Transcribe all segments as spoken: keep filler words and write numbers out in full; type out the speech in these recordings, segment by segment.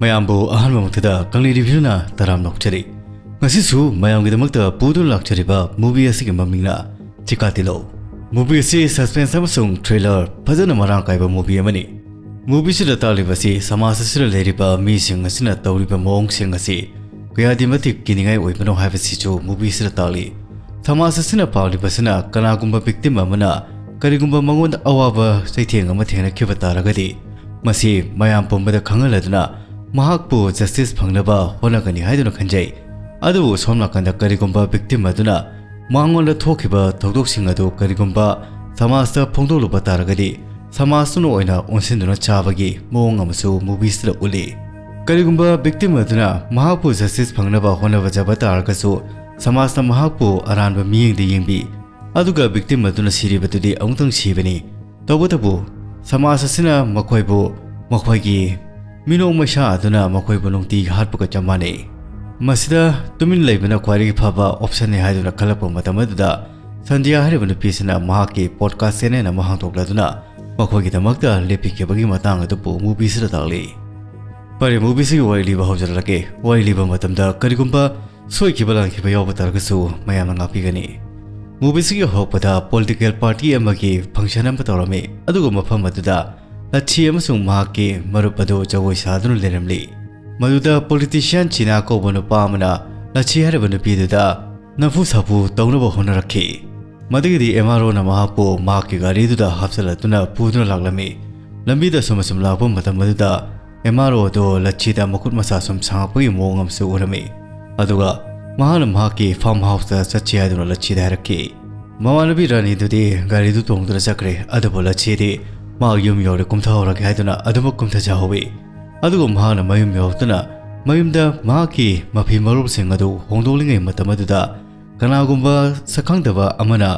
ꯃꯌꯥꯝꯕꯨ ꯑꯍꯥꯟꯕ ꯃꯛꯇꯗ ꯀꯪꯂꯩ ꯔꯤꯚꯤꯌꯨꯅ ꯇꯔꯥꯝꯅ ꯑꯣꯛꯆꯔꯤ꯫ ꯉꯁꯤꯁꯨ ꯃꯌꯥꯝꯒꯤꯗꯃꯛꯇ ꯄꯨꯗꯨꯅ ꯂꯥꯛꯆꯔꯤꯕ movie ꯑꯁꯤꯒꯤ ꯃꯃꯤꯡꯅ ꯆꯤꯀꯥꯇꯤꯂꯧ꯫ Movie ꯑꯁꯤ suspense ꯑꯃꯁꯨꯡ thriller ꯐꯖꯅ ꯃꯔꯥꯡ ꯀꯥꯏꯕ movie ꯑꯃꯅꯤ꯫ Movie ꯑꯁꯤꯗ ꯇꯥꯛꯂꯤꯕꯁꯤ ꯁꯃꯥꯖ ꯑꯁꯤꯗ ꯂꯩꯔꯤꯕ ꯃꯤꯁꯤꯡ ꯑꯁꯤꯅ ꯇꯧꯔꯤꯕ ꯃꯑꯣꯡꯁꯤꯡ ꯑꯁꯤ ꯀꯌꯥꯗꯤ ꯃꯇꯤꯛ ꯀꯤꯅꯤꯡꯉꯥꯏ ꯑꯣꯏꯕꯅꯣ ꯍꯥꯏꯕꯁꯤꯁꯨ movie ꯑꯁꯤꯗ ꯇꯥꯛꯂꯤ꯫ ꯁꯃꯥꯖ ꯑꯁꯤꯅ ꯄꯥꯝꯂꯤꯕꯁꯤꯅ ꯀꯅꯥꯒꯨꯝꯕ victim ꯑꯃꯅ ꯀꯔꯤꯒꯨꯝꯕ ꯃꯉꯣꯟꯗ ꯑꯋꯥꯕ ꯆꯩꯊꯦꯡ ꯑꯃ ꯊꯦꯡꯅꯈꯤꯕ ꯇꯥꯔꯒꯗꯤ ꯃꯁꯤ ꯃꯌꯥꯝ ꯄꯨꯝꯕꯗ ꯈꯪꯍꯜꯂꯗꯨꯅ ꯃꯍꯥꯛꯄꯨ justice ꯐꯪꯅꯕ ꯍꯣꯠꯅꯒꯅꯤ ꯍꯥꯏꯗꯨꯅ ꯈꯟꯖꯩ꯫ ꯑꯗꯨꯕꯨ ꯁꯣꯝ ꯅꯥꯀꯟꯗ ꯀꯔꯤꯒꯨꯝꯕ victim ꯑꯗꯨꯅ ꯃꯉꯣꯟꯗ ꯊꯣꯛꯈꯤꯕ ꯊꯧꯗꯣꯛꯁꯤꯡ ꯑꯗꯨ ꯀꯔꯤꯒꯨꯝꯕ ꯁꯃꯥꯖꯇ ꯐꯣꯡꯗꯣꯛꯂꯨꯕ ꯇꯥꯔꯒꯗꯤ ꯁꯃꯥꯖꯇꯨꯅ ꯑꯣꯏꯅ ꯑꯣꯟꯁꯤꯟꯗꯨꯅ ꯆꯥꯕꯒꯤ ꯃꯑꯣꯡ ꯑꯃꯁꯨ movie ꯑꯁꯤꯗ ꯎꯠꯂꯤ꯫ ꯀꯔꯤꯒꯨꯝꯕ victim ꯑꯗꯨꯅ ꯃꯍꯥꯛꯄꯨ justice ꯐꯪꯅꯕ ꯍꯣꯠꯅꯕꯖꯕ ꯇꯥꯔꯒꯁꯨ ꯁꯃꯥꯖꯅ ꯃꯍꯥꯛꯄꯨ ꯑꯔꯥꯟꯕ ꯃꯤꯠꯌꯦꯡꯗ ꯌꯦꯡꯕꯤ꯫ ꯑꯗꯨꯒ victim ꯑꯗꯨꯅ ꯁꯤꯔꯤꯕꯗꯨꯗꯤ ꯑꯃꯨꯛꯇꯪ ꯁꯤꯕꯅꯤ꯫ ꯇꯧꯕꯇꯕꯨ ꯁꯃꯥꯖ ꯑꯁꯤꯅ ꯃꯈꯣꯏꯕꯨ ꯃꯈꯣꯏꯒꯤ ꯃꯤꯅꯣꯛ ꯃꯩꯁꯥ ꯑꯗꯨꯅ ꯃꯈꯣꯏꯕꯨ ꯅꯨꯡꯇꯤꯒꯤ ꯍꯥꯠꯄꯒ ꯆꯞ ꯃꯥꯟꯅꯩ꯫ ꯃꯁꯤꯗ ꯇꯨꯃꯤꯟ ꯂꯩꯕꯅ ꯈ꯭ꯋꯥꯏꯗꯒꯤ ꯐꯕ optionꯅꯤ ꯍꯥꯏꯗꯨꯅ ꯈꯜꯂꯛꯄ ꯃꯇꯝ ꯑꯗꯨꯗ ꯁꯟꯙ꯭ꯌꯥ ꯍꯥꯏꯔꯤꯕ ꯅꯨꯄꯤꯁꯤꯅ ꯃꯍꯥꯛꯀꯤ podcast channel ꯑꯃ ꯍꯥꯡꯗꯣꯛꯂꯗꯨꯅ ꯃꯈꯣꯏꯒꯤꯗꯃꯛꯇ ꯂꯦꯞꯄꯤꯈꯤꯕꯒꯤ ꯃꯇꯥꯡ ꯑꯗꯨꯕꯨ movieꯁꯤꯗ ꯇꯥꯛꯂꯤ꯫ ꯐꯔꯦ, movieꯁꯤꯒꯤ ꯋꯥꯔꯤ ꯂꯤꯕ ꯍꯧꯖꯔꯛꯂꯒꯦ꯫ ꯋꯥꯔꯤ ꯂꯤꯕ ꯃꯇꯝꯗ ꯀꯔꯤꯒꯨꯝꯕ ꯁꯣꯏꯈꯤꯕ ꯂꯥꯟꯈꯤꯕ ꯌꯥꯎꯕ ꯇꯥꯔꯒꯁꯨ ꯃꯌꯥꯝꯅ ꯉꯥꯛꯄꯤꯒꯅꯤ꯫ Movieꯁꯤꯒꯤ ꯍꯧꯔꯛꯄꯗ political party ꯑꯃꯒꯤ function ꯑꯃ ꯇꯧꯔꯝꯃꯤ, ꯑꯗꯨꯒ ꯃꯐꯝ ꯑꯗꯨꯗ ꯂꯠꯁꯤ ꯑꯃꯁꯨꯡ ꯃꯍꯥꯛꯀꯤ ꯃꯔꯨꯞ ꯑꯗꯨ ꯖꯒꯣꯏ ꯁꯥꯗꯨꯅ ꯂꯩꯔꯝꯂꯤ꯫ ꯃꯗꯨꯗ politician ꯆꯤꯅꯥ ꯀꯧꯕ ꯅꯨꯄꯥ ꯑꯃꯅ ꯂꯠꯁꯤ ꯍꯥꯏꯔꯤꯕ ꯅꯨꯄꯤꯗꯨꯗ ꯅꯝꯐꯨ ꯁꯥꯐꯨ ꯇꯧꯅꯕ ꯍꯣꯠꯅꯔꯛꯈꯤ꯫ ꯃꯗꯨꯒꯤꯗꯤ ꯑꯦꯝ ꯑꯥꯔ ꯑꯣꯅ ꯃꯍꯥꯛꯄꯨ ꯃꯍꯥꯛꯀꯤ ꯒꯥꯔꯤꯗꯨꯗ ꯍꯥꯞꯆꯤꯜꯂꯗꯨꯅ ꯄꯨꯗꯨꯅ ꯂꯥꯛꯂꯝꯃꯤ꯫ ꯂꯝꯕꯤꯗ ꯑꯁꯨꯝ ꯑꯁꯨꯝ ꯂꯥꯛꯄ ꯃꯇꯝ ꯑꯗꯨꯗ ꯑꯦꯝ ꯑꯥꯔ ꯑꯣ ꯑꯗꯨ ꯂꯠꯁꯤꯗ ꯃꯈꯨꯠ ꯃꯁꯥ ꯁꯨꯝ ꯁꯥꯡꯉꯛꯄꯒꯤ ꯃꯑꯣꯡ ꯑꯃꯁꯨ ꯎꯔꯝꯃꯤ꯫ ꯑꯗꯨꯒ ꯃꯍꯥꯛꯅ ꯃꯍꯥꯛꯀꯤ farm houseꯇ ꯆꯠꯁꯤ ꯍꯥꯏꯗꯨꯅ ꯂꯠꯁꯤꯗ ꯍꯥꯏꯔꯛꯈꯤ꯫ ꯃꯃꯥꯟꯅꯕꯤ ꯔꯥꯅꯤꯗꯨꯗꯤ ꯒꯥꯔꯤꯗꯨ ꯇꯣꯡꯗꯨꯅ ꯆꯠꯈ꯭ꯔꯦ, ꯑꯗꯨꯕꯨ ꯂꯠꯁꯤꯗꯤ ꯃꯍꯥꯛ ꯌꯨꯝ ꯌꯧꯔꯦ, ꯀꯨꯝꯊꯍꯧꯔꯒꯦ ꯍꯥꯏꯗꯨꯅ ꯑꯗꯨꯃꯛ ꯀꯨꯝꯊꯖꯍꯧꯋꯤ꯫ ꯑꯗꯨꯒ ꯃꯍꯥꯛꯅ ꯃꯌꯨꯝ ꯌꯧꯔꯛꯇꯨꯅ ꯃꯌꯨꯝꯗ ꯃꯍꯥꯛꯀꯤ ꯃꯐꯤ ꯃꯔꯣꯜꯁꯤꯡ ꯑꯗꯨ ꯍꯣꯡꯗꯣꯛꯂꯤꯉꯩ ꯃꯇꯝ ꯑꯗꯨꯗ ꯀꯅꯥꯒꯨꯝꯕ ꯁꯛꯈꯪꯗꯕ ꯑꯃꯅ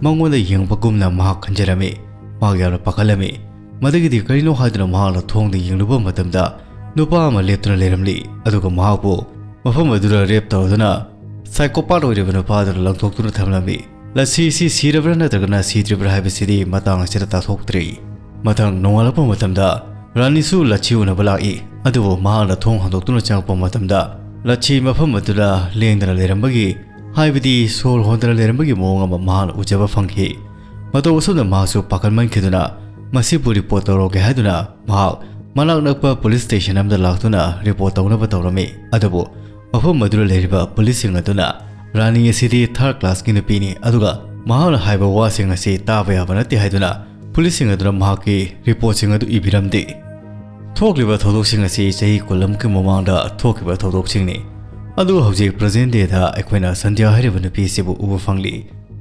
ꯃꯉꯣꯟꯗ ꯌꯦꯡꯕꯒꯨꯝꯅ ꯃꯍꯥꯛ ꯈꯟꯖꯔꯝꯃꯤ꯫ ꯃꯍꯥꯛ ꯌꯥꯝꯅ ꯄꯥꯈꯠꯂꯝꯃꯤ꯫ ꯃꯗꯨꯒꯤꯗꯤ ꯀꯔꯤꯅꯣ ꯍꯥꯏꯗꯨꯅ ꯃꯍꯥꯛꯅ ꯊꯣꯡꯗ ꯌꯦꯡꯂꯨꯕ ꯃꯇꯝꯗ ꯅꯨꯄꯥ ꯑꯃ ꯂꯦꯞꯇꯨꯅ ꯂꯩꯔꯝꯂꯤ꯫ ꯑꯗꯨꯒ ꯃꯍꯥꯛꯄꯨ ꯃꯐꯝ ꯑꯗꯨꯗ rape ꯇꯧꯗꯨꯅ psychopath ꯑꯣꯏꯔꯤꯕ ꯅꯨꯄꯥ ꯑꯗꯨꯅ ꯂꯪꯊꯣꯛꯇꯨꯅ ꯊꯝꯂꯝꯃꯤ꯫ ꯂꯠꯁꯤ ꯑꯁꯤ ꯁꯤꯔꯕ꯭ꯔꯥ ꯅꯠꯇ꯭ꯔꯒꯅ ꯁꯤꯗ꯭ꯔꯤꯕ꯭ꯔꯥ ꯍꯥꯏꯕꯁꯤꯗꯤ ꯃꯇꯥꯡ ꯑꯁꯤꯗ ꯇꯥꯊꯣꯛꯇ꯭ꯔꯤ꯫ ꯃꯊꯪ ꯅꯣꯡꯉꯥꯜꯂꯛꯄ ꯃꯇꯝꯗ ꯔꯥꯅꯤꯁꯨ ꯂꯆꯤ ꯎꯅꯕ ꯂꯥꯛꯏ꯫ ꯑꯗꯨꯕꯨ ꯃꯍꯥꯛꯅ ꯊꯣꯡ ꯍꯥꯡꯗꯣꯛꯇꯨꯅ ꯆꯪꯉꯛꯄ ꯃꯇꯝꯗ ꯂꯆꯤ ꯃꯐꯝ ꯑꯗꯨꯗ ꯂꯦꯡꯗꯅ ꯂꯩꯔꯝꯕꯒꯤ, ꯍꯥꯏꯕꯗꯤ ꯁꯣꯔ ꯍꯣꯟꯗꯅ ꯂꯩꯔꯝꯕꯒꯤ ꯃꯑꯣꯡ ꯑꯃ ꯃꯍꯥꯛꯅ ꯎꯖꯕ ꯐꯪꯈꯤ꯫ ꯃꯇꯧ ꯑꯁꯨꯝꯅ ꯃꯍꯥꯛꯁꯨ ꯄꯥꯈꯠꯃꯟꯈꯤꯗꯨꯅ ꯃꯁꯤꯕꯨ ꯔꯤꯄꯣꯔꯠ ꯇꯧꯔꯛꯒꯦ ꯍꯥꯏꯗꯨꯅ ꯃꯍꯥꯛ ꯃꯅꯥꯛ ꯅꯛꯄ ꯄꯨꯂꯤꯁ ꯁ꯭ꯇꯦꯁꯟ ꯑꯃꯗ ꯂꯥꯛꯇꯨꯅ ꯔꯤꯄꯣꯔꯠ ꯇꯧꯅꯕ ꯇꯧꯔꯝꯃꯤ꯫ ꯑꯗꯨꯕꯨ ꯃꯐꯝ ꯑꯗꯨꯗ ꯂꯩꯔꯤꯕ ꯄꯨꯂꯤꯁꯁꯤꯡ ꯑꯗꯨꯅ ꯔꯥꯅꯤ ꯑꯁꯤꯗꯤ ꯊꯥꯔꯗ ꯀ꯭ꯂꯥꯁꯀꯤ ꯅꯨꯄꯤꯅꯤ, ꯑꯗꯨꯒ ꯃꯍꯥꯛꯅ ꯍꯥꯏꯕ ꯋꯥꯁꯤꯡ ꯑꯁꯤ ꯇꯥꯕ ꯌꯥꯕ ꯅꯠꯇꯦ ꯍꯥꯏꯗꯨꯅ ꯄꯨꯂꯤꯁꯁꯤꯡ ꯑꯗꯨꯅ ꯃꯍꯥꯛꯀꯤ ꯔꯤꯄꯣꯔꯠꯁꯤꯡ ꯑꯗꯨ ꯏꯕꯤꯔꯝꯗꯦ꯫ ꯊꯣꯛꯂꯤꯕ ꯊꯧꯗꯣꯛꯁꯤꯡ ꯑꯁꯤ ꯆꯍꯤ ꯀꯨꯟ ꯑꯃꯒꯤ ꯃꯃꯥꯡꯗ ꯊꯣꯛꯈꯤꯕ ꯊꯧꯗꯣꯛꯁꯤꯡꯅꯤ꯫ ꯑꯗꯨꯒ ꯍꯧꯖꯤꯛ ꯄ꯭ꯔꯖꯦꯟ ꯗꯦꯗ ꯑꯩꯈꯣꯏꯅ ꯁꯟꯙ꯭ꯌꯥ ꯍꯥꯏꯔꯤꯕ ꯅꯨꯄꯤ ꯑꯁꯤꯕꯨ ꯎꯕ ꯐꯪꯂꯤ꯫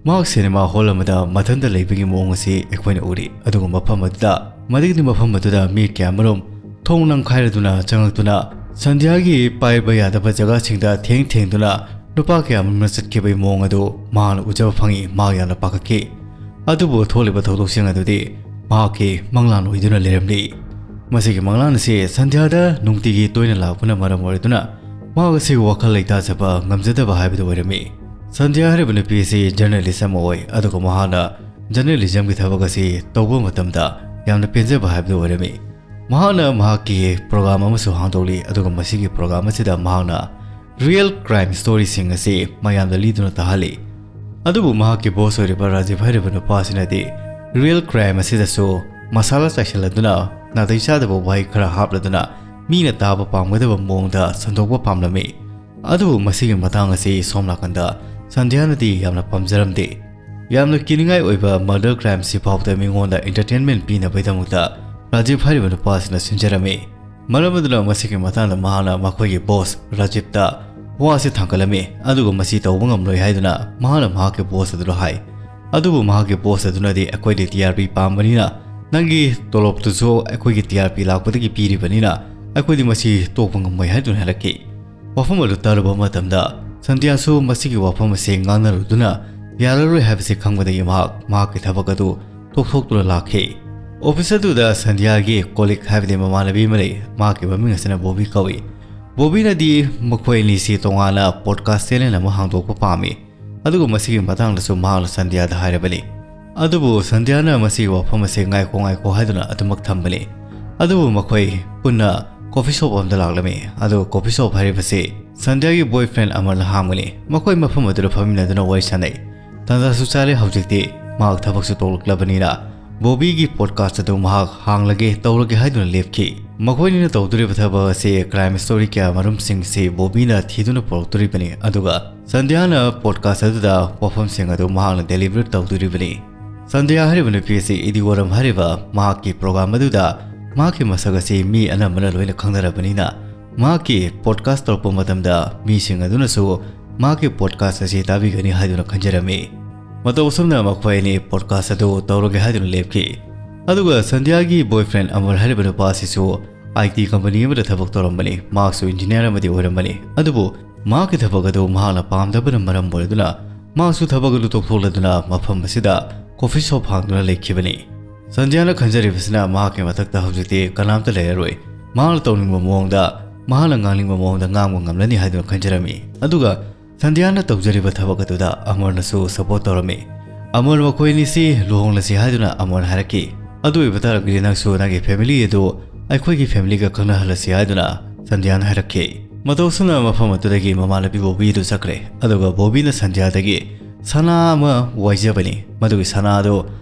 ꯃꯍꯥꯛ ꯁꯤꯅꯦꯃꯥ ꯍꯣꯜ ꯑꯃꯗ ꯃꯊꯟꯇ ꯂꯩꯕꯒꯤ ꯃꯑꯣꯡ ꯑꯁꯤ ꯑꯩꯈꯣꯏꯅ ꯎꯔꯤ꯫ ꯑꯗꯨꯒ ꯃꯐꯝ ꯑꯗꯨꯗ, ꯃꯗꯨꯒꯤ ꯃꯐꯝ ꯑꯗꯨꯗ ꯃꯤ ꯀꯌꯥꯃꯔꯨꯝ ꯊꯣꯡ ꯅꯝꯈꯥꯏꯔꯗꯨꯅ ꯆꯪꯂꯛꯇꯨꯅ ꯁꯟꯙ꯭ꯌꯥꯒꯤ ꯄꯥꯏꯕ ꯌꯥꯗꯕ ꯖꯒꯥꯁꯤꯡꯗ ꯊꯦꯡ ꯊꯦꯡꯗꯨꯅ ꯅꯨꯄꯥ ꯀꯌꯥꯃꯔꯨꯝꯅ ꯆꯠꯈꯤꯕꯒꯤ ꯃꯑꯣꯡ ꯑꯗꯨ ꯃꯍꯥꯛꯅ ꯎꯖꯕ ꯐꯪꯏ꯫ ꯃꯍꯥꯛ ꯌꯥꯝꯅ ꯄꯥꯈꯠꯈꯤ꯫ ꯑꯗꯨꯕꯨ ꯊꯣꯛꯂꯤꯕ ꯊꯧꯗꯣꯛꯁꯤꯡ ꯑꯗꯨꯗꯤ ꯃꯍꯥꯛꯀꯤ ꯃꯪꯂꯥꯟ ꯑꯣꯏꯗꯨꯅ ꯂꯩꯔꯝꯂꯤ꯫ ꯃꯁꯤꯒꯤ ꯃꯪꯂꯥꯟ ꯑꯁꯤ ꯁꯟꯙ꯭ꯌꯥꯗ ꯅꯨꯡꯇꯤꯒꯤ ꯇꯣꯏꯅ ꯂꯥꯛꯄꯅ ꯃꯔꯝ ꯑꯣꯏꯗꯨꯅ ꯃꯍꯥꯛ ꯑꯁꯤ ꯋꯥꯈꯜ ꯂꯩꯇꯥꯖꯕ ꯉꯝꯖꯗꯕ ꯍꯥꯏꯕꯗꯨ ꯑꯣꯏꯔꯝꯃꯤ꯫ ꯁꯟꯙ꯭ꯌꯥ ꯍꯥꯏꯔꯤꯕ ꯅꯨꯄꯤ ꯑꯁꯤ ꯖꯔꯅꯦꯂꯤꯁ ꯑꯃ ꯑꯣꯏ, ꯑꯗꯨꯒ ꯃꯍꯥꯛꯅ ꯖꯔꯅꯦꯂꯤꯖꯝꯒꯤ ꯊꯕꯛ ꯑꯁꯤ ꯇꯧꯕ ꯃꯇꯝꯗ ꯌꯥꯝꯅ ꯄꯦꯟꯖꯕ ꯍꯥꯏꯕꯗꯨ ꯑꯣꯏꯔꯝꯃꯤ꯫ ꯃꯍꯥꯛꯅ ꯃꯍꯥꯛꯀꯤ ꯄ꯭ꯔꯣꯒ꯭ꯔꯥꯝ ꯑꯃꯁꯨ ꯍꯥꯡꯗꯣꯛꯂꯤ, ꯑꯗꯨꯒ ꯃꯁꯤꯒꯤ ꯄ꯭ꯔꯣꯒ꯭ꯔꯥꯝ ꯑꯁꯤꯗ ꯃꯍꯥꯛꯅ ꯔꯤꯌꯦꯜ ꯀ꯭ꯔꯥꯏꯝ ꯁ꯭ꯇꯣꯔꯤꯁꯤꯡ ꯑꯁꯤ ꯃꯌꯥꯝꯗ ꯂꯤꯗꯨꯅ ꯇꯥꯍꯜꯂꯤ꯫ ꯑꯗꯨꯕꯨ ꯃꯍꯥꯛꯀꯤ ꯕꯣꯁ ꯑꯣꯏꯔꯤꯕ ꯔꯥꯖꯤꯕ ꯍꯥꯏꯔꯤꯕ ꯅꯨꯄꯥ ꯑꯁꯤꯅꯗꯤ ꯔꯤꯌꯦꯜ ꯀ꯭ꯔꯥꯏꯝ ꯑꯁꯤꯗꯁꯨ ꯃꯁꯥꯂꯥ ꯆꯥꯏꯁꯤꯜꯂꯗꯨꯅ ꯅꯥꯇꯩ ꯆꯥꯗꯕ ꯋꯥꯍꯩ ꯈꯔ ꯍꯥꯞꯂꯗꯨꯅ ꯃꯤꯅ ꯇꯥꯕ ꯄꯥꯝꯒꯗꯕ ꯃꯑꯣꯡꯗ ꯁꯟꯗꯣꯛꯄ ꯄꯥꯝꯂꯝꯃꯤ꯫ ꯑꯗꯨꯕꯨ ꯃꯁꯤꯒꯤ ꯃꯇꯥꯡ ꯑꯁꯤ ꯁꯣꯝ ꯅꯥꯀꯟꯗ ꯁꯟꯙ꯭ꯌꯥꯅꯗꯤ ꯌꯥꯝꯅ ꯄꯥꯝꯖꯔꯝꯗꯦ꯫ ꯌꯥꯝꯅ ꯀꯤꯅꯤꯡꯉꯥꯏ ꯑꯣꯏꯕ ꯃꯔꯗꯔ ꯀ꯭ꯔꯥꯏꯝꯁꯤ ꯐꯥꯎꯗ ꯃꯤꯉꯣꯟꯗ ꯏꯟꯇꯔꯇꯦꯟꯃꯦꯟ ꯄꯤꯅꯕꯒꯤꯗꯃꯛꯇ ꯔꯥꯖꯤꯕ ꯍꯥꯏꯔꯤꯕ ꯅꯨꯄꯥ ꯑꯁꯤꯅ ꯁꯤꯟꯖꯔꯝꯃꯤ꯫ ꯃꯔꯝ ꯑꯗꯨꯅ ꯃꯁꯤꯒꯤ ꯃꯇꯥꯡꯗ ꯃꯍꯥꯛꯅ ꯃꯈꯣꯏꯒꯤ ꯕꯣꯁ ꯔꯥꯖꯤꯕꯇ ꯋꯥ ꯑꯁꯤ ꯊꯥꯡꯒꯠꯂꯝꯃꯤ, ꯑꯗꯨꯒ ꯃꯁꯤ ꯇꯧꯕ ꯉꯝꯂꯣꯏ ꯍꯥꯏꯗꯨꯅ ꯃꯍꯥꯛꯅ ꯃꯍꯥꯛꯀꯤ ꯕꯣꯁ ꯑꯗꯨꯗ ꯍꯥꯏ꯫ ꯑꯗꯨꯕꯨ ꯃꯍꯥꯛꯀꯤ ꯕꯣꯁ ꯑꯗꯨꯅꯗꯤ, "ꯑꯩꯈꯣꯏꯗꯤ ꯇꯤ ꯑꯥꯔ ꯄꯤ ꯄꯥꯝꯕꯅꯤꯅ ꯅꯪꯒꯤ ꯇꯣꯂꯣꯞꯇꯨꯁꯨ ꯑꯩꯈꯣꯏꯒꯤ ꯇꯤ ꯑꯥꯔ ꯄꯤ ꯂꯥꯛꯄꯗꯒꯤ ꯄꯤꯔꯤꯕꯅꯤꯅ ꯑꯩꯈꯣꯏꯗꯤ ꯃꯁꯤ ꯇꯣꯛꯄ ꯉꯝꯃꯣꯏ" ꯍꯥꯏꯗꯨꯅ ꯍꯥꯏꯔꯛꯈꯤ꯫ ꯋꯥꯐꯝ ꯑꯗꯨ ꯇꯥꯔꯨꯕ ꯃꯇꯝꯗ ꯁꯟꯙ꯭ꯌꯥꯁꯨ ꯃꯁꯤꯒꯤ ꯋꯥꯐꯝ ꯑꯁꯤ ꯉꯥꯡꯅꯔꯨꯗꯨꯅ ꯌꯥꯔꯔꯣꯏ ꯍꯥꯏꯕꯁꯤ ꯈꯪꯕꯗꯒꯤ ꯃꯍꯥꯛ ꯃꯍꯥꯛꯀꯤ ꯊꯕꯛ ꯑꯗꯨ ꯇꯣꯛꯊꯣꯛꯇꯨꯅ ꯂꯥꯛꯈꯤ꯫ ꯑꯣꯐꯤꯁ ꯑꯗꯨꯗ ꯁꯟꯙ꯭ꯌꯥꯒꯤ ꯀꯣꯂꯤꯛ ꯍꯥꯏꯕꯗꯤ ꯃꯃꯥꯟꯅꯕꯤ ꯑꯃ ꯂꯩ꯫ ꯃꯍꯥꯛꯀꯤ ꯃꯃꯤꯡ ꯑꯁꯤꯅ ꯕꯣꯕꯤ ꯀꯧꯏ꯫ ꯕꯣꯕꯤꯅꯗꯤ ꯃꯈꯣꯏ ꯑꯅꯤꯁꯤ ꯇꯣꯉꯥꯟꯅ ꯄꯣꯗꯀꯥꯁ ꯆꯦꯅꯦꯜ ꯑꯃ ꯍꯥꯡꯗꯣꯛꯄ ꯄꯥꯝꯃꯤ, ꯑꯗꯨꯒ ꯃꯁꯤꯒꯤ ꯃꯇꯥꯡꯗꯁꯨ ꯃꯍꯥꯛꯅ ꯁꯟꯙ꯭ꯌꯥꯗ ꯍꯥꯏꯔꯕꯅꯤ꯫ ꯑꯗꯨꯕꯨ ꯁꯟꯙ꯭ꯌꯥꯅ ꯃꯁꯤꯒꯤ ꯋꯥꯐꯝ ꯑꯁꯤ ꯉꯥꯏꯈꯣ ꯉꯥꯏꯈꯣ ꯍꯥꯏꯗꯨꯅ ꯑꯗꯨꯃꯛ ꯊꯝꯕꯅꯤ꯫ ꯑꯗꯨꯕꯨ ꯃꯈꯣꯏ ꯄꯨꯟꯅ ꯀꯣꯐꯤ ꯁꯣꯞ ꯑꯃꯗ ꯂꯥꯛꯂꯝꯃꯤ꯫ ꯑꯗꯨꯒ ꯀꯣꯐꯤ ꯁꯣꯞ ꯍꯥꯏꯔꯤꯕꯁꯤ ꯁꯟꯙ꯭ꯌꯥꯒꯤ ꯕꯣꯏ ꯐ꯭ꯔꯦꯟ ꯑꯃꯔꯅ ꯍꯥꯡꯕꯅꯤ꯫ ꯃꯈꯣꯏ ꯃꯐꯝ ꯑꯗꯨꯗ ꯐꯝꯃꯤꯟꯅꯗꯨꯅ ꯋꯥꯔꯤ ꯁꯥꯟꯅꯩ꯫ ꯇꯥꯟꯖꯥꯁꯨ ꯆꯥꯔꯦ, ꯍꯧꯖꯤꯛꯇꯤ ꯃꯍꯥꯛ ꯊꯕꯛꯁꯨ ꯇꯣꯛꯂꯛꯂꯕꯅꯤꯅ ꯕꯣꯕꯤꯒꯤ ꯄꯣꯗꯀꯥꯁ ꯑꯗꯨ ꯃꯍꯥꯛ ꯍꯥꯡꯂꯒꯦ ꯇꯧꯔꯒꯦ ꯍꯥꯏꯗꯨꯅ ꯂꯦꯞꯈꯤ꯫ ꯃꯈꯣꯏꯅꯤꯅ ꯇꯧꯗꯣꯔꯤꯕ ꯊꯕꯛ ꯑꯁꯤ ꯀ꯭ꯔꯥꯏꯝ ꯁ꯭ꯇꯣꯔꯤ ꯀꯌꯥ ꯃꯔꯨꯝꯁꯤꯡꯁꯤ ꯕꯣꯕꯤꯅ ꯊꯤꯗꯨꯅ ꯄꯨꯔꯛꯇꯣꯔꯤꯕꯅꯤ꯫ ꯑꯗꯨꯒ ꯁꯟꯙ꯭ꯌꯥꯅ ꯄꯣꯗꯀꯥꯁ ꯑꯗꯨꯗ ꯋꯥꯐꯝꯁꯤꯡ ꯑꯗꯨ ꯃꯍꯥꯛꯅ ꯗꯦꯂꯤꯚꯔ ꯇꯧꯗꯣꯔꯤꯕꯅꯤ꯫ ꯁꯟꯙ꯭ꯌꯥ ꯍꯥꯏꯔꯤꯕ ꯅꯨꯄꯤ ꯑꯁꯤ ꯏꯗꯤꯋꯣꯔꯝ ꯍꯥꯏꯔꯤꯕ ꯃꯍꯥꯛꯀꯤ ꯄ꯭ꯔꯣꯒ꯭ꯔꯥꯝ ꯑꯗꯨꯗ ꯃꯍꯥꯛꯀꯤ ꯃꯁꯛ ꯑꯁꯤ ꯃꯤ ꯑꯅꯝꯕꯅ ꯂꯣꯏꯅ ꯈꯪꯅꯔꯕꯅꯤꯅ, ꯃꯍꯥꯛꯀꯤ ꯄꯣꯗꯀꯥꯁ ꯇꯧꯔꯛꯄ ꯃꯇꯝꯗ ꯃꯤꯁꯤꯡ ꯑꯗꯨꯅꯁꯨ ꯃꯍꯥꯛꯀꯤ ꯄꯣꯗꯀꯥꯁ ꯑꯁꯤ ꯇꯥꯕꯤꯒꯅꯤ ꯍꯥꯏꯗꯨꯅ ꯈꯟꯖꯔꯝꯃꯤ꯫ ꯃꯇꯧ ꯑꯁꯨꯝꯅ ꯃꯈꯣꯏ ꯑꯅꯤ ꯄꯣꯗꯀꯥꯁ ꯑꯗꯨ ꯇꯧꯔꯒꯦ ꯍꯥꯏꯗꯨꯅ ꯂꯦꯞꯈꯤ꯫ ꯑꯗꯨꯒ ꯁꯟꯙ꯭ꯌꯥꯒꯤ ꯕꯣꯏ ꯐ꯭ꯔꯦꯟ ꯑꯃꯔ ꯍꯥꯏꯔꯤꯕ ꯅꯨꯄꯥ ꯑꯁꯤꯁꯨ ꯑꯥꯏ ꯇꯤ ꯀꯝꯄꯅꯤ ꯑꯃꯗ ꯊꯕꯛ ꯇꯧꯔꯝꯕꯅꯤ꯫ ꯃꯍꯥꯛꯁꯨ ꯏꯟꯖꯤꯅꯤꯌꯥꯔ ꯑꯃꯗꯤ ꯑꯣꯏꯔꯝꯕꯅꯤ꯫ ꯑꯗꯨꯕꯨ ꯃꯍꯥꯛꯀꯤ ꯊꯕꯛ ꯑꯗꯨ ꯃꯍꯥꯛꯅ ꯄꯥꯝꯗꯕꯅ ꯃꯔꯝ ꯑꯣꯏꯔꯗꯨꯅ ꯃꯍꯥꯛꯁꯨ ꯊꯕꯛ ꯑꯗꯨ ꯇꯣꯛꯊꯣꯛꯂꯗꯨꯅ ꯃꯐꯝ ꯑꯁꯤꯗ ꯀꯣꯐꯤ ꯁꯣꯞ ꯍꯥꯡꯗꯨꯅ ꯂꯩꯈꯤꯕꯅꯤ꯫ ꯁꯟꯙ꯭ꯌꯥꯅ ꯈꯟꯖꯔꯤꯕꯁꯤꯅ ꯃꯍꯥꯛꯀꯤ ꯃꯊꯛꯇ ꯍꯧꯖꯤꯛꯇꯤ ꯀꯅꯥꯝꯇ ꯂꯩꯔꯔꯣꯏ꯫ ꯃꯍꯥꯛꯅ ꯇꯧꯅꯤꯡꯕ ꯃꯑꯣꯡꯗ, ꯃꯍꯥꯛꯅ ꯉꯥꯡꯅꯤꯡꯕ ꯃꯑꯣꯡꯗ ꯉꯥꯡꯕ ꯉꯝꯂꯅꯤ ꯍꯥꯏꯗꯨꯅ ꯈꯟꯖꯔꯝꯃꯤ꯫ ꯑꯗꯨꯒ ꯁꯟꯙ꯭ꯌꯥꯅ ꯇꯧꯖꯔꯤꯕ ꯊꯕꯛ ꯑꯗꯨꯗ ꯑꯃꯔꯅꯁꯨ ꯁꯄꯣꯔꯠ ꯇꯧꯔꯝꯃꯤ꯫ ꯑꯃꯔ ꯃꯈꯣꯏ ꯑꯅꯤꯁꯤ ꯂꯨꯍꯣꯡꯂꯁꯤ ꯍꯥꯏꯗꯨꯅ ꯑꯃꯔꯅ ꯍꯥꯏꯔꯛꯈꯤ꯫ ꯑꯗꯨ ꯑꯣꯏꯕ ꯇꯥꯔꯒꯗꯤ ꯅꯪꯁꯨ ꯅꯪꯒꯤ ꯐꯦꯃꯤꯂꯤ ꯑꯗꯨ ꯑꯩꯈꯣꯏꯒꯤ ꯐꯦꯃꯤꯂꯤꯒ ꯈꯪꯅꯍꯜꯂꯁꯤ ꯍꯥꯏꯗꯨꯅ ꯁꯟꯙ꯭ꯌꯥꯅ ꯍꯥꯏꯔꯛꯈꯤ꯫ ꯃꯇꯧ ꯑꯁꯨꯝꯅ ꯃꯐꯝ ꯑꯗꯨꯗꯒꯤ ꯃꯃꯥꯟꯅꯕꯤ ꯕꯣꯕꯤ ꯑꯗꯨ ꯆꯠꯈ꯭ꯔꯦ꯫ ꯑꯗꯨꯒ ꯕꯣꯕꯤꯅ ꯁꯟꯙ꯭ꯌꯥꯗꯒꯤ ꯁꯅꯥ ꯑꯃ ꯋꯥꯏꯖꯕꯅꯤ꯫ ꯃꯗꯨꯒꯤ ꯁꯅꯥ ꯑꯗꯨ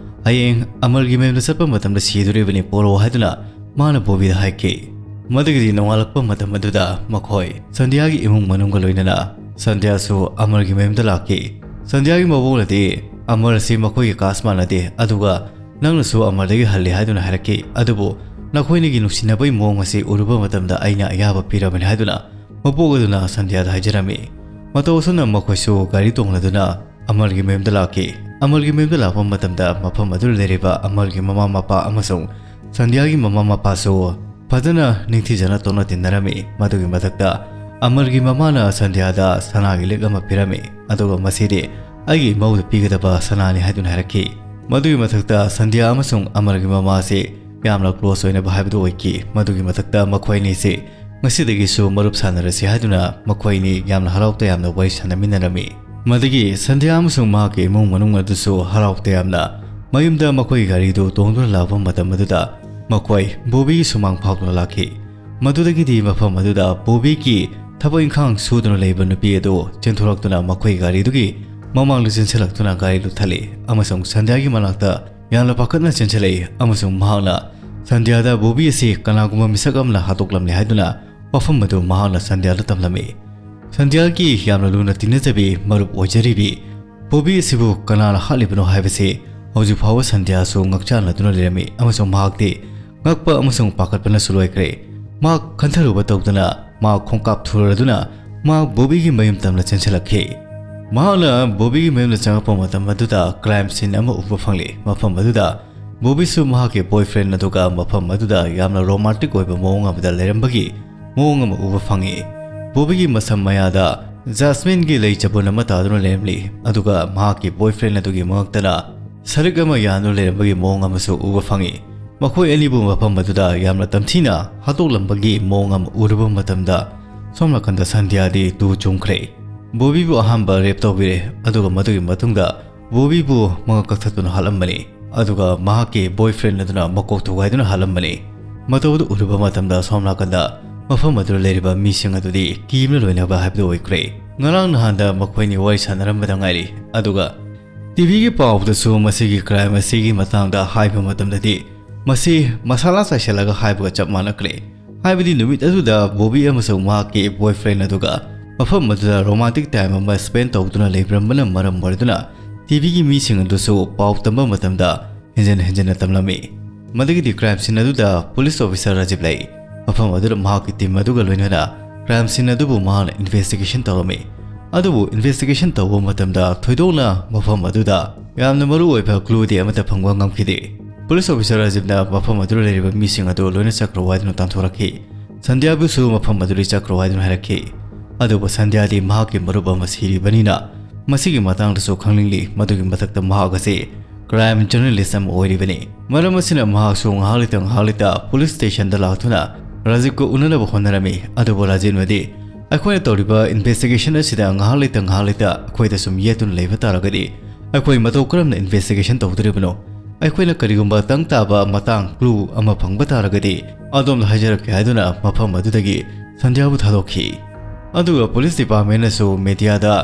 ꯍꯌꯦꯡ ꯑꯃꯔꯒꯤ ꯃꯌꯨꯝꯗ ꯆꯠꯄ ꯃꯇꯝꯗ ꯁꯤꯗꯣꯔꯤꯕꯅꯤ, ꯄꯣꯔꯛꯑꯣ ꯍꯥꯏꯗꯨꯅ ꯃꯥꯅ ꯕꯣꯕꯤꯗ ꯍꯥꯏꯈꯤ꯫ ꯃꯗꯨꯒꯤꯗꯤ ꯅꯣꯡꯉꯥꯜꯂꯛꯄ ꯃꯇꯝ ꯑꯗꯨꯗ ꯃꯈꯣꯏ ꯁꯟꯙ꯭ꯌꯥꯒꯤ ꯏꯃꯨꯡ ꯃꯅꯨꯡꯒ ꯂꯣꯏꯅꯅ ꯁꯟꯙ꯭ꯌꯥꯁꯨ ꯑꯃꯔꯒꯤ ꯃꯌꯨꯝꯗ ꯂꯥꯛꯈꯤ꯫ ꯁꯟꯙ꯭ꯌꯥꯒꯤ ꯃꯕꯣꯛꯅꯗꯤ ꯑꯃꯔ ꯑꯁꯤ ꯃꯈꯣꯏꯒꯤ ꯀꯥꯁ ꯃꯥꯟꯅꯗꯦ, ꯑꯗꯨꯒ ꯅꯪꯅꯁꯨ ꯑꯃꯔꯗꯒꯤ ꯍꯜꯂꯤ ꯍꯥꯏꯗꯨꯅ ꯍꯥꯏꯔꯛꯈꯤ꯫ ꯑꯗꯨꯕꯨ ꯅꯈꯣꯏꯅꯤꯒꯤ ꯅꯨꯡꯁꯤꯅꯕꯒꯤ ꯃꯑꯣꯡ ꯑꯁꯤ ꯎꯔꯨꯕ ꯃꯇꯝꯗ ꯑꯩꯅ ꯑꯌꯥꯕ ꯄꯤꯔꯕꯅꯤ ꯍꯥꯏꯗꯨꯅ ꯃꯕꯣꯛ ꯑꯗꯨꯅ ꯁꯟꯙ꯭ꯌꯥꯗ ꯍꯥꯏꯖꯔꯝꯃꯤ꯫ ꯃꯇꯧ ꯑꯁꯨꯝꯅ ꯃꯈꯣꯏꯁꯨ ꯒꯥꯔꯤ ꯇꯣꯡꯂꯗꯨꯅ ꯑꯃꯔꯒꯤ ꯃꯌꯨꯝꯗ ꯂꯥꯛꯈꯤ꯫ ꯑꯃꯔꯒꯤ ꯃꯌꯨꯝꯗ ꯂꯥꯛꯄ ꯃꯇꯝꯗ ꯃꯐꯝ ꯑꯗꯨꯗ ꯂꯩꯔꯤꯕ ꯑꯃꯔꯒꯤ ꯃꯃꯥ ꯃꯄꯥ ꯑꯃꯁꯨꯡ ꯁꯟꯙ꯭ꯌꯥꯒꯤ ꯃꯃꯥ ꯃꯄꯥꯁꯨ ꯐꯖꯅ ꯅꯤꯡꯊꯤꯖꯅ ꯇꯣꯠꯅ ꯇꯤꯟꯅꯔꯝꯃꯤ꯫ ꯃꯗꯨꯒꯤ ꯃꯊꯛꯇ ꯑꯃꯔꯒꯤ ꯃꯃꯥꯅ ꯁꯟꯙ꯭ꯌꯥꯗ ꯁꯅꯥꯒꯤ ꯂꯤꯛ ꯑꯃ ꯄꯤꯔꯝꯃꯤ, ꯑꯗꯨꯒ ꯃꯁꯤꯗꯤ ꯑꯩꯒꯤ ꯏꯃꯧꯗ ꯄꯤꯒꯗꯕ ꯁꯅꯥꯅꯤ ꯍꯥꯏꯗꯨꯅ ꯍꯥꯏꯔꯛꯈꯤ꯫ ꯃꯗꯨꯒꯤ ꯃꯊꯛꯇ ꯁꯟꯙ꯭ꯌꯥ ꯑꯃꯁꯨꯡ ꯑꯃꯔꯒꯤ ꯃꯃꯥ ꯑꯁꯤ ꯌꯥꯝꯅ ꯀ꯭ꯂꯣꯁ ꯑꯣꯏꯅꯕ ꯍꯥꯏꯕꯗꯨ ꯑꯣꯏꯈꯤ꯫ ꯃꯗꯨꯒꯤ ꯃꯊꯛꯇ ꯃꯈꯣꯏ ꯑꯅꯤꯁꯤ ꯉꯁꯤꯗꯒꯤꯁꯨ ꯃꯔꯨꯞ ꯁꯥꯟꯅꯔꯁꯤ ꯍꯥꯏꯗꯨꯅ ꯃꯈꯣꯏ ꯑꯅꯤ ꯌꯥꯝꯅ ꯍꯔꯥꯎ ꯇꯌꯥꯝꯅ ꯋꯥꯔꯤ ꯁꯥꯟꯅꯃꯤꯟꯅꯔꯝꯃꯤ꯫ ꯃꯗꯨꯒꯤ ꯁꯟꯙ꯭ꯌꯥ ꯑꯃꯁꯨꯡ ꯃꯍꯥꯛꯀꯤ ꯏꯃꯨꯡ ꯃꯅꯨꯡ ꯑꯗꯨꯁꯨ ꯍꯔꯥꯎ ꯇꯌꯥꯝꯅ ꯃꯌꯨꯝꯗ ꯃꯈꯣꯏꯒꯤ ꯒꯥꯔꯤꯗꯨ ꯇꯣꯡꯗꯨꯅ ꯂꯥꯛꯄ ꯃꯇꯝ ꯑꯗꯨꯗ ꯃꯈꯣꯏ ꯕꯣꯕꯤꯒꯤ ꯁꯨꯃꯥꯡ ꯐꯥꯎꯗꯨꯅ ꯂꯥꯛꯈꯤ꯫ ꯃꯗꯨꯗꯒꯤꯗꯤ ꯃꯐꯝ ꯑꯗꯨꯗ ꯕꯣꯕꯤꯒꯤ ꯊꯕꯛ ꯏꯪꯈꯥꯡ ꯁꯨꯗꯨꯅ ꯂꯩꯕ ꯅꯨꯄꯤ ꯑꯗꯨ ꯆꯦꯟꯊꯣꯔꯛꯇꯨꯅ ꯃꯈꯣꯏꯒꯤ ꯒꯥꯔꯤꯗꯨꯒꯤ ꯃꯃꯥꯡꯗ ꯆꯦꯟꯁꯤꯜꯂꯛꯇꯨꯅ ꯒꯥꯔꯤ ꯂꯨꯞꯊꯠꯂꯤ ꯑꯃꯁꯨꯡ ꯁꯟꯙ꯭ꯌꯥꯒꯤ ꯃꯅꯥꯛꯇ ꯌꯥꯝꯅ ꯄꯥꯈꯠꯅ ꯆꯦꯟꯁꯤꯜꯂꯛꯏ ꯑꯃꯁꯨꯡ ꯃꯍꯥꯛꯅ ꯁꯟꯙ꯭ꯌꯥꯗ ꯕꯣꯕꯤ ꯑꯁꯤ ꯀꯅꯥꯒꯨꯝꯕ ꯃꯤꯁꯛ ꯑꯃꯅ ꯍꯥꯠꯇꯣꯛꯂꯝꯂꯦ ꯍꯥꯏꯗꯨꯅ ꯋꯥꯐꯝ ꯑꯗꯨ ꯃꯍꯥꯛꯅ ꯁꯟꯙ꯭ꯌꯥꯗ ꯇꯝꯂꯝꯃꯤ꯫ ꯁꯟꯙ꯭ꯌꯥꯒꯤ ꯌꯥꯝꯅ ꯂꯨꯅ ꯇꯤꯟꯅꯖꯕꯤ ꯃꯔꯨꯞ ꯑꯣꯏꯖꯔꯤꯕꯤ ꯕꯣꯕꯤ ꯑꯁꯤꯕꯨ ꯀꯅꯥꯅ ꯍꯥꯠꯂꯤꯕꯅꯣ ꯍꯥꯏꯕꯁꯤ ꯍꯧꯖꯤꯛ ꯐꯥꯎꯕ ꯁꯟꯙ꯭ꯌꯥꯁꯨ ꯉꯛꯆꯥꯟꯅꯗꯨꯅ ꯂꯩꯔꯝꯃꯤ ꯑꯃꯁꯨꯡ ꯃꯍꯥꯛꯇꯤ ꯉꯛꯄ ꯑꯃꯁꯨꯡ ꯄꯥꯈꯠꯄꯅꯁꯨ ꯂꯣꯏꯈ꯭ꯔꯦ꯫ ꯃꯍꯥꯛ ꯈꯟꯊꯔꯨꯕ ꯇꯧꯗꯅ ꯃꯍꯥꯛ ꯈꯣꯡꯀꯥꯞ ꯊꯨꯔꯗꯨꯅ ꯃꯍꯥꯛ ꯕꯣꯕꯤꯒꯤ ꯃꯌꯨꯝ ꯇꯝꯅ ꯆꯦꯟꯁꯤꯜꯂꯛꯈꯤ꯫ ꯃꯍꯥꯛꯅ ꯕꯣꯕꯤꯒꯤ ꯃꯌꯨꯝꯗ ꯆꯪꯂꯛꯄ ꯃꯇꯝ ꯑꯗꯨꯗ ꯀ꯭ꯔꯥꯏꯝ ꯁꯤꯟ ꯑꯃ ꯎꯕ ꯐꯪꯂꯤ꯫ ꯃꯐꯝ ꯑꯗꯨꯗ ꯕꯣꯕꯤꯁꯨ ꯃꯍꯥꯛꯀꯤ ꯕꯣꯏꯐ꯭ꯔꯦꯟ ꯑꯗꯨꯒ ꯃꯐꯝ ꯑꯗꯨꯗ ꯌꯥꯝꯅ ꯔꯣꯃꯥꯟꯇꯤꯛ ꯑꯣꯏꯕ ꯃꯑꯣꯡ ꯑꯃꯗ ꯂꯩꯔꯝꯕꯒꯤ ꯃꯑꯣꯡ ꯑꯃ ꯎꯕ ꯐꯪꯉꯤ꯫ ꯕꯣꯕꯤꯒꯤ ꯃꯁꯝ ꯃꯌꯥꯗ ꯖꯥꯁꯃꯤꯟꯒꯤ ꯂꯩ ꯆꯕꯨꯟ ꯑꯃ ꯇꯥꯗꯨꯅ ꯂꯩꯔꯝꯂꯤ, ꯑꯗꯨꯒ ꯃꯍꯥꯛꯀꯤ ꯕꯣꯏꯐ꯭ꯔꯦꯟ ꯑꯗꯨꯒꯤ ꯃꯉꯛꯇꯅ ꯁꯔꯤꯛ ꯑꯃ ꯌꯥꯟꯗꯨꯅ ꯂꯩꯔꯝꯕꯒꯤ ꯃꯑꯣꯡ ꯑꯃꯁꯨ ꯎꯕ ꯐꯪꯉꯤ꯫ ꯃꯈꯣꯏ ꯑꯅꯤꯕꯨ ꯃꯐꯝ ꯑꯗꯨꯗ ꯌꯥꯝꯅ ꯇꯝꯊꯤꯅ ꯍꯥꯠꯇꯣꯛꯂꯝꯕꯒꯤ ꯃꯑꯣꯡ ꯑꯃ ꯎꯔꯨꯕ ꯃꯇꯝꯗ ꯁꯣꯝ ꯅꯥꯀꯟꯗ ꯁꯟꯙ꯭ꯌꯥꯗꯤ ꯇꯨ ꯆꯨꯝꯈ꯭ꯔꯦ꯫ ꯕꯣꯕꯤꯕꯨ ꯑꯍꯥꯟꯕ ꯔꯦꯞ ꯇꯧꯕꯤꯔꯦ, ꯑꯗꯨꯒ ꯃꯗꯨꯒꯤ ꯃꯇꯨꯡꯗ ꯕꯣꯕꯤꯕꯨ ꯃꯉꯛ ꯀꯛꯊꯠꯇꯨꯅ ꯍꯥꯠꯂꯝꯕꯅꯤ, ꯑꯗꯨꯒ ꯃꯍꯥꯛꯀꯤ ꯕꯣꯏꯐ꯭ꯔꯦꯟ ꯑꯗꯨꯅ ꯃꯀꯣꯛ ꯊꯨꯒꯥꯏꯗꯨꯅ ꯍꯥꯠꯂꯝꯕꯅꯤ꯫ ꯃꯇꯧ ꯑꯗꯨ ꯎꯔꯨꯕ ꯃꯇꯝꯗ ꯁꯣꯝ ꯅꯥꯀꯟꯗ ꯃꯐꯝ ꯑꯗꯨꯗ ꯂꯩꯔꯤꯕ ꯃꯤꯁꯤꯡ ꯑꯗꯨꯗꯤ ꯀꯤꯕꯅ ꯂꯣꯏꯅꯕ ꯍꯥꯏꯕꯗꯨ ꯑꯣꯏꯈ꯭ꯔꯦ꯫ ꯉꯔꯥꯡ ꯅꯍꯥꯟꯗ ꯃꯈꯣꯏꯅꯤ ꯋꯥꯔꯤ ꯁꯥꯟꯅꯔꯝꯕꯗ ꯉꯥꯏꯔꯤ, ꯑꯗꯨꯒ ꯇꯤꯚꯤꯒꯤ ꯄꯥꯎꯗꯁꯨ ꯃꯁꯤꯒꯤ ꯀ꯭ꯔꯥꯏꯝ ꯑꯁꯤꯒꯤ ꯃꯇꯥꯡꯗ ꯍꯥꯏꯕ ꯃꯇꯝꯗꯗꯤ ꯃꯁꯤ ꯃꯁꯥꯂꯥ ꯆꯥꯏꯁꯤꯜꯂꯒ ꯍꯥꯏꯕꯒ ꯆꯞ ꯃꯥꯟꯅꯈ꯭ꯔꯦ꯫ ꯍꯥꯏꯕꯗꯤ ꯅꯨꯃꯤꯠ ꯑꯗꯨꯗ ꯕꯣꯕꯤ ꯑꯃꯁꯨꯡ ꯃꯍꯥꯛꯀꯤ ꯕꯣꯏꯐ꯭ꯔꯦꯟ ꯑꯗꯨꯒ ꯃꯐꯝ ꯑꯗꯨꯗ ꯔꯣꯃꯥꯟꯇꯤꯛ ꯇꯥꯏꯝ ꯑꯃ ꯁ꯭ꯄꯦꯟ ꯇꯧꯗꯨꯅ ꯂꯩꯕꯤꯔꯝꯕꯅ ꯃꯔꯝ ꯑꯣꯏꯗꯨꯅ ꯇꯤꯚꯤꯒꯤ ꯃꯤꯁꯤꯡ ꯑꯗꯨꯁꯨ ꯄꯥꯎ ꯇꯝꯕ ꯃꯇꯝꯗ ꯍꯦꯟꯖꯤꯟ ꯍꯦꯟꯖꯤꯟꯅ ꯇꯝꯂꯝꯃꯤ꯫ ꯃꯗꯨꯒꯤꯗꯤ ꯀ꯭ꯔꯥꯏꯝ ꯁꯤꯟ ꯑꯗꯨꯗ ꯄꯨꯂꯤꯁ ꯑꯣꯐꯤꯁꯥꯔ ꯔꯥꯖꯤꯕ ꯂꯩ꯫ ꯃꯐꯝ ꯑꯗꯨꯗ ꯃꯍꯥꯛꯀꯤ ꯇꯤꯝ ꯑꯗꯨꯒ ꯂꯣꯏꯅꯅ ꯀ꯭ꯔꯥꯏꯝ ꯁꯤꯟ ꯑꯗꯨꯕꯨ ꯃꯍꯥꯛꯅ ꯏꯟꯚꯦꯁꯇꯤꯒꯦꯁꯟ ꯇꯧꯔꯝꯃꯤ꯫ ꯑꯗꯨꯕꯨ ꯏꯟꯚꯦꯁꯇꯤꯒꯦꯁꯟ ꯇꯧꯕ ꯃꯇꯝꯗ ꯊꯣꯏꯗꯣꯛꯅ ꯃꯐꯝ ꯑꯗꯨꯗ ꯌꯥꯝꯅ ꯃꯔꯨ ꯑꯣꯏꯕ ꯀ꯭ꯂꯨꯗꯤ ꯑꯃꯠꯇ ꯐꯪꯕ ꯉꯝꯈꯤꯗꯦ꯫ ꯄꯨꯂꯤꯁ ꯑꯣꯐꯤꯁꯥꯔ ꯔꯥꯖꯤꯕꯅ ꯃꯐꯝ ꯑꯗꯨꯗ ꯂꯩꯔꯤꯕ ꯃꯤꯁꯤꯡ ꯑꯗꯨ ꯂꯣꯏꯅ ꯆꯠꯈ꯭ꯔꯣ ꯍꯥꯏꯗꯨꯅ ꯇꯥꯟꯊꯣꯔꯛꯈꯤ꯫ ꯁꯟꯙ꯭ꯌꯥꯕꯨꯁꯨ ꯃꯐꯝ ꯑꯗꯨꯗ ꯆꯠꯈ꯭ꯔꯣ ꯍꯥꯏꯗꯨꯅ ꯍꯥꯏꯔꯛꯈꯤ꯫ ꯑꯗꯨꯕꯨ ꯁꯟꯙ꯭ꯌꯥꯗꯤ ꯃꯍꯥꯛꯀꯤ ꯃꯔꯨꯞ ꯑꯃ ꯁꯤꯔꯤꯕꯅꯤꯅ ꯃꯁꯤꯒꯤ ꯃꯇꯥꯡꯗꯁꯨ ꯈꯪꯅꯤꯡꯂꯤ꯫ ꯃꯗꯨꯒꯤ ꯃꯊꯛꯇ ꯃꯍꯥꯛ ꯑꯁꯤ ꯀ꯭ꯔꯥꯏꯝ ꯖꯔꯅꯦꯂꯤꯁ ꯑꯃ ꯑꯣꯏꯔꯤꯕꯅꯤ꯫ ꯃꯔꯝ ꯑꯁꯤꯅ ꯃꯍꯥꯛꯁꯨ ꯉꯥꯏꯍꯥꯛ ꯂꯩꯇ ꯉꯥꯏꯍꯥꯛ ꯂꯩꯇ ꯄꯨꯂꯤꯁ ꯁ꯭ꯇꯦꯁꯟꯗ ꯂꯥꯛꯇꯨꯅ ꯔꯥꯖꯤꯕꯀ ꯎꯅꯅꯕ ꯍꯣꯠꯅꯔꯝꯃꯤ꯫ ꯑꯗꯨꯕꯨ ꯔꯥꯖꯤꯕꯅꯗꯤ ꯑꯩꯈꯣꯏꯅ ꯇꯧꯔꯤꯕ ꯏꯟꯚꯦꯁꯇꯤꯒꯦꯁꯟ ꯑꯁꯤꯗ ꯉꯥꯏꯍꯥꯛ ꯂꯩꯇ ꯉꯥꯏꯍꯥꯛ ꯂꯩꯇ ꯑꯩꯈꯣꯏꯗ ꯁꯨꯝ ꯌꯦꯠꯇꯨꯅ ꯂꯩꯕ ꯇꯥꯔꯒꯗꯤ ꯑꯩꯈꯣꯏ ꯃꯇꯧ ꯀꯔꯝꯅ ꯏꯟꯚꯦꯁꯇꯤꯒꯦꯁꯟ ꯇꯧꯗꯣꯔꯤꯕꯅꯣ? ꯑꯩꯈꯣꯏꯅ ꯀꯔꯤꯒꯨꯝꯕ ꯇꯪ ꯇꯥꯕ ꯃꯇꯥꯡ clue ꯑꯃ ꯐꯪꯕ ꯇꯥꯔꯒꯗꯤ ꯑꯗꯣꯝꯗ ꯍꯥꯏꯖꯔꯛꯀꯦ ꯍꯥꯏꯗꯨꯅ ꯃꯐꯝ ꯑꯗꯨꯗꯒꯤ ꯁꯟꯙ꯭ꯌꯥꯕꯨ ꯊꯥꯗꯣꯛꯈꯤ꯫ ꯑꯗꯨꯒ police departmentꯅꯁꯨ mediaꯗ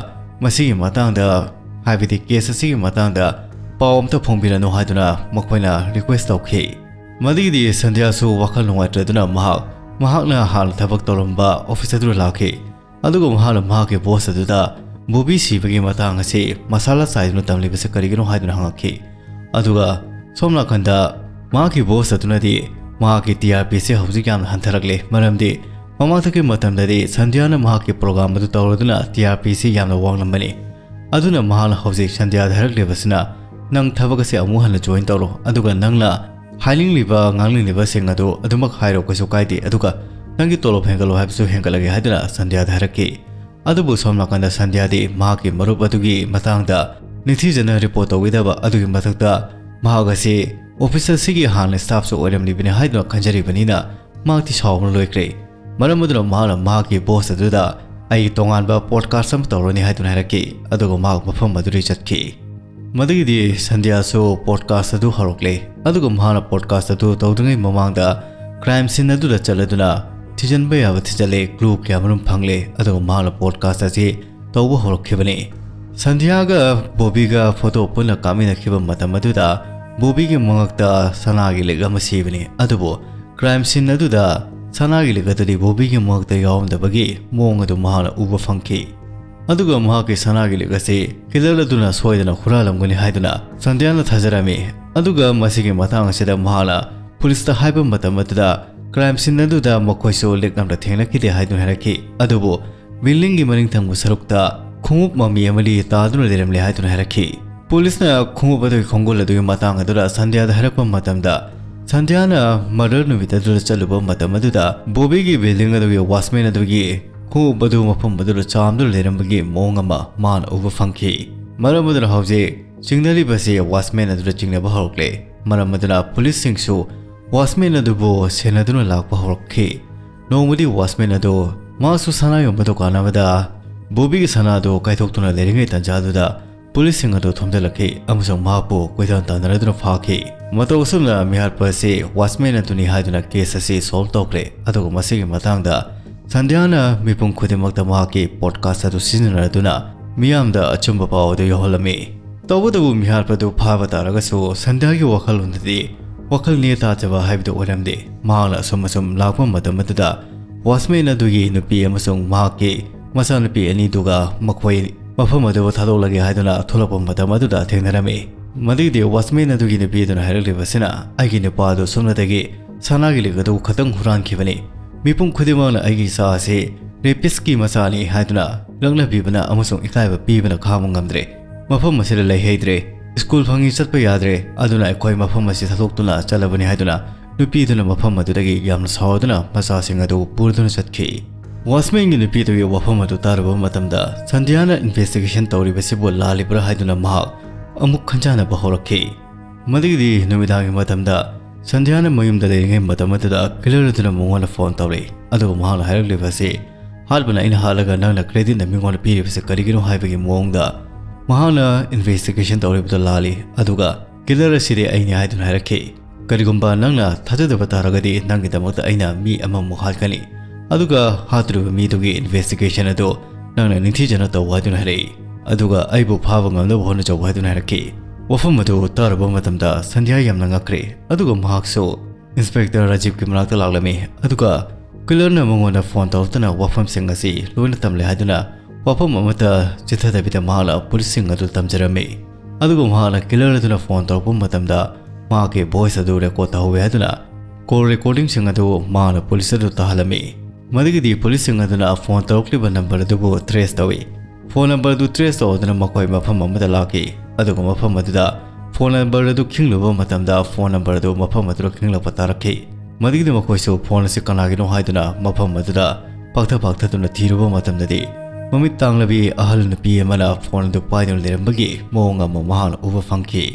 ꯃꯁꯤꯒꯤ ꯃꯇꯥꯡꯗ, ꯍꯥꯏꯕꯗꯤ case ꯑꯁꯤꯒꯤ ꯃꯇꯥꯡꯗ ꯄꯥꯎ ꯑꯝꯇ ꯐꯣꯡꯕꯤꯔꯅꯨ ꯍꯥꯏꯗꯨꯅ ꯃꯈꯣꯏꯅ request ꯇꯧꯈꯤ꯫ ꯃꯗꯨꯒꯤꯗꯤ ꯁꯟꯙ꯭ꯌꯥꯁꯨ ꯋꯥꯈꯜ ꯅꯨꯡꯉꯥꯏꯇ꯭ꯔꯗꯨꯅ ꯃꯍꯥꯛ, ꯃꯍꯥꯛꯅ ꯍꯥꯟꯅ ꯊꯕꯛ ꯇꯧꯔꯝꯕ office ꯑꯗꯨꯗ ꯂꯥꯛꯈꯤ꯫ ꯑꯗꯨꯒ ꯃꯍꯥꯛꯅ ꯃꯍꯥꯛꯀꯤ boss ꯑꯗꯨꯗ ꯕꯣꯕꯤ ꯁꯤꯕꯒꯤ ꯃꯇꯥꯡ ꯑꯁꯤ ꯃꯁꯥꯂꯥ ꯆꯥꯏꯗꯨꯅ ꯇꯝꯂꯤꯕꯁꯤ ꯀꯔꯤꯒꯤꯅꯣ ꯍꯥꯏꯗꯨꯅ ꯍꯪꯉꯛꯈꯤ꯫ ꯑꯗꯨꯒ ꯁꯣꯝ ꯅꯥꯀꯟꯗ ꯃꯍꯥꯛꯀꯤ boss ꯑꯗꯨꯅꯗꯤ ꯃꯍꯥꯛꯀꯤ T R P ꯑꯁꯤ ꯍꯧꯖꯤꯛ ꯌꯥꯝꯅ ꯍꯟꯊꯔꯛꯂꯦ, ꯃꯔꯝꯗꯤ ꯃꯃꯥꯡꯊꯛꯀꯤ ꯃꯇꯝꯗꯗꯤ ꯁꯟꯙ꯭ꯌꯥꯅ ꯃꯍꯥꯛꯀꯤ program ꯑꯗꯨ ꯇꯧꯔꯗꯨꯅ T R P ꯑꯁꯤ ꯌꯥꯝꯅ ꯋꯥꯡꯂꯝꯕꯅꯤ꯫ ꯑꯗꯨꯅ ꯃꯍꯥꯛꯅ ꯍꯧꯖꯤꯛ ꯁꯟꯙ꯭ꯌꯥꯗ ꯍꯥꯏꯔꯛꯂꯤꯕꯁꯤꯅ, "ꯅꯪ ꯊꯕꯛ ꯑꯁꯤ ꯑꯃꯨꯛ ꯍꯟꯅ join ꯇꯧꯔꯣ, ꯑꯗꯨꯒ ꯅꯪꯅ ꯍꯥꯏꯅꯤꯡꯂꯤꯕ ꯉꯥꯡꯅꯤꯡꯂꯤꯕꯁꯤꯡ ꯑꯗꯨ ꯑꯗꯨꯃꯛ ꯍꯥꯏꯔꯣ, ꯀꯩꯁꯨ ꯀꯥꯏꯗꯦ, ꯑꯗꯨꯒ ꯅꯪꯒꯤ ꯇꯣꯂꯣꯞ ꯍꯦꯟꯒꯠꯂꯣ ꯍꯥꯏꯕꯁꯨ ꯍꯦꯟꯒꯠꯂꯒꯦ" ꯍꯥꯏꯗꯨꯅ ꯁꯟꯙ꯭ꯌꯥꯗ ꯍꯥꯏꯔꯛꯈꯤ꯫ ꯑꯗꯨꯕꯨ ꯁꯣꯝ ꯅꯥꯀꯟꯗ ꯁꯟꯙ꯭ꯌꯥꯗꯤ ꯃꯍꯥꯛꯀꯤ ꯃꯔꯨꯞ ꯑꯗꯨꯒꯤ ꯃꯇꯥꯡꯗ ꯅꯤꯡꯊꯤꯖꯅ report ꯇꯧꯕꯤꯗꯕ, ꯑꯗꯨꯒꯤ ꯃꯊꯛꯇ ꯃꯍꯥꯛ ꯑꯁꯤ office ꯑꯁꯤꯒꯤ ꯍꯥꯟꯅ staffꯁꯨ ꯑꯣꯏꯔꯝꯂꯤꯕꯅꯤ ꯍꯥꯏꯗꯨꯅ ꯈꯟꯖꯔꯤꯕꯅꯤꯅ ꯃꯍꯥꯛꯇꯤ ꯁꯥꯎꯕꯅ ꯂꯣꯏꯈ꯭ꯔꯦ꯫ ꯃꯔꯝ ꯑꯗꯨꯅ ꯃꯍꯥꯛꯅ ꯃꯍꯥꯛꯀꯤ boss ꯑꯗꯨꯗ "ꯑꯩ ꯇꯣꯉꯥꯟꯕ podcast ꯑꯃ ꯇꯧꯔꯅꯤ" ꯍꯥꯏꯗꯨꯅ ꯍꯥꯏꯔꯛꯈꯤ꯫ ꯑꯗꯨꯒ ꯃꯍꯥꯛ ꯃꯐꯝ ꯑꯗꯨꯗꯒꯤ ꯆꯠꯈꯤ꯫ ꯃꯗꯨꯒꯤꯗꯤ ꯁꯟꯙ꯭ꯌꯥꯁꯨ podcast ꯑꯗꯨ ꯍꯧꯔꯛꯂꯦ꯫ ꯑꯗꯨꯒ ꯃꯍꯥꯛꯅ podcast ꯑꯗꯨ ꯇꯧꯗ꯭ꯔꯤꯉꯩ ꯃꯃꯥꯡꯗ crime scene ꯑꯗꯨꯗ ꯆꯠꯂꯗꯨꯅ ꯊꯤꯖꯤꯟꯕ ꯌꯥꯕ ꯊꯤꯖꯤꯜꯂꯦ, clue ꯀꯌꯥ ꯃꯔꯨꯝ ꯐꯪꯂꯦ꯫ ꯑꯗꯨꯒ ꯃꯍꯥꯛꯅ podcast ꯑꯁꯤ ꯇꯧꯕ ꯍꯧꯔꯛꯈꯤꯕꯅꯤ꯫ ꯁꯟꯙ꯭ꯌꯥꯒ ꯕꯣꯕꯤꯒ photo ꯄꯨꯟꯅ ꯀꯥꯞꯃꯤꯟꯅꯈꯤꯕ ꯃꯇꯝ ꯑꯗꯨꯗ ꯕꯣꯕꯤꯒꯤ ꯃꯉꯛꯇ ꯁꯅꯥꯒꯤ ꯂꯤꯛ ꯑꯃ ꯁꯤꯕꯅꯤ꯫ ꯑꯗꯨꯕꯨ crime scene ꯑꯗꯨꯗ ꯁꯅꯥꯒꯤ ꯂꯤꯛ ꯑꯗꯨꯗꯤ ꯕꯣꯕꯤꯒꯤ ꯃꯉꯛꯇ ꯌꯥꯎꯔꯝꯗꯕꯒꯤ ꯃꯑꯣꯡ ꯑꯗꯨ ꯃꯍꯥꯛꯅ ꯎꯕ ꯐꯪꯈꯤ꯫ ꯑꯗꯨꯒ ꯃꯍꯥꯛꯀꯤ ꯁꯅꯥꯒꯤ ꯂꯤꯛ ꯑꯁꯤ killer ꯑꯗꯨꯅ ꯁꯣꯏꯗꯅ ꯍꯨꯔꯥꯜꯂꯝꯒꯅꯤ ꯍꯥꯏꯗꯨꯅ ꯁꯟꯙ꯭ꯌꯥꯅ ꯊꯥꯖꯔꯝꯃꯤ꯫ ꯑꯗꯨꯒ ꯃꯁꯤꯒꯤ ꯃꯇꯥꯡ ꯑꯁꯤꯗ ꯃꯍꯥꯛꯅ policeꯇ ꯍꯥꯏꯕ ꯃꯇꯝ ꯑꯗꯨꯗ crime scene ꯑꯗꯨꯗ ꯃꯈꯣꯏꯁꯨ ꯂꯤꯛ ꯑꯃꯠꯇ ꯊꯦꯡꯅꯈꯤꯗꯦ ꯍꯥꯏꯗꯨꯅ ꯍꯥꯏꯔꯛꯈꯤ꯫ ꯑꯗꯨꯕꯨ buildingꯒꯤ ꯃꯅꯤꯡ ꯊꯪꯕ ꯁꯔꯨꯛꯇ ꯈꯣꯡꯎꯞ ꯃꯃꯤ ꯑꯃꯗꯤ ꯇꯥꯗꯨꯅ ꯂꯩꯔꯝꯂꯦ ꯍꯥꯏꯗꯨꯅ ꯍꯥꯏꯔꯛꯈꯤ꯫ Policeꯅ ꯈꯣꯡꯎꯞ ꯑꯗꯨꯒꯤ ꯈꯣꯡꯒꯨꯜ ꯑꯗꯨꯒꯤ ꯃꯇꯥꯡ ꯑꯗꯨꯗ ꯁꯟꯙ꯭ꯌꯥꯗ ꯍꯥꯏꯔꯛꯄ ꯃꯇꯝꯗ, ꯁꯟꯙ꯭ꯌꯥꯅ murder ꯅꯨꯃꯤꯠ ꯑꯗꯨꯗ ꯆꯠꯂꯨꯕ ꯃꯇꯝ ꯑꯗꯨꯗ ꯕꯣꯕꯤꯒꯤ building ꯑꯗꯨꯒꯤ watchman ꯑꯗꯨꯒꯤ ꯈꯣꯡꯎꯞ ꯑꯗꯨ ꯃꯐꯝ ꯑꯗꯨꯗ ꯆꯥꯝꯗꯨꯅ ꯂꯩꯔꯝꯕꯒꯤ ꯃꯑꯣꯡ ꯑꯃ ꯃꯥꯅ ꯎꯕ ꯐꯪꯈꯤ꯫ ꯃꯔꯝ ꯑꯗꯨꯅ ꯍꯧꯖꯤꯛ ꯆꯤꯡꯅꯔꯤꯕꯁꯤ watchman ꯑꯗꯨꯗ ꯆꯤꯡꯅꯕ ꯍꯧꯔꯛꯂꯦ꯫ ꯃꯔꯝ ꯑꯗꯨꯅ policeꯁꯤꯡꯁꯨ watchman ꯑꯗꯨꯕꯨ ꯁꯦꯟꯅꯗꯨꯅ ꯂꯥꯛꯄ ꯍꯧꯔꯛꯈꯤ꯫ ꯅꯣꯡꯃꯗꯤ watchman ꯑꯗꯨ ꯃꯍꯥꯛꯁꯨ ꯁꯅꯥ ꯌꯣꯟꯕ ꯗꯨꯀꯥꯟ ꯑꯃꯗ ꯕꯣꯕꯤꯒꯤ ꯁꯅꯥ ꯑꯗꯨ ꯀꯥꯏꯊꯣꯛꯇꯨꯅ ꯂꯩꯔꯤꯉꯩ ꯇꯥꯟꯖꯥꯗꯨꯗ ꯄꯨꯂꯤꯁꯁꯤꯡ ꯑꯗꯨ ꯊꯣꯝꯖꯤꯜꯂꯛꯈꯤ ꯑꯃꯁꯨꯡ ꯃꯍꯥꯛꯄꯨ ꯀꯣꯏꯇꯥꯟ ꯇꯥꯟꯅꯔꯗꯨꯅ ꯐꯥꯈꯤ꯫ ꯃꯇꯧ ꯑꯁꯨꯝꯅ ꯃꯤꯍꯥꯠꯄ ꯑꯁꯤ ꯋꯥꯆꯃꯦꯟ ꯑꯗꯨꯅꯤ ꯍꯥꯏꯗꯨꯅ ꯀꯦꯁ ꯑꯁꯤ ꯁꯣꯜꯕ ꯇꯧꯈ꯭ꯔꯦ, ꯑꯗꯨꯒ ꯃꯁꯤꯒꯤ ꯃꯇꯥꯡꯗ ꯁꯟꯙ꯭ꯌꯥꯅ ꯃꯤꯄꯨꯝ ꯈꯨꯗꯤꯡꯃꯛꯇ ꯃꯍꯥꯛꯀꯤ ꯄꯣꯗꯀꯥꯁ ꯑꯗꯨ ꯁꯤꯖꯤꯟꯅꯔꯗꯨꯅ ꯃꯤꯌꯥꯝꯗ ꯑꯆꯨꯝꯕ ꯄꯥꯎ ꯑꯗꯨ ꯌꯧꯍꯜꯂꯝꯃꯤ꯫ ꯇꯧꯕꯇꯕꯨ ꯃꯤꯍꯥꯠꯄꯗꯨ ꯐꯥꯕ ꯇꯥꯔꯒꯁꯨ ꯁꯟꯙ꯭ꯌꯥꯒꯤ ꯋꯥꯈꯜꯂꯣꯟꯗꯗꯤ ꯋꯥꯈꯜ ꯅꯦ ꯇꯥꯗꯕ ꯍꯥꯏꯕꯗꯨ ꯑꯣꯏꯔꯝꯗꯦ꯫ ꯃꯍꯥꯛꯅ ꯑꯁꯨꯝ ꯑꯁꯨꯝ ꯂꯥꯛꯄ ꯃꯇꯝ ꯑꯗꯨꯗ ꯋꯥꯆꯃꯦꯟ ꯑꯗꯨꯒꯤ ꯅꯨꯄꯤ ꯑꯃꯁꯨꯡ ꯃꯍꯥꯛꯀꯤ ꯃꯆꯥꯅꯨꯄꯤ ꯑꯅꯤꯗꯨꯒ ꯃꯈꯣꯏ ꯃꯐꯝ ꯑꯗꯨꯕꯨ ꯊꯥꯗꯣꯛꯂꯒꯦ ꯍꯥꯏꯗꯨꯅ ꯊꯣꯛꯂꯛꯄ ꯃꯇꯝ ꯑꯗꯨꯗ ꯊꯦꯡꯅꯔꯝꯃꯤ꯫ ꯃꯗꯨꯒꯤꯗꯤ ꯋꯥꯆꯃꯦꯟ ꯑꯗꯨꯒꯤ ꯅꯨꯄꯤ ꯑꯗꯨꯅ ꯍꯥꯏꯔꯛꯂꯤꯕꯁꯤꯅ, "ꯑꯩꯒꯤ ꯅꯨꯄꯥ ꯑꯗꯨ ꯁꯨꯞꯅꯇꯒꯤ ꯁꯅꯥꯒꯤ ꯂꯤꯛ ꯑꯗꯨ ꯈꯛꯇꯪ ꯍꯨꯔꯥꯟꯈꯤꯕꯅꯤ꯫ ꯃꯤꯄꯨꯝ ꯈꯨꯗꯤꯡꯃꯛꯅ ꯑꯩꯒꯤ ꯏꯆꯥ ꯑꯁꯤ ꯔꯦꯄꯤꯁꯀꯤ ꯃꯆꯥꯅꯤ ꯍꯥꯏꯗꯨꯅ ꯂꯛꯅꯕꯤꯕꯅ ꯑꯃꯁꯨꯡ ꯏꯀꯥꯏꯕ ꯄꯤꯕꯅ ꯈꯥꯡꯕ ꯉꯝꯗ꯭ꯔꯦ꯫ ꯃꯐꯝ ꯑꯁꯤꯗ ꯂꯩꯍꯩꯗ꯭ꯔꯦ꯫ ꯁ꯭ꯀꯨꯜ ꯐꯪꯉꯤ ꯆꯠꯄ ꯌꯥꯗ꯭ꯔꯦ꯫ ꯑꯗꯨꯅ ꯑꯩꯈꯣꯏ ꯃꯐꯝ ꯑꯁꯤ ꯊꯥꯗꯣꯛꯇꯨꯅ ꯆꯠꯂꯕꯅꯤ" ꯍꯥꯏꯗꯨꯅ ꯅꯨꯄꯤꯗꯨꯅ ꯃꯐꯝ ꯑꯗꯨꯗꯒꯤ ꯌꯥꯝꯅ ꯁꯥꯎꯗꯨꯅ ꯃꯆꯥꯁꯤꯡ ꯑꯗꯨ ꯄꯨꯔꯗꯨꯅ ꯆꯠꯈꯤ꯫ ꯋꯥꯆꯃꯦꯟꯒꯤ ꯅꯨꯄꯤꯗꯨꯒꯤ ꯋꯥꯐꯝ ꯑꯗꯨ ꯇꯥꯔꯨꯕ ꯃꯇꯝꯗ ꯁꯟꯙ꯭ꯌꯥꯅ ꯏꯟꯚꯦꯁꯇꯤꯒꯦꯁꯟ ꯇꯧꯔꯤꯕꯁꯤꯕꯨ ꯂꯥꯜꯂꯤꯕ꯭ꯔꯥ ꯍꯥꯏꯗꯨꯅ ꯃꯍꯥꯛ ꯑꯃꯨꯛ ꯈꯟꯖꯥꯟꯅꯕ ꯍꯧꯔꯛꯈꯤ꯫ ꯃꯗꯨꯒꯤꯗꯤ ꯅꯨꯃꯤꯗꯥꯡꯒꯤ ꯃꯇꯝꯗ ꯁꯟꯙ꯭ꯌꯥꯅ ꯃꯌꯨꯝꯗ ꯂꯩꯔꯤꯉꯩ ꯃꯇꯝ ꯑꯗꯨꯗ ꯀꯤꯂꯔ ꯑꯗꯨꯅ ꯃꯉꯣꯟꯗ ꯐꯣꯟ ꯇꯧꯔꯛꯏ, ꯑꯗꯨꯒ ꯃꯍꯥꯛꯅ ꯍꯥꯏꯔꯛꯂꯤꯕ ꯑꯁꯤ, "ꯍꯥꯠꯄꯅ ꯑꯩꯅ ꯍꯥꯠꯂꯒ ꯅꯪꯅ ꯀ꯭ꯔꯦꯗꯤꯠꯅ ꯃꯤꯉꯣꯟꯗ ꯄꯤꯔꯤꯕꯁꯤ ꯀꯔꯤꯒꯤꯅꯣ?" ꯍꯥꯏꯕꯒꯤ ꯃꯑꯣꯡꯗ ꯃꯍꯥꯛꯅ ꯏꯟꯚꯦꯁꯇꯤꯒꯦꯁꯟ ꯇꯧꯔꯤꯕꯗꯨ ꯂꯥꯜꯂꯤ, ꯑꯗꯨꯒ ꯀꯤꯂꯔ ꯑꯁꯤꯗꯤ ꯑꯩꯅꯤ ꯍꯥꯏꯗꯨꯅ ꯍꯥꯏꯔꯛꯈꯤ꯫ "ꯀꯔꯤꯒꯨꯝꯕ ꯅꯪꯅ ꯊꯥꯖꯗꯕ ꯇꯥꯔꯒꯗꯤ ꯅꯪꯒꯤꯗꯃꯛꯇ ꯑꯩꯅ ꯃꯤ ꯑꯃꯃꯨꯛ ꯍꯥꯠꯀꯅꯤ, ꯑꯗꯨꯒ ꯍꯥꯠꯇ꯭ꯔꯤꯕ ꯃꯤꯗꯨꯒꯤ ꯏꯟꯚꯦꯁꯇꯤꯒꯦꯁꯟ ꯑꯗꯨ ꯅꯪꯅ ꯅꯤꯡꯊꯤꯖꯅ ꯇꯧ" ꯍꯥꯏꯗꯨꯅ ꯍꯥꯏꯔꯛꯏ꯫ ꯑꯗꯨꯒ ꯑꯩꯕꯨ ꯐꯥꯕ ꯉꯝꯅꯕ ꯍꯣꯠꯅꯖꯧ ꯍꯥꯏꯗꯨꯅ ꯍꯥꯏꯔꯛꯈꯤ꯫ ꯋꯥꯐꯝ ꯑꯗꯨ ꯇꯥꯔꯨꯕ ꯃꯇꯝꯗ ꯁꯟꯙ꯭ꯌꯥ ꯌꯥꯝꯅ ꯉꯛꯈ꯭ꯔꯦ, ꯑꯗꯨꯒ ꯃꯍꯥꯛꯁꯨ ꯏꯟꯁꯄꯦꯛꯇꯔ ꯔꯥꯖꯤꯕꯀꯤ ꯃꯅꯥꯛꯇ ꯂꯥꯛꯂꯝꯃꯤ, ꯑꯗꯨꯒ ꯀꯤꯂꯔꯅ ꯃꯉꯣꯟꯗ ꯐꯣꯟ ꯇꯧꯔꯛꯇꯨꯅ ꯋꯥꯐꯝꯁꯤꯡ ꯑꯁꯤ ꯂꯣꯏꯅ ꯇꯝꯂꯦ ꯍꯥꯏꯗꯨꯅ ꯋꯥꯐꯝ ꯑꯃꯠꯇ ꯆꯤꯊꯗꯕꯤꯗ ꯃꯍꯥꯛꯅ ꯄꯨꯂꯤꯁꯁꯤꯡ ꯑꯗꯨ ꯇꯝꯖꯔꯝꯃꯤ꯫ ꯑꯗꯨꯒ ꯃꯍꯥꯛꯅ ꯀꯤꯂꯔ ꯑꯗꯨꯅ ꯐꯣꯟ ꯇꯧꯔꯛꯄ ꯃꯇꯝꯗ ꯃꯍꯥꯛꯀꯤ ꯚꯣꯏꯁ ꯑꯗꯨ ꯔꯦꯀꯣꯔꯗ ꯇꯧꯍꯧꯋꯤ ꯍꯥꯏꯗꯨꯅ ꯀꯣꯜ ꯔꯦꯀꯣꯔꯗꯤꯡꯁꯤꯡ ꯑꯗꯨ ꯃꯍꯥꯛꯅ ꯄꯨꯂꯤꯁ ꯑꯗꯨ ꯇꯥꯍꯜꯂꯝꯃꯤ꯫ ꯃꯗꯨꯒꯤꯗꯤ ꯄꯨꯂꯤꯁꯁꯤꯡ ꯑꯗꯨꯅ ꯐꯣꯟ ꯇꯧꯔꯛꯂꯤꯕ ꯅꯝꯕꯔ ꯑꯗꯨꯕꯨ ꯇ꯭ꯔꯦꯁ ꯇꯧꯏ꯫ ꯐꯣꯟ ꯅꯝꯕꯔ ꯑꯗꯨ ꯇ꯭ꯔꯦꯁ ꯇꯧꯗꯨꯅ ꯃꯈꯣꯏ ꯃꯐꯝ ꯑꯃꯗ ꯂꯥꯛꯈꯤ, ꯑꯗꯨꯒ ꯃꯐꯝ ꯑꯗꯨꯗ ꯐꯣꯟ ꯅꯝꯕꯔ ꯑꯗꯨ ꯈꯤꯡꯂꯨꯕ ꯃꯇꯝꯗ ꯐꯣꯟ ꯅꯝꯕꯔ ꯑꯗꯨ ꯃꯐꯝ ꯑꯗꯨꯗ ꯈꯤꯡꯂꯛꯄ ꯇꯥꯔꯛꯈꯤ꯫ ꯃꯗꯨꯒꯤꯗꯤ ꯃꯈꯣꯏꯁꯨ ꯐꯣꯟ ꯑꯁꯤ ꯀꯅꯥꯒꯤꯅꯣ ꯍꯥꯏꯗꯨꯅ ꯃꯐꯝ ꯑꯗꯨꯗ ꯄꯥꯛꯊ ꯄꯥꯛꯊꯗꯨꯅ ꯊꯤꯔꯨꯕ ꯃꯇꯝꯗꯗꯤ ꯃꯃꯤꯠ ꯇꯥꯡꯂꯕꯤ ꯑꯍꯜ ꯅꯨꯄꯤ ꯑꯃꯅ ꯐꯣꯟ ꯑꯗꯨ ꯄꯥꯏꯗꯨꯅ ꯂꯩꯔꯝꯕꯒꯤ ꯃꯑꯣꯡ ꯑꯃ ꯃꯍꯥꯛꯅ ꯎꯕ ꯐꯪꯈꯤ꯫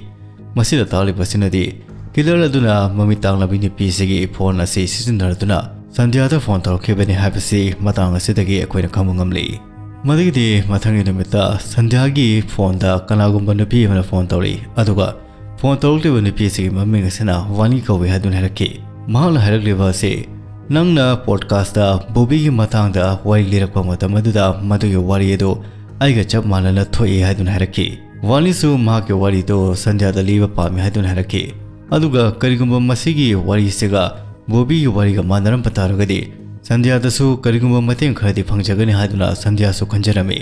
ꯃꯁꯤꯗ ꯇꯥꯛꯂꯤꯕꯁꯤꯅꯗꯤ ꯀꯤꯂꯔ ꯑꯗꯨꯅ ꯃꯃꯤꯠ ꯇꯥꯡꯂꯕꯤ ꯅꯨꯄꯤꯁꯤꯒꯤ ꯐꯣꯟ ꯑꯁꯤ ꯁꯤꯖꯤꯟꯅꯔꯗꯨꯅ ꯁꯟꯙ꯭ꯌꯥꯗ ꯐꯣꯟ ꯇꯧꯔꯛꯈꯤꯕꯅꯤ ꯍꯥꯏꯕꯁꯤ ꯃꯇꯥꯡ ꯑꯁꯤꯗꯒꯤ ꯑꯩꯈꯣꯏꯅ ꯈꯪꯕ ꯉꯝꯂꯤ꯫ ꯃꯗꯨꯒꯤꯗꯤ ꯃꯊꯪꯒꯤ ꯅꯨꯃꯤꯠꯇ ꯁꯟꯙ꯭ꯌꯥꯒꯤ ꯐꯣꯟꯗ ꯀꯅꯥꯒꯨꯝꯕ ꯅꯨꯄꯤ ꯑꯃꯅ ꯐꯣꯟ ꯇꯧꯔꯛꯏ, ꯑꯗꯨꯒ ꯐꯣꯟ ꯇꯧꯔꯛꯂꯤꯕ ꯅꯨꯄꯤ ꯑꯁꯤꯒꯤ ꯃꯃꯤꯡ ꯑꯁꯤꯅ ꯋꯥꯅꯤ ꯀꯧꯏ ꯍꯥꯏꯗꯨꯅ ꯍꯥꯏꯔꯛꯈꯤ꯫ ꯃꯍꯥꯛꯅ ꯍꯥꯏꯔꯛꯂꯤꯕ ꯑꯁꯤ, "ꯅꯪꯅ ꯄꯣꯗꯀꯥꯁꯇ ꯕꯣꯕꯤꯒꯤ ꯃꯇꯥꯡꯗ ꯋꯥꯔꯤ ꯂꯤꯔꯛꯄ ꯃꯇꯝ ꯑꯗꯨꯗ ꯃꯗꯨꯒꯤ ꯋꯥꯔꯤ ꯑꯗꯨ ꯑꯩꯒ ꯆꯞ ꯃꯥꯟꯅꯅ ꯊꯣꯛꯏ" ꯍꯥꯏꯗꯨꯅ ꯍꯥꯏꯔꯛꯈꯤ꯫ ꯋꯥꯅꯤꯁꯨ ꯃꯍꯥꯛꯀꯤ ꯋꯥꯔꯤꯗꯨ ꯁꯟꯙ꯭ꯌꯥꯗ ꯂꯤꯕ ꯄꯥꯝꯃꯤ ꯍꯥꯏꯗꯨꯅ ꯍꯥꯏꯔꯛꯈꯤ꯫ ꯑꯗꯨꯒ ꯀꯔꯤꯒꯨꯝꯕ ꯃꯁꯤꯒꯤ ꯋꯥꯔꯤꯁꯤꯒ ꯕꯣꯕꯤꯒꯤ ꯋꯥꯔꯤꯒ ꯃꯥꯟꯅꯔꯝꯕ ꯇꯥꯔꯒꯗꯤ ꯁꯟꯙ꯭ꯌꯥꯗꯁꯨ ꯀꯔꯤꯒꯨꯝꯕ ꯃꯇꯦꯡ ꯈꯔꯗꯤ ꯐꯪꯖꯒꯅꯤ ꯍꯥꯏꯗꯨꯅ ꯁꯟꯙ꯭ꯌꯥꯁꯨ ꯈꯟꯖꯔꯝꯃꯤ꯫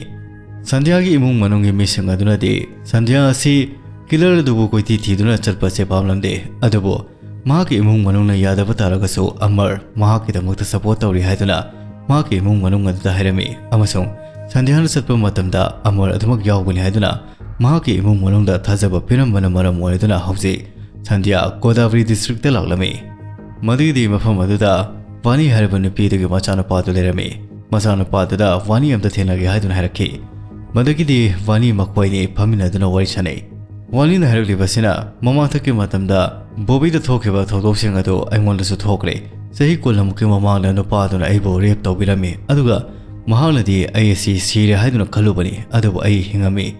ꯁꯟꯙ꯭ꯌꯥꯒꯤ ꯏꯃꯨꯡ ꯃꯅꯨꯡꯒꯤ ꯃꯤꯁꯤꯡ ꯑꯗꯨꯅꯗꯤ ꯁꯟꯙ꯭ꯌꯥ ꯑꯁꯤ ꯀꯤꯂꯔ ꯑꯗꯨꯕꯨ ꯀꯣꯏꯊꯤ ꯊꯤꯗꯨꯅ ꯆꯠꯄꯁꯦ ꯄꯥꯝꯂꯝꯗꯦ, ꯑꯗꯨꯕꯨ ꯃꯍꯥꯛꯀꯤ ꯏꯃꯨꯡ ꯃꯅꯨꯡꯅ ꯌꯥꯗꯕ ꯇꯥꯔꯒꯁꯨ ꯑꯃꯔ ꯃꯍꯥꯛꯀꯤꯗꯃꯛꯇ ꯁꯄꯣꯔꯠ ꯇꯧꯔꯤ ꯍꯥꯏꯗꯨꯅ ꯃꯍꯥꯛꯀꯤ ꯏꯃꯨꯡ ꯃꯅꯨꯡ ꯑꯗꯨꯗ ꯍꯥꯏꯔꯝꯃꯤ, ꯑꯃꯁꯨꯡ ꯁꯟꯙ꯭ꯌꯥꯅ ꯆꯠꯄ ꯃꯇꯝꯗ ꯑꯃꯔ ꯑꯗꯨꯃꯛ ꯌꯥꯎꯒꯅꯤ ꯍꯥꯏꯗꯨꯅ ꯃꯍꯥꯛꯀꯤ ꯏꯃꯨꯡ ꯃꯅꯨꯡꯗ ꯊꯥꯖꯕ ꯄꯤꯔꯝꯕꯅ ꯃꯔꯝ ꯑꯣꯏꯗꯨꯅ ꯍꯧꯖꯤꯛ ꯁꯟꯙ꯭ꯌꯥ ꯒꯣꯗꯥꯕꯔꯤ ꯗꯤꯁꯇ꯭ꯔꯤꯛꯇ ꯂꯥꯛꯂꯝꯃꯤ꯫ ꯃꯗꯨꯒꯤꯗꯤ ꯃꯐꯝ ꯑꯗꯨꯗ ꯋꯥꯅꯤ ꯍꯥꯏꯔꯤꯕ ꯅꯨꯄꯤꯗꯨꯒꯤ ꯃꯆꯥꯅꯨꯄꯥꯗꯨ ꯂꯩꯔꯝꯃꯤ꯫ ꯃꯆꯥꯅꯨꯄꯥꯗꯨꯗ ꯋꯥꯅꯤ ꯑꯝꯇ ꯊꯦꯡꯅꯒꯦ ꯍꯥꯏꯗꯨꯅ ꯍꯥꯏꯔꯛꯈꯤ꯫ ꯃꯗꯨꯒꯤꯗꯤ ꯋꯥꯅꯤ ꯃꯈꯣꯏꯅꯤ ꯐꯝꯃꯤꯟꯅꯗꯨꯅ ꯋꯥꯔꯤ ꯁꯥꯟꯅꯩ꯫ ꯋꯥꯅꯤꯅ ꯍꯥꯏꯔꯛꯂꯤꯕꯁꯤꯅ, "ꯃꯃꯥꯡꯊꯛꯀꯤ ꯃꯇꯝꯗ ꯕꯣꯕꯤꯗ ꯊꯣꯛꯈꯤꯕ ꯊꯧꯗꯣꯛꯁꯤꯡ ꯑꯗꯨ ꯑꯩꯉꯣꯟꯗꯁꯨ ꯊꯣꯛꯈ꯭ꯔꯦ꯫ ꯆꯍꯤ ꯀꯨꯟꯃꯨꯛꯀꯤ ꯃꯃꯥꯡꯗ ꯅꯨꯄꯥ ꯑꯗꯨꯅ ꯑꯩꯕꯨ ꯔꯦꯞ ꯇꯧꯕꯤꯔꯝꯃꯤ, ꯑꯗꯨꯒ ꯃꯍꯥꯛꯅꯗꯤ ꯑꯩ ꯑꯁꯤ ꯁꯤꯔꯦ ꯍꯥꯏꯗꯨꯅ ꯈꯜꯂꯨꯕꯅꯤ, ꯑꯗꯨꯕꯨ ꯑꯩ ꯍꯤꯡꯉꯝꯃꯤ꯫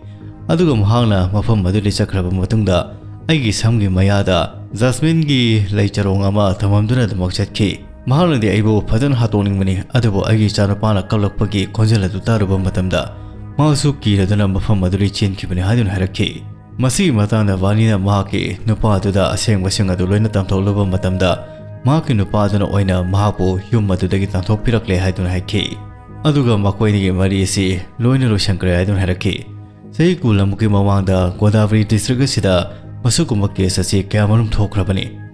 ꯑꯗꯨꯒ ꯃꯍꯥꯛꯅ ꯃꯐꯝ ꯑꯗꯨꯗꯒꯤ ꯆꯠꯈ꯭ꯔꯕ ꯃꯇꯨꯡꯗ ꯑꯩꯒꯤ ꯁꯝꯒꯤ ꯃꯌꯥꯗ ꯖꯁꯃꯤꯟꯒꯤ ꯂꯩ ꯆꯔꯣꯡ ꯑꯃ ꯊꯝꯃꯝꯗꯨꯅ ꯑꯗꯨꯃꯛ ꯆꯠꯈꯤ꯫ ꯃꯍꯥꯛꯅꯗꯤ ꯑꯩꯕꯨ ꯐꯖꯅ ꯍꯥꯠꯇꯣꯛꯅꯤꯡꯕꯅꯤ, ꯑꯗꯨꯕꯨ ꯑꯩꯒꯤ ꯏꯆꯥꯅꯨꯄꯥꯅ ꯀꯞꯂꯛꯄꯒꯤ ꯈꯣꯟꯖꯦꯜ ꯑꯗꯨ ꯇꯥꯔꯨꯕ ꯃꯇꯝꯗ ꯃꯍꯥꯛꯁꯨ ꯀꯤꯔꯗꯨꯅ ꯃꯐꯝ ꯑꯗꯨꯗꯒꯤ ꯆꯦꯟꯈꯤꯕꯅꯤ" ꯍꯥꯏꯗꯨꯅ ꯍꯥꯏꯔꯛꯈꯤ꯫ ꯃꯁꯤꯒꯤ ꯃꯇꯥꯡꯗ ꯋꯥꯅꯤꯅ ꯃꯍꯥꯛꯀꯤ ꯅꯨꯄꯥ ꯑꯗꯨꯗ ꯑꯁꯦꯡꯕꯁꯤꯡ ꯑꯗꯨ ꯂꯣꯏꯅ ꯇꯝꯊꯣꯛꯂꯕ ꯃꯇꯝꯗ, ꯃꯍꯥꯛꯀꯤ ꯅꯨꯄꯥ ꯑꯗꯨꯅ ꯑꯣꯏꯅ ꯃꯍꯥꯛꯄꯨ ꯌꯨꯝ ꯑꯗꯨꯗꯒꯤ ꯇꯥꯟꯊꯣꯛꯄꯤꯔꯛꯂꯦ ꯍꯥꯏꯗꯨꯅ ꯍꯥꯏꯈꯤ꯫ ꯑꯗꯨꯒ ꯃꯈꯣꯏꯅꯤꯒꯤ ꯃꯔꯤ ꯑꯁꯤ ꯂꯣꯏꯅ ꯂꯣꯏꯁꯤꯟꯈ꯭ꯔꯦ ꯍꯥꯏꯗꯨꯅ ꯍꯥꯏꯔꯛꯈꯤ꯫ ꯆꯍꯤ ꯀꯨꯟꯃꯨꯛꯀꯤ ꯃꯃꯥꯡꯗ ꯒꯣꯗꯥꯕꯔꯤ ꯗꯤꯁꯇ꯭ꯔꯤꯛ ꯑꯁꯤꯗ ꯃꯁꯤꯒꯨꯝꯕ ꯀꯦꯁ ꯑꯁꯤ ꯀꯌꯥꯃꯔꯨꯝ ꯊꯣꯛꯈ꯭ꯔꯕꯅꯤ꯫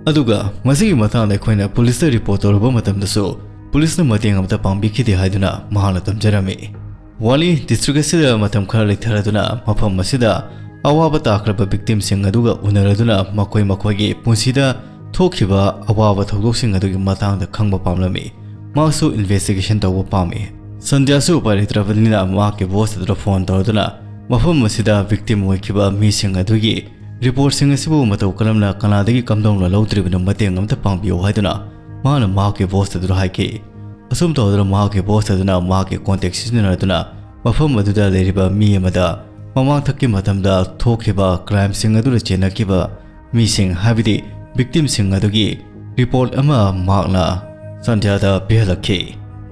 ꯑꯗꯨꯒ ꯃꯁꯤꯒꯤ ꯃꯇꯥꯡꯗ ꯑꯩꯈꯣꯏꯅ ꯄꯨꯂꯤꯁꯇ ꯔꯤꯄꯣꯔꯠ ꯇꯧꯔꯨꯕ ꯃꯇꯝꯗꯁꯨ ꯄꯨꯂꯤꯁꯅ ꯃꯇꯦꯡ ꯑꯃꯠꯇ ꯄꯥꯡꯕꯤꯈꯤꯗꯦ ꯍꯥꯏꯗꯨꯅ ꯃꯍꯥꯛꯅ ꯇꯝꯖꯔꯝꯃꯤ꯫ ꯋꯥꯂꯤ ꯗꯤꯁꯇ꯭ꯔꯤꯛ ꯑꯁꯤꯗ ꯃꯇꯝ ꯈꯔ ꯂꯩꯊꯔꯗꯨꯅ ꯃꯐꯝ ꯑꯁꯤꯗ ꯑꯋꯥꯕ ꯇꯥꯈ꯭ꯔꯕ ꯚꯤꯛꯇꯤꯝꯁꯤꯡ ꯑꯗꯨꯒ ꯎꯅꯔꯗꯨꯅ ꯃꯈꯣꯏ ꯃꯈꯣꯏꯒꯤ ꯄꯨꯟꯁꯤꯗ ꯊꯣꯛꯈꯤꯕ ꯑꯋꯥꯕ ꯊꯧꯗꯣꯛꯁꯤꯡ ꯑꯗꯨꯒꯤ ꯃꯇꯥꯡꯗ ꯈꯪꯕ ꯄꯥꯝꯂꯝꯃꯤ꯫ ꯃꯍꯥꯛꯁꯨ ꯏꯟꯚꯦꯁꯇꯤꯒꯦꯁꯟ ꯇꯧꯕ ꯄꯥꯝꯃꯤ꯫ ꯁꯟꯙ꯭ꯌꯥꯁꯨ ꯎꯄꯥꯏ ꯂꯩꯇ꯭ꯔꯕꯅꯤꯅ ꯃꯍꯥꯛꯀꯤ ꯕꯣꯁ ꯑꯗꯨꯗ ꯐꯣꯟ ꯇꯧꯔꯗꯨꯅ ꯃꯐꯝ ꯑꯁꯤꯗ ꯚꯤꯛꯇꯤꯝ ꯑꯣꯏꯈꯤꯕ ꯃꯤꯁꯤꯡ ꯑꯗꯨꯒꯤ ꯔꯤꯄꯣꯔꯠꯁꯤꯡ ꯑꯁꯤꯕꯨ ꯃꯇꯧ ꯀꯔꯝꯅ ꯀꯅꯥꯗꯒꯤ ꯀꯝꯗꯧꯅ ꯂꯧꯗ꯭ꯔꯤꯕꯅꯣ ꯃꯇꯦꯡ ꯑꯃꯇ ꯄꯥꯡꯕꯤꯌꯨ ꯍꯥꯏꯗꯨꯅ ꯃꯍꯥꯛꯅ ꯃꯍꯥꯛꯀꯤ ꯕꯣꯁ ꯑꯗꯨꯗ ꯍꯥꯏꯈꯤ꯫ ꯑꯁꯨꯝ ꯇꯧꯗꯨꯅ ꯃꯍꯥꯛꯀꯤ ꯕꯣꯁ ꯑꯗꯨꯅ ꯃꯍꯥꯛꯀꯤ ꯀꯣꯟꯇꯦꯛ ꯁꯤꯖꯤꯟꯅꯗꯨꯅ ꯃꯐꯝ ꯑꯗꯨꯗ ꯂꯩꯔꯤꯕ ꯃꯤ ꯑꯃꯗ ꯃꯃꯥꯡꯊꯛꯀꯤ ꯃꯇꯝꯗ ꯊꯣꯛꯈꯤꯕ ꯀ꯭ꯔꯥꯏꯝꯁꯤꯡ ꯑꯗꯨꯗ ꯆꯦꯟꯅꯈꯤꯕ ꯃꯤꯁꯤꯡ, ꯍꯥꯏꯕꯗꯤ ꯚꯤꯛꯇꯤꯝꯁꯤꯡ ꯑꯗꯨꯒꯤ ꯔꯤꯄꯣꯔꯠ ꯑꯃ ꯃꯍꯥꯛꯅ ꯁꯟꯙ꯭ꯌꯥꯗ ꯄꯤꯍꯜꯂꯛꯈꯤ꯫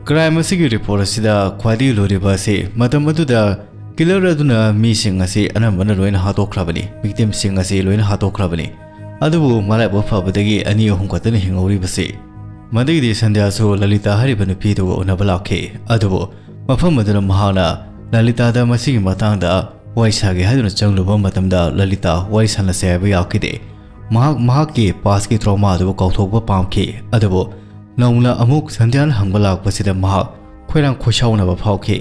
ꯀ꯭ꯔꯥꯏꯝ ꯑꯁꯤꯒꯤ ꯔꯤꯄꯣꯔꯠ ꯑꯁꯤꯗ ꯈ꯭ꯋꯥꯏꯗꯒꯤ ꯂꯨꯔꯤꯕ ꯑꯁꯤ ꯃꯇꯝ ꯑꯗꯨꯗ ꯀꯤꯂꯔ ꯑꯗꯨꯅ ꯃꯤꯁꯤꯡ ꯑꯁꯤ ꯑꯅꯝꯕꯅ ꯂꯣꯏꯅ ꯍꯥꯠꯇꯣꯛꯈ꯭ꯔꯕꯅꯤ, ꯚꯤꯛꯇꯤꯝꯁꯤꯡ ꯑꯁꯤ ꯂꯣꯏꯅ ꯍꯥꯠꯇꯣꯛꯈ꯭ꯔꯕꯅꯤ꯫ ꯑꯗꯨꯕꯨ ꯃꯔꯥꯏꯕꯛ ꯐꯕꯗꯒꯤ ꯑꯅꯤ ꯑꯍꯨꯝ ꯈꯛꯇꯅ ꯍꯤꯡꯍꯧꯔꯤꯕꯁꯤ꯫ ꯃꯗꯨꯒꯤꯗꯤ ꯁꯟꯙ꯭ꯌꯥꯁꯨ ꯂꯂꯤꯇꯥ ꯍꯥꯏꯔꯤꯕ ꯅꯨꯄꯤꯗꯨꯒ ꯎꯅꯕ ꯂꯥꯛꯈꯤ꯫ ꯑꯗꯨꯕꯨ ꯃꯐꯝ ꯑꯗꯨꯅ ꯃꯍꯥꯛꯅ ꯂꯂꯤꯇꯥꯗ ꯃꯁꯤꯒꯤ ꯃꯇꯥꯡꯗ ꯋꯥꯔꯤ ꯁꯥꯒꯦ ꯍꯥꯏꯗꯨꯅ ꯆꯪꯂꯨꯕ ꯃꯇꯝꯗ ꯂꯂꯤꯇꯥ ꯋꯥꯔꯤ ꯁꯥꯟꯅꯁꯦ ꯍꯥꯏꯕ ꯌꯥꯈꯤꯗꯦ꯫ ꯃꯍꯥꯛ ꯃꯍꯥꯛꯀꯤ ꯄꯥꯁꯀꯤ ꯇ꯭ꯔꯣꯃꯥ ꯑꯗꯨꯕꯨ ꯀꯥꯎꯊꯣꯛꯄ ꯄꯥꯝꯈꯤ꯫ ꯑꯗꯨꯕꯨ ꯅꯧꯅ ꯑꯃꯨꯛ ꯁꯟꯙ꯭ꯌꯥꯅ ꯍꯪꯕ ꯂꯥꯛꯄꯁꯤꯗ ꯃꯍꯥꯛ ꯈꯣꯏꯔꯥꯡ ꯈꯣꯏꯁꯥꯎꯅꯕ ꯐꯥꯎꯈꯤ꯫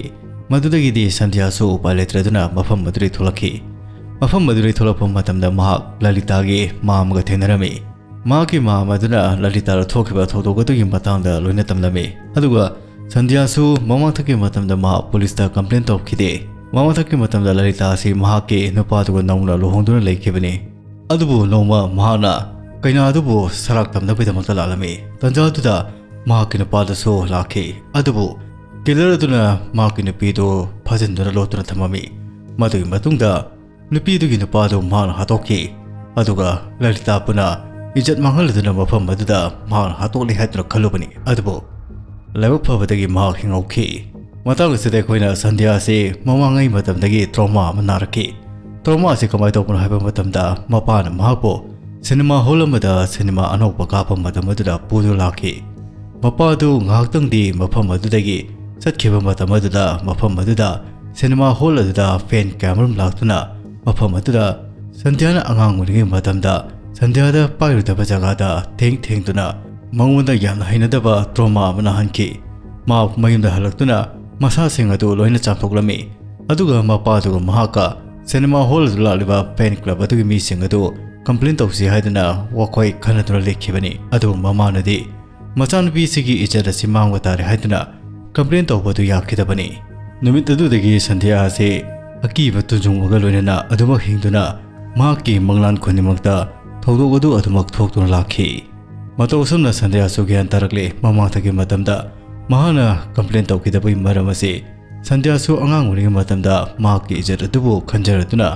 ꯃꯗꯨꯗꯒꯤꯗꯤ ꯁꯟꯙ꯭ꯌꯥꯁꯨ ꯎꯄꯥꯏ ꯂꯩꯇ꯭ꯔꯗꯨꯅ ꯃꯐꯝ ꯑꯗꯨꯗꯒꯤ ꯊꯣꯛꯂꯛꯈꯤ꯫ ꯃꯐꯝ ꯑꯗꯨꯗꯒꯤ ꯊꯣꯛꯂꯛꯄ ꯃꯇꯝꯗ ꯃꯍꯥꯛ ꯂꯂꯤꯇꯥꯒꯤ ꯃꯥꯝꯃꯒ ꯊꯦꯡꯅꯔꯝꯃꯤ꯫ ꯃꯍꯥꯛꯀꯤ ꯃꯥꯝꯃ ꯑꯗꯨꯅ ꯂꯂꯤꯇꯥꯗ ꯊꯣꯛꯈꯤꯕ ꯊꯧꯗꯣꯛ ꯑꯗꯨꯒꯤ ꯃꯇꯥꯡꯗ ꯂꯣꯏꯅ ꯇꯝꯂꯝꯃꯤ꯫ ꯑꯗꯨꯒ ꯁꯟꯙ꯭ꯌꯥꯁꯨ ꯃꯃꯥꯡꯊꯛꯀꯤ ꯃꯇꯝꯗ ꯃꯍꯥꯛ ꯄꯨꯂꯤꯁꯇ ꯀꯝꯄ꯭ꯂꯦꯟ ꯇꯧꯈꯤꯗꯦ꯫ ꯃꯃꯥꯡꯊꯛꯀꯤ ꯃꯇꯝꯗ ꯂꯂꯤꯇꯥ ꯑꯁꯤ ꯃꯍꯥꯛꯀꯤ ꯅꯨꯄꯥꯗꯨꯒ ꯅꯧꯅ ꯂꯨꯍꯣꯡꯗꯨꯅ ꯂꯩꯈꯤꯕꯅꯤ꯫ ꯑꯗꯨꯕꯨ ꯅꯣꯡꯃ ꯃꯍꯥꯛꯅ ꯀꯩꯅꯥꯗꯨꯕꯨ ꯁꯔꯥꯛ ꯇꯝꯅꯕꯒꯤꯗꯃꯛꯇ ꯂꯥꯛꯂꯝꯃꯤ꯫ ꯇꯟꯖꯥ ꯑꯗꯨꯗ ꯃꯍꯥꯛꯀꯤ ꯅꯨꯄꯥꯗꯨꯁꯨ ꯂꯥꯛꯈꯤ꯫ ꯑꯗꯨꯕꯨ ꯀꯤꯂꯔ ꯑꯗꯨꯅ ꯃꯍꯥꯛꯀꯤ ꯅꯨꯄꯤꯗꯨ ꯐꯥꯖꯤꯟꯗꯨꯅ ꯂꯣꯠꯇꯨꯅ ꯊꯝꯃꯝꯃꯤ꯫ ꯃꯗꯨꯒꯤ ꯃꯇꯨꯡꯗ ꯅꯨꯄꯤꯗꯨꯒꯤ ꯅꯨꯄꯥꯗꯨ ꯃꯍꯥꯛꯅ ꯍꯥꯠꯇꯣꯛꯈꯤ꯫ ꯑꯗꯨꯒ ꯂꯂꯤꯇꯥ ꯄꯨꯅ ꯏꯖꯠ ꯃꯥꯡꯍꯜꯂꯗꯨꯅ ꯃꯐꯝ ꯑꯗꯨꯗ ꯃꯍꯥꯛꯅ ꯍꯥꯠꯇꯣꯛꯂꯦ ꯍꯥꯏꯗꯨꯅ ꯈꯜꯂꯨꯕꯅꯤ꯫ ꯑꯗꯨꯕꯨ ꯂꯥꯏꯕꯛ ꯐꯕꯗꯒꯤ ꯃꯍꯥꯛ ꯍꯤꯡꯍꯧꯈꯤ꯫ ꯃꯇꯥꯡ ꯑꯁꯤꯗ ꯑꯩꯈꯣꯏꯅ ꯁꯟꯙ꯭ꯌꯥ ꯑꯁꯤ ꯃꯃꯥꯡꯉꯩ ꯃꯇꯝꯗꯒꯤ ꯇ꯭ꯔꯣꯃꯥ ꯑꯃ ꯅꯥꯔꯛꯈꯤ꯫ ꯇ꯭ꯔꯣꯃꯥ ꯑꯁꯤ ꯀꯃꯥꯏꯅ ꯇꯧꯕꯅꯣ ꯍꯥꯏꯕ ꯃꯇꯝꯗ ꯃꯄꯥꯅ ꯃꯍꯥꯛꯄꯨ ꯁꯤꯅꯦꯃꯥ ꯍꯣꯜ ꯑꯃꯗ ꯁꯤꯅꯦꯃꯥ ꯑꯅꯧꯕ ꯀꯥꯞꯄ ꯃꯇꯝ ꯑꯗꯨꯗ ꯄꯨꯗꯨꯅ ꯂꯥꯛꯈꯤ꯫ ꯃꯄꯥ ꯑꯗꯨ ꯉꯥꯏꯍꯥꯛꯇꯪꯗꯤ ꯃꯐꯝ ꯑꯗꯨꯗꯒꯤ ꯆꯠꯈꯤꯕ ꯃꯇꯝ ꯑꯗꯨꯗ ꯃꯐꯝ ꯑꯗꯨꯗ ꯁꯤꯅꯦꯃꯥ ꯍꯣꯜ ꯑꯗꯨꯗ ꯐꯦꯟ ꯀꯌꯥꯃꯔꯨꯝ ꯂꯥꯛꯇꯨꯅ ꯃꯐꯝ ꯑꯗꯨꯗ ꯁꯟꯙ꯭ꯌꯥꯅ ꯑꯉꯥꯡ ꯑꯣꯏꯔꯤꯉꯩ ꯃꯇꯝꯗ ꯁꯟꯙ꯭ꯌꯥꯗ ꯄꯥꯏꯔꯨꯗꯕ ꯖꯒꯥꯗ ꯊꯦꯡ ꯊꯦꯡꯗꯨꯅ ꯃꯉꯣꯟꯗ ꯌꯥꯝꯅ ꯍꯩꯅꯗꯕ ꯇ꯭ꯔꯣꯃꯥ ꯑꯃ ꯅꯥꯍꯟꯈꯤ꯫ ꯃꯍꯥꯛ ꯃꯌꯨꯝꯗ ꯍꯜꯂꯛꯇꯨꯅ ꯃꯁꯥꯁꯤꯡ ꯑꯗꯨ ꯂꯣꯏꯅ ꯆꯥꯝꯊꯣꯛꯂꯝꯃꯤ꯫ ꯑꯗꯨꯒ ꯃꯄꯥꯗꯨꯒ ꯃꯍꯥꯛꯀ ꯁꯤꯅꯦꯃꯥ ꯍꯣꯜ ꯑꯗꯨ ꯂꯥꯛꯂꯤꯕ ꯐꯦꯟ ꯀ꯭ꯂꯕ ꯑꯗꯨꯒꯤ ꯃꯤꯁꯤꯡ ꯑꯗꯨ ꯀꯝꯄ꯭ꯂꯦꯟ ꯇꯧꯁꯤ ꯍꯥꯏꯗꯨꯅ ꯋꯥꯈꯣꯏ ꯈꯟꯅꯗꯨꯅ ꯂꯩꯈꯤꯕꯅꯤ꯫ ꯑꯗꯨꯕꯨ ꯃꯃꯥꯅꯗꯤ ꯃꯆꯥꯅꯨꯄꯤꯁꯤꯒꯤ ꯏꯖꯠ ꯑꯁꯤ ꯃꯥꯡꯕ ꯇꯥꯔꯦ ꯍꯥꯏꯗꯨꯅ ꯀꯝꯄ꯭ꯂꯦꯟ ꯇꯧꯕꯗꯨ ꯌꯥꯈꯤꯗꯕꯅꯤ꯫ ꯅꯨꯃꯤꯠ ꯑꯗꯨꯗꯒꯤ ꯁꯟꯙ꯭ꯌꯥ ꯑꯁꯤ ꯑꯀꯤꯕ ꯇꯨꯖꯨꯡꯕꯒ ꯂꯣꯏꯅꯅ ꯑꯗꯨꯃꯛ ꯍꯤꯡꯗꯨꯅ ꯃꯍꯥꯛꯀꯤ ꯃꯪꯂꯥꯟ ꯈꯨꯗꯤꯡꯃꯛꯇ ꯊꯧꯗꯣꯛ ꯑꯗꯨ ꯑꯗꯨꯃꯛ ꯊꯣꯛꯇꯨꯅ ꯂꯥꯛꯈꯤ꯫ ꯃꯇꯧ ꯑꯁꯨꯝꯅ ꯁꯟꯙ꯭ꯌꯥꯁꯨ ꯒ꯭ꯌꯥꯟ ꯇꯥꯔꯛꯂꯦ꯫ ꯃꯃꯥꯡꯊꯛꯀꯤ ꯃꯇꯝꯗ ꯃꯍꯥꯛꯅ complain ꯇꯧꯈꯤꯗꯕꯒꯤ ꯃꯔꯝ ꯑꯁꯤ ꯁꯟꯙ꯭ꯌꯥꯁꯨ ꯑꯉꯥꯡ ꯑꯣꯏꯔꯤꯉꯩ ꯃꯇꯝꯗ ꯃꯍꯥꯛꯀꯤ ꯏꯖꯠ ꯑꯗꯨꯕꯨ ꯈꯟꯖꯔꯗꯨꯅ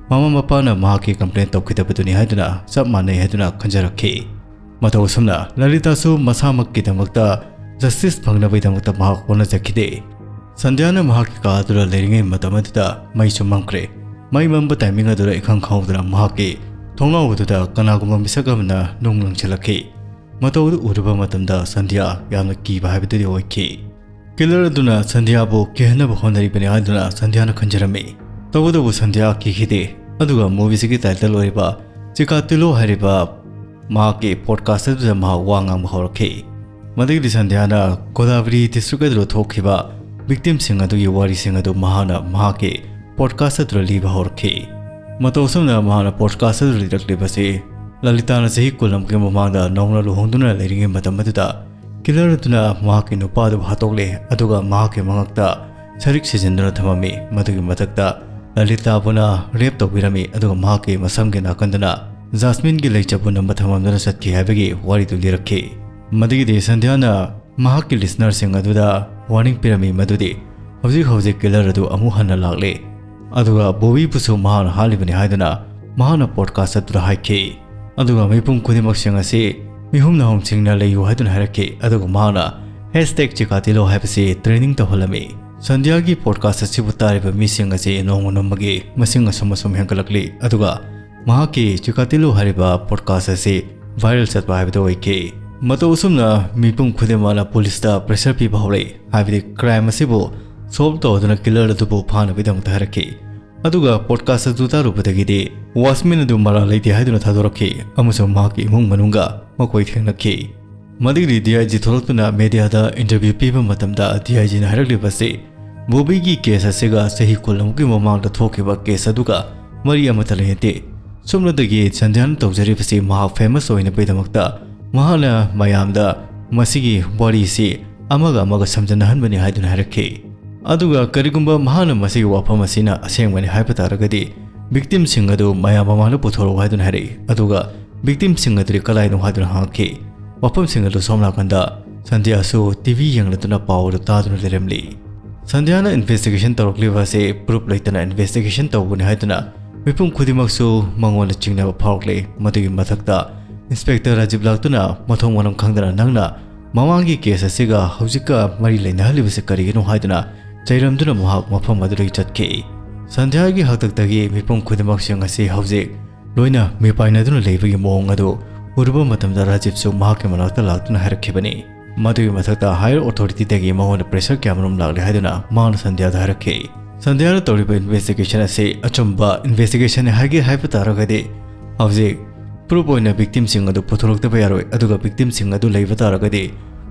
ꯃꯃꯥ ꯃꯄꯥꯅ ꯃꯍꯥꯛꯀꯤ complain ꯇꯧꯈꯤꯗꯕꯗꯨꯅꯤ ꯍꯥꯏꯗꯨꯅ ꯆꯞ ꯃꯥꯟꯅꯩ ꯍꯥꯏꯗꯨꯅ ꯈꯟꯖꯔꯛꯈꯤ꯫ ꯃꯇꯧ ꯑꯁꯨꯝꯅ ꯂꯂꯤꯇꯥꯁꯨ ꯃꯁꯥꯃꯛꯀꯤꯗꯃꯛꯇ justice ꯐꯪꯅꯕꯒꯤꯗꯃꯛꯇ ꯃꯍꯥꯛ ꯍꯣꯠꯅꯖꯈꯤꯗꯦ꯫ ꯁꯟꯙ꯭ꯌꯥꯅ ꯃꯍꯥꯛꯀꯤ ꯀꯥ ꯑꯗꯨꯗ ꯂꯩꯔꯤꯉꯩ ꯃꯇꯝ ꯑꯗꯨꯗ ꯃꯩꯁꯨ ꯃꯝꯈ꯭ꯔꯦ꯫ ꯃꯩ ꯃꯝꯕ timing ꯑꯗꯨꯗ ꯏꯈꯪ ꯈꯪꯍꯧꯗꯅ ꯃꯍꯥꯛꯀꯤ ꯊꯣꯡꯅꯥꯎ ꯑꯗꯨꯗ ꯀꯅꯥꯒꯨꯝꯕ ꯃꯤꯁꯛ ꯑꯃꯅ ꯅꯨꯡ ꯂꯪꯁꯤꯜꯂꯛꯈꯤ꯫ ꯃꯇꯧ ꯑꯗꯨ ꯎꯔꯨꯕ ꯃꯇꯝꯗ ꯁꯟꯙ꯭ꯌꯥ ꯌꯥꯝꯅ ꯀꯤꯕ ꯍꯥꯏꯕꯗꯨꯗꯤ ꯑꯣꯏꯈꯤ꯫ Killer ꯑꯗꯨꯅ ꯁꯟꯙ꯭ꯌꯥꯕꯨ ꯀꯤꯍꯟꯅꯕ ꯍꯣꯠꯅꯔꯤꯕꯅꯤ ꯍꯥꯏꯗꯨꯅ ꯁꯟꯙ꯭ꯌꯥꯅ ꯈꯟꯖꯔꯝꯃꯤ꯫ ꯇꯧꯕꯇꯕꯨ ꯁꯟꯙ꯭ꯌꯥ ꯀꯤꯈꯤꯗꯦ꯫ ꯑꯗꯨꯒ movieꯁꯤꯒꯤ title ꯑꯣꯏꯔꯤꯕ ꯆꯤꯀꯥꯇꯤꯂꯣ ꯍꯥꯏꯔꯤꯕ ꯃꯍꯥꯛꯀꯤ podcast ꯑꯗꯨꯗ ꯃꯍꯥꯛ ꯋꯥ ꯉꯥꯡꯕ ꯍꯧꯔꯛꯈꯤ꯫ ꯃꯗꯨꯒꯤꯗꯤ ꯁꯟꯙ꯭ꯌꯥꯅ ꯒꯣꯗꯥꯕꯔꯤ district ꯑꯗꯨꯗ ꯊꯣꯛꯈꯤꯕ victimꯁꯤꯡ ꯑꯗꯨꯒꯤ ꯋꯥꯔꯤꯁꯤꯡ ꯑꯗꯨ ꯃꯍꯥꯛꯅ ꯃꯍꯥꯛꯀꯤ podcast ꯑꯗꯨꯗ ꯂꯤꯕ ꯍꯧꯔꯛꯈꯤ꯫ ꯃꯇꯧ ꯑꯁꯨꯝꯅ ꯃꯍꯥꯛꯅ podcast ꯑꯗꯨꯗ ꯂꯤꯔꯛꯂꯤꯕꯁꯤ ꯂꯂꯤꯇꯥꯅ ꯆꯍꯤ ꯀꯨꯟ ꯑꯃꯒꯤ ꯃꯃꯥꯡꯗ ꯅꯧꯅ ꯂꯨꯍꯣꯡꯗꯨꯅ ꯂꯩꯔꯤꯉꯩ ꯃꯇꯝ ꯑꯗꯨꯗ killer ꯑꯗꯨꯅ ꯃꯍꯥꯛꯀꯤ ꯅꯨꯄꯥ ꯑꯗꯨꯕꯨ ꯍꯥꯠꯇꯣꯛꯂꯦ, ꯑꯗꯨꯒ ꯃꯍꯥꯛꯀꯤ ꯃꯉꯛꯇ ꯁꯔꯤꯛ ꯁꯤꯖꯤꯟꯗꯨꯅ ꯊꯝꯃꯝꯃꯤ꯫ ꯃꯗꯨꯒꯤ ꯃꯊꯛꯇ ꯂꯂꯤꯇꯥꯕꯨꯅ rape ꯇꯧꯕꯤꯔꯝꯃꯤ, ꯑꯗꯨꯒ ꯃꯍꯥꯛꯀꯤ ꯃꯁꯝꯒꯤ ꯅꯥꯀꯟꯗꯅ ꯖꯥꯁꯃꯤꯟꯒꯤ ꯂꯩꯆꯠꯄꯨ ꯅꯝꯕ ꯊꯝꯃꯝꯗꯨꯅ ꯆꯠꯈꯤ ꯍꯥꯏꯕꯒꯤ ꯋꯥꯔꯤꯗꯨ ꯂꯤꯔꯛꯈꯤ꯫ ꯃꯗꯨꯒꯤꯗꯤ ꯁꯟꯙ꯭ꯌꯥꯅ ꯃꯍꯥꯛꯀꯤ listenerꯁꯤꯡ ꯑꯗꯨꯗ warning ꯄꯤꯔꯝꯃꯤ ꯃꯗꯨꯗꯤ ꯍꯧꯖꯤꯛ ꯍꯧꯖꯤꯛ killer ꯑꯗꯨ ꯑꯃꯨꯛ ꯍꯟꯅ ꯂꯥꯛꯂꯦ, ꯑꯗꯨꯒ ꯕꯣꯕꯤꯕꯨꯁꯨ ꯃꯍꯥꯛꯅ ꯍꯥꯠꯂꯤꯕꯅꯤ ꯍꯥꯏꯗꯨꯅ ꯃꯍꯥꯛꯅ podcast ꯑꯗꯨꯗ ꯍꯥꯏꯈꯤ꯫ ꯑꯗꯨꯒ ꯃꯤꯄꯨꯝ ꯈꯨꯗꯤꯡꯃꯛꯁꯤꯡ ꯑꯁꯤ ꯃꯤꯍꯨꯝ ꯅꯥꯍꯨꯝꯁꯤꯡꯅ ꯂꯩꯌꯨ ꯍꯥꯏꯗꯨꯅ ꯍꯥꯏꯔꯛꯈꯤ꯫ ꯑꯗꯨꯒ ꯃꯍꯥꯛꯅ hashtag ꯆꯤꯀꯥꯇꯤꯂꯣ ꯍꯥꯏꯕꯁꯤ trending ꯇꯧꯍꯜꯂꯝꯃꯤ꯫ ꯁꯟꯙ꯭ꯌꯥꯒꯤ podcast ꯑꯁꯤꯕꯨ ꯇꯥꯔꯤꯕ ꯃꯤꯁꯤꯡ ꯑꯁꯤ ꯅꯣꯡꯃ ꯅꯣꯡꯃꯒꯤ ꯃꯁꯤꯡ ꯑꯁꯨꯝ ꯑꯁꯨꯝ ꯍꯦꯟꯒꯠꯂꯛꯂꯤ꯫ ꯑꯗꯨꯒ ꯃꯍꯥꯛꯀꯤ ꯆꯤꯀꯥꯇꯤꯂꯣ ꯍꯥꯏꯔꯤꯕ podcast ꯑꯁꯤ viral ꯆꯠꯄ ꯍꯥꯏꯕꯗꯨ ꯑꯣꯏꯈꯤ꯫ ꯃꯇꯧ ꯑꯁꯨꯝꯅ ꯃꯤꯄꯨꯝ ꯈꯨꯗꯤꯡꯃꯛꯅ policeꯇ pressure ꯄꯤꯕ ꯍꯧꯔꯛꯏ, ꯍꯥꯏꯕꯗꯤ crime ꯑꯁꯤꯕꯨ solve ꯇꯧꯗꯨꯅ killer ꯑꯗꯨꯕꯨ ꯐꯥꯅꯕꯒꯤꯗꯃꯛꯇ ꯍꯥꯏꯔꯛꯈꯤ꯫ ꯑꯗꯨꯒ podcast ꯑꯗꯨ ꯇꯥꯔꯨꯕꯗꯒꯤꯗꯤ watchman ꯑꯗꯨ ꯃꯔꯥꯜ ꯂꯩꯇꯦ ꯍꯥꯏꯗꯨꯅ ꯊꯥꯗꯣꯔꯛꯈꯤ ꯑꯃꯁꯨꯡ ꯃꯍꯥꯛꯀꯤ ꯏꯃꯨꯡ ꯃꯅꯨꯡꯒ ꯃꯈꯣꯏ ꯊꯦꯡꯅꯈꯤ꯫ ꯃꯗꯨꯒꯤꯗꯤ D I G ꯊꯣꯛꯂꯛꯇꯨꯅ mediaꯗ interview ꯄꯤꯕ ꯃꯇꯝꯗ D I Gꯅ ꯍꯥꯏꯔꯛꯂꯤꯕꯁꯤ, ꯕꯣꯕꯤꯒꯤ case ꯑꯁꯤꯒ ꯆꯍꯤ ꯀꯨꯟ ꯑꯃꯨꯛꯀꯤ ꯃꯃꯥꯡꯗ ꯊꯣꯛꯈꯤꯕ case ꯑꯗꯨꯒ ꯃꯔꯤ ꯑꯃꯠꯇ ꯂꯩꯅꯗꯦ꯫ ꯁꯨꯞꯅꯇꯒꯤ ꯁꯟꯙ꯭ꯌꯥꯅ ꯇꯧꯖꯔꯤꯕꯁꯤ ꯃꯍꯥꯛ famous ꯑꯣꯏꯅꯕꯒꯤꯗꯃꯛꯇ ꯃꯍꯥꯛꯅ ꯃꯌꯥꯝꯗ ꯃꯁꯤꯒꯤ ꯋꯥꯔꯤꯁꯤ ꯑꯃꯒ ꯑꯃꯒ ꯁꯝꯖꯤꯟꯅꯍꯟꯕꯅꯤ ꯍꯥꯏꯗꯨꯅ ꯍꯥꯏꯔꯛꯈꯤ꯫ ꯑꯗꯨꯒ ꯀꯔꯤꯒꯨꯝꯕ ꯃꯍꯥꯛꯅ ꯃꯁꯤꯒꯤ ꯋꯥꯐꯝ ꯑꯁꯤꯅ ꯑꯁꯦꯡꯕꯅꯤ ꯍꯥꯏꯕ ꯇꯥꯔꯒꯗꯤ, victimꯁꯤꯡ ꯑꯗꯨ ꯃꯌꯥꯝ ꯃꯃꯥꯡꯗ ꯄꯨꯊꯣꯔꯛꯎ ꯍꯥꯏꯗꯨꯅ ꯍꯥꯏꯔꯛꯏ꯫ ꯑꯗꯨꯒ victimꯁꯤꯡ ꯑꯗꯨꯗꯤ ꯀꯗꯥꯏꯅꯣ ꯍꯥꯏꯗꯨꯅ ꯍꯪꯉꯛꯈꯤ꯫ ꯋꯥꯐꯝꯁꯤꯡ ꯑꯗꯨ ꯁꯣꯝ ꯅꯥꯀꯟꯗ ꯁꯟꯙ꯭ꯌꯥꯁꯨ ꯇꯤ ꯚꯤ ꯌꯦꯡꯂꯗꯨꯅ ꯄꯥꯎ ꯑꯗꯨ ꯇꯥꯗꯨꯅ ꯂꯩꯔꯝꯂꯤ꯫ ꯁꯟꯙ꯭ꯌꯥꯅ ꯏꯟꯚꯦꯁꯇꯤꯒꯦꯁꯟ ꯇꯧꯔꯛꯂꯤꯕ ꯑꯁꯤ ꯄ꯭ꯔꯨꯐ ꯂꯩꯇꯅ ꯏꯟꯚꯦꯁꯇꯤꯒꯦꯁꯟ ꯇꯧꯕꯅꯤ ꯍꯥꯏꯗꯨꯅ ꯃꯤꯄꯨꯝ ꯈꯨꯗꯤꯡꯃꯛꯁꯨ ꯃꯉꯣꯟꯗ ꯆꯤꯡꯅꯕ ꯐꯥꯎꯔꯛꯂꯦ꯫ ꯃꯗꯨꯒꯤ ꯃꯊꯛꯇ ꯏꯟꯁꯄꯦꯛꯇꯔ ꯔꯥꯖꯤꯕ ꯂꯥꯛꯇꯨꯅ ꯃꯊꯣꯡ ꯃꯔꯝ ꯈꯪꯗꯅ ꯅꯪꯅ ꯃꯃꯥꯡꯒꯤ ꯀꯦꯁ ꯑꯁꯤꯒ ꯍꯧꯖꯤꯛꯀ ꯃꯔꯤ ꯂꯩꯅꯍꯜꯂꯤꯕꯁꯤ ꯀꯔꯤꯒꯤꯅꯣ ꯍꯥꯏꯗꯨꯅ ꯆꯩꯔꯝꯗꯨꯅ ꯃꯍꯥꯛ ꯃꯐꯝ ꯑꯗꯨꯗꯒꯤ ꯆꯠꯈꯤ꯫ ꯁꯟꯙ꯭ꯌꯥꯒꯤ ꯍꯥꯛꯇꯛꯇꯒꯤ ꯃꯤꯄꯨꯝ ꯈꯨꯗꯤꯡꯃꯛꯁꯤꯡ ꯑꯁꯤ ꯍꯧꯖꯤꯛ ꯂꯣꯏꯅ ꯃꯤꯄꯥꯏꯅꯗꯨꯅ ꯂꯩꯕꯒꯤ ꯃꯑꯣꯡ ꯑꯗꯨ ꯎꯔꯨꯕ ꯃꯇꯝꯗ ꯔꯥꯖꯤꯕꯁꯨ ꯃꯍꯥꯛꯀꯤ ꯃꯅꯥꯛꯇ ꯂꯥꯛꯇꯨꯅ ꯍꯥꯏꯔꯛꯈꯤꯕꯅꯤ꯫ ꯃꯗꯨꯒꯤ ꯃꯊꯛꯇ ꯍꯥꯌꯔ ꯑꯣꯊꯣꯔꯤꯇꯤꯗꯒꯤ ꯃꯉꯣꯟꯗ ꯄ꯭ꯔꯦꯁꯔ ꯀꯌꯥꯃꯔꯨꯝ ꯂꯥꯛꯂꯦ ꯍꯥꯏꯗꯨꯅ ꯃꯍꯥꯛꯅ ꯁꯟꯙ꯭ꯌꯥꯗ ꯍꯥꯏꯔꯛꯈꯤ꯫ ꯁꯟꯙ꯭ꯌꯥꯅ ꯇꯧꯔꯤꯕ ꯏꯟꯚꯦꯁꯇꯤꯒꯦꯁꯟ ꯑꯁꯤ ꯑꯆꯨꯝꯕ ꯏꯟꯚꯦꯁꯇꯤꯒꯦꯁꯟꯅꯤ ꯍꯥꯏꯒꯦ ꯍꯥꯏꯕ ꯇꯥꯔꯒꯗꯤ ꯍꯧꯖꯤꯛ ꯄ꯭ꯔꯨꯐ ꯑꯣꯏꯅ ꯚꯤꯛꯇꯤꯝꯁꯤꯡ ꯑꯗꯨ ꯄꯨꯊꯣꯔꯛꯇꯕ ꯌꯥꯔꯣꯏ, ꯑꯗꯨꯒ ꯚꯤꯛꯇꯤꯝꯁꯤꯡ ꯑꯗꯨ ꯂꯩꯕ ꯇꯥꯔꯒꯗꯤ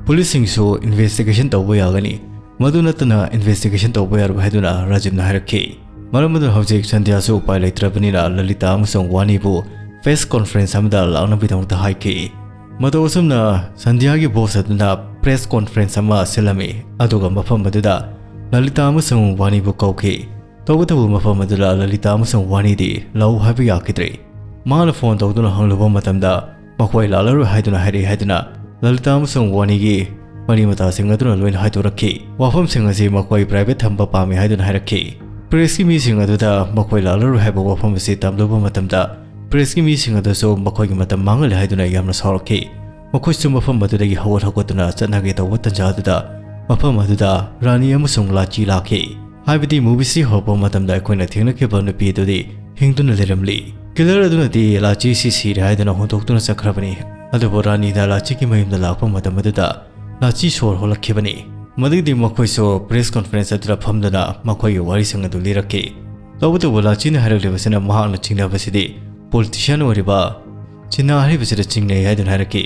ꯄꯨꯂꯤꯁꯁꯤꯡꯁꯨ ꯏꯟꯚꯦꯁꯇꯤꯒꯦꯁꯟ ꯇꯧꯕ ꯌꯥꯒꯅꯤ꯫ ꯃꯗꯨ ꯅꯠꯇꯅ ꯏꯟꯚꯦꯁꯇꯤꯒꯦꯁꯟ ꯇꯧꯕ ꯌꯥꯔꯣꯏ ꯍꯥꯏꯗꯨꯅ ꯔꯥꯖꯤꯕꯅ ꯍꯥꯏꯔꯛꯈꯤ꯫ ꯃꯔꯝ ꯑꯗꯨꯅ ꯍꯧꯖꯤꯛ ꯁꯟꯙ꯭ꯌꯥꯁꯨ ꯎꯄꯥꯏ ꯂꯩꯇ꯭ꯔꯕꯅꯤꯅ ꯂꯂꯤꯇꯥ ꯑꯃꯁꯨꯡ ꯋꯥꯅꯤꯕꯨ ꯄ꯭ꯔꯦꯁ ꯀꯣꯟꯐꯔꯦꯟꯁ ꯑꯃꯗ ꯂꯥꯛꯅꯕꯒꯤꯗꯃꯛꯇ ꯍꯥꯏꯈꯤ꯫ ꯃꯇꯧ ꯑꯁꯨꯝꯅ ꯁꯟꯙ꯭ꯌꯥꯒꯤ ꯕꯣꯁ ꯑꯗꯨꯅ ꯄ꯭ꯔꯦꯁ ꯀꯣꯟꯐꯔꯦꯟꯁ ꯑꯃ ꯁꯤꯜꯂꯝꯃꯤ, ꯑꯗꯨꯒ ꯃꯐꯝ ꯑꯗꯨꯗ ꯂꯂꯤꯇꯥ ꯑꯃꯁꯨꯡ ꯋꯥꯅꯤꯕꯨ ꯀꯧꯈꯤ꯫ ꯇꯧꯕꯇꯕꯨ ꯃꯐꯝ ꯑꯗꯨꯗ ꯂꯂꯤꯇꯥ ꯑꯃꯁꯨꯡ ꯋꯥꯅꯤꯗꯤ ꯂꯥꯛꯎ ꯍꯥꯏꯕ ꯌꯥꯈꯤꯗ꯭ꯔꯦ꯫ ꯃꯥꯅ ꯐꯣꯟ ꯇꯧꯗꯨꯅ ꯍꯪꯂꯨꯕ ꯃꯇꯝꯗ ꯃꯈꯣꯏ ꯂꯥꯛꯂꯔꯣꯏ ꯍꯥꯏꯗꯨꯅ ꯍꯥꯏꯔꯛꯏ ꯍꯥꯏꯗꯨꯅ ꯂꯂꯤꯇꯥ ꯑꯃꯁꯨꯡ ꯋꯥꯅꯤꯒꯤ ꯃꯔꯤ ꯃꯇꯥꯁꯤꯡ ꯑꯗꯨꯅ ꯂꯣꯏꯅ ꯍꯥꯏꯗꯣꯔꯛꯈꯤ꯫ ꯋꯥꯐꯝꯁꯤꯡ ꯑꯁꯤ ꯃꯈꯣꯏ ꯄ꯭ꯔꯥꯏꯚꯦꯠ ꯊꯝꯕ ꯄꯥꯝꯃꯤ ꯍꯥꯏꯗꯨꯅ ꯍꯥꯏꯔꯛꯈꯤ꯫ ꯄ꯭ꯔꯦꯁꯀꯤ ꯃꯤꯁꯤꯡ ꯑꯗꯨꯗ ꯃꯈꯣꯏ ꯂꯥꯛꯂꯔꯣꯏ ꯍꯥꯏꯕ ꯋꯥꯐꯝ ꯑꯁꯤ ꯇꯝꯂꯨꯕ ꯃꯇꯝꯗ ꯄ꯭ꯔꯦꯁꯀꯤ ꯃꯤꯁꯤꯡ ꯑꯗꯨꯁꯨ ꯃꯈꯣꯏꯒꯤ ꯃꯇꯝ ꯃꯥꯡꯍꯜꯂꯦ ꯍꯥꯏꯗꯨꯅ ꯌꯥꯝꯅ ꯁꯥꯎꯔꯛꯈꯤ꯫ ꯃꯈꯣꯏꯁꯨ ꯃꯐꯝ ꯑꯗꯨꯗꯒꯤ ꯍꯧꯒꯠ ꯍꯧꯒꯠꯇꯨꯅ ꯆꯠꯅꯒꯦ ꯇꯧꯕ ꯇꯟꯖꯥ ꯑꯗꯨꯗ ꯃꯐꯝ ꯑꯗꯨꯗ ꯔꯥꯅꯤ ꯑꯃꯁꯨꯡ ꯂꯥꯆꯤ ꯂꯥꯛꯈꯤ꯫ ꯍꯥꯏꯕꯗꯤ movie ꯁꯤ ꯍꯧꯔꯛꯄ ꯃꯇꯝꯗ ꯑꯩꯈꯣꯏꯅ ꯊꯦꯡꯅꯈꯤꯕ ꯅꯨꯄꯤ ꯑꯗꯨꯗꯤ ꯍꯤꯡꯗꯨꯅ ꯂꯩꯔꯝꯂꯤ꯫ Killer ꯑꯗꯨꯅꯗꯤ ꯂꯥꯆꯤ ꯁꯤ ꯁꯤꯔꯦ ꯍꯥꯏꯗꯨꯅ ꯍꯨꯟꯗꯣꯛꯇꯨꯅ ꯆꯠꯈ꯭ꯔꯕꯅꯤ꯫ ꯑꯗꯨꯕꯨ ꯔꯥꯅꯤꯅ ꯂꯥꯆꯤꯒꯤ ꯃꯌꯨꯝꯗ ꯂꯥꯛꯄ ꯃꯇꯝ ꯑꯗꯨꯗ ꯂꯥꯆꯤ ꯁꯣꯔ ꯍꯣꯜꯂꯛꯈꯤꯕꯅꯤ꯫ ꯃꯗꯨꯒꯤꯗꯤ ꯃꯈꯣꯏꯁꯨ ꯄ꯭ꯔꯦꯁ ꯀꯣꯟꯐꯔꯦꯟꯁ ꯑꯗꯨꯗ ꯐꯝꯗꯨꯅ ꯃꯈꯣꯏꯒꯤ ꯋꯥꯔꯤꯁꯤꯡ ꯑꯗꯨ ꯂꯤꯔꯛꯈꯤ꯫ ꯇꯧꯕꯇꯕꯨ ꯂꯥꯆꯤꯅ ꯍꯥꯏꯔꯛꯂꯤꯕꯁꯤꯅ ꯃꯍꯥꯛꯅ ꯆꯤꯡꯅꯕꯁꯤꯗꯤ ꯄꯣꯂꯤꯇꯤꯁꯤꯌꯥꯟ ꯑꯣꯏꯔꯤꯕ ꯆꯤꯅꯥ ꯍꯥꯏꯔꯤꯕꯁꯤꯗ ꯆꯤꯡꯅꯩ ꯍꯥꯏꯗꯨꯅ ꯍꯥꯏꯔꯛꯈꯤ꯫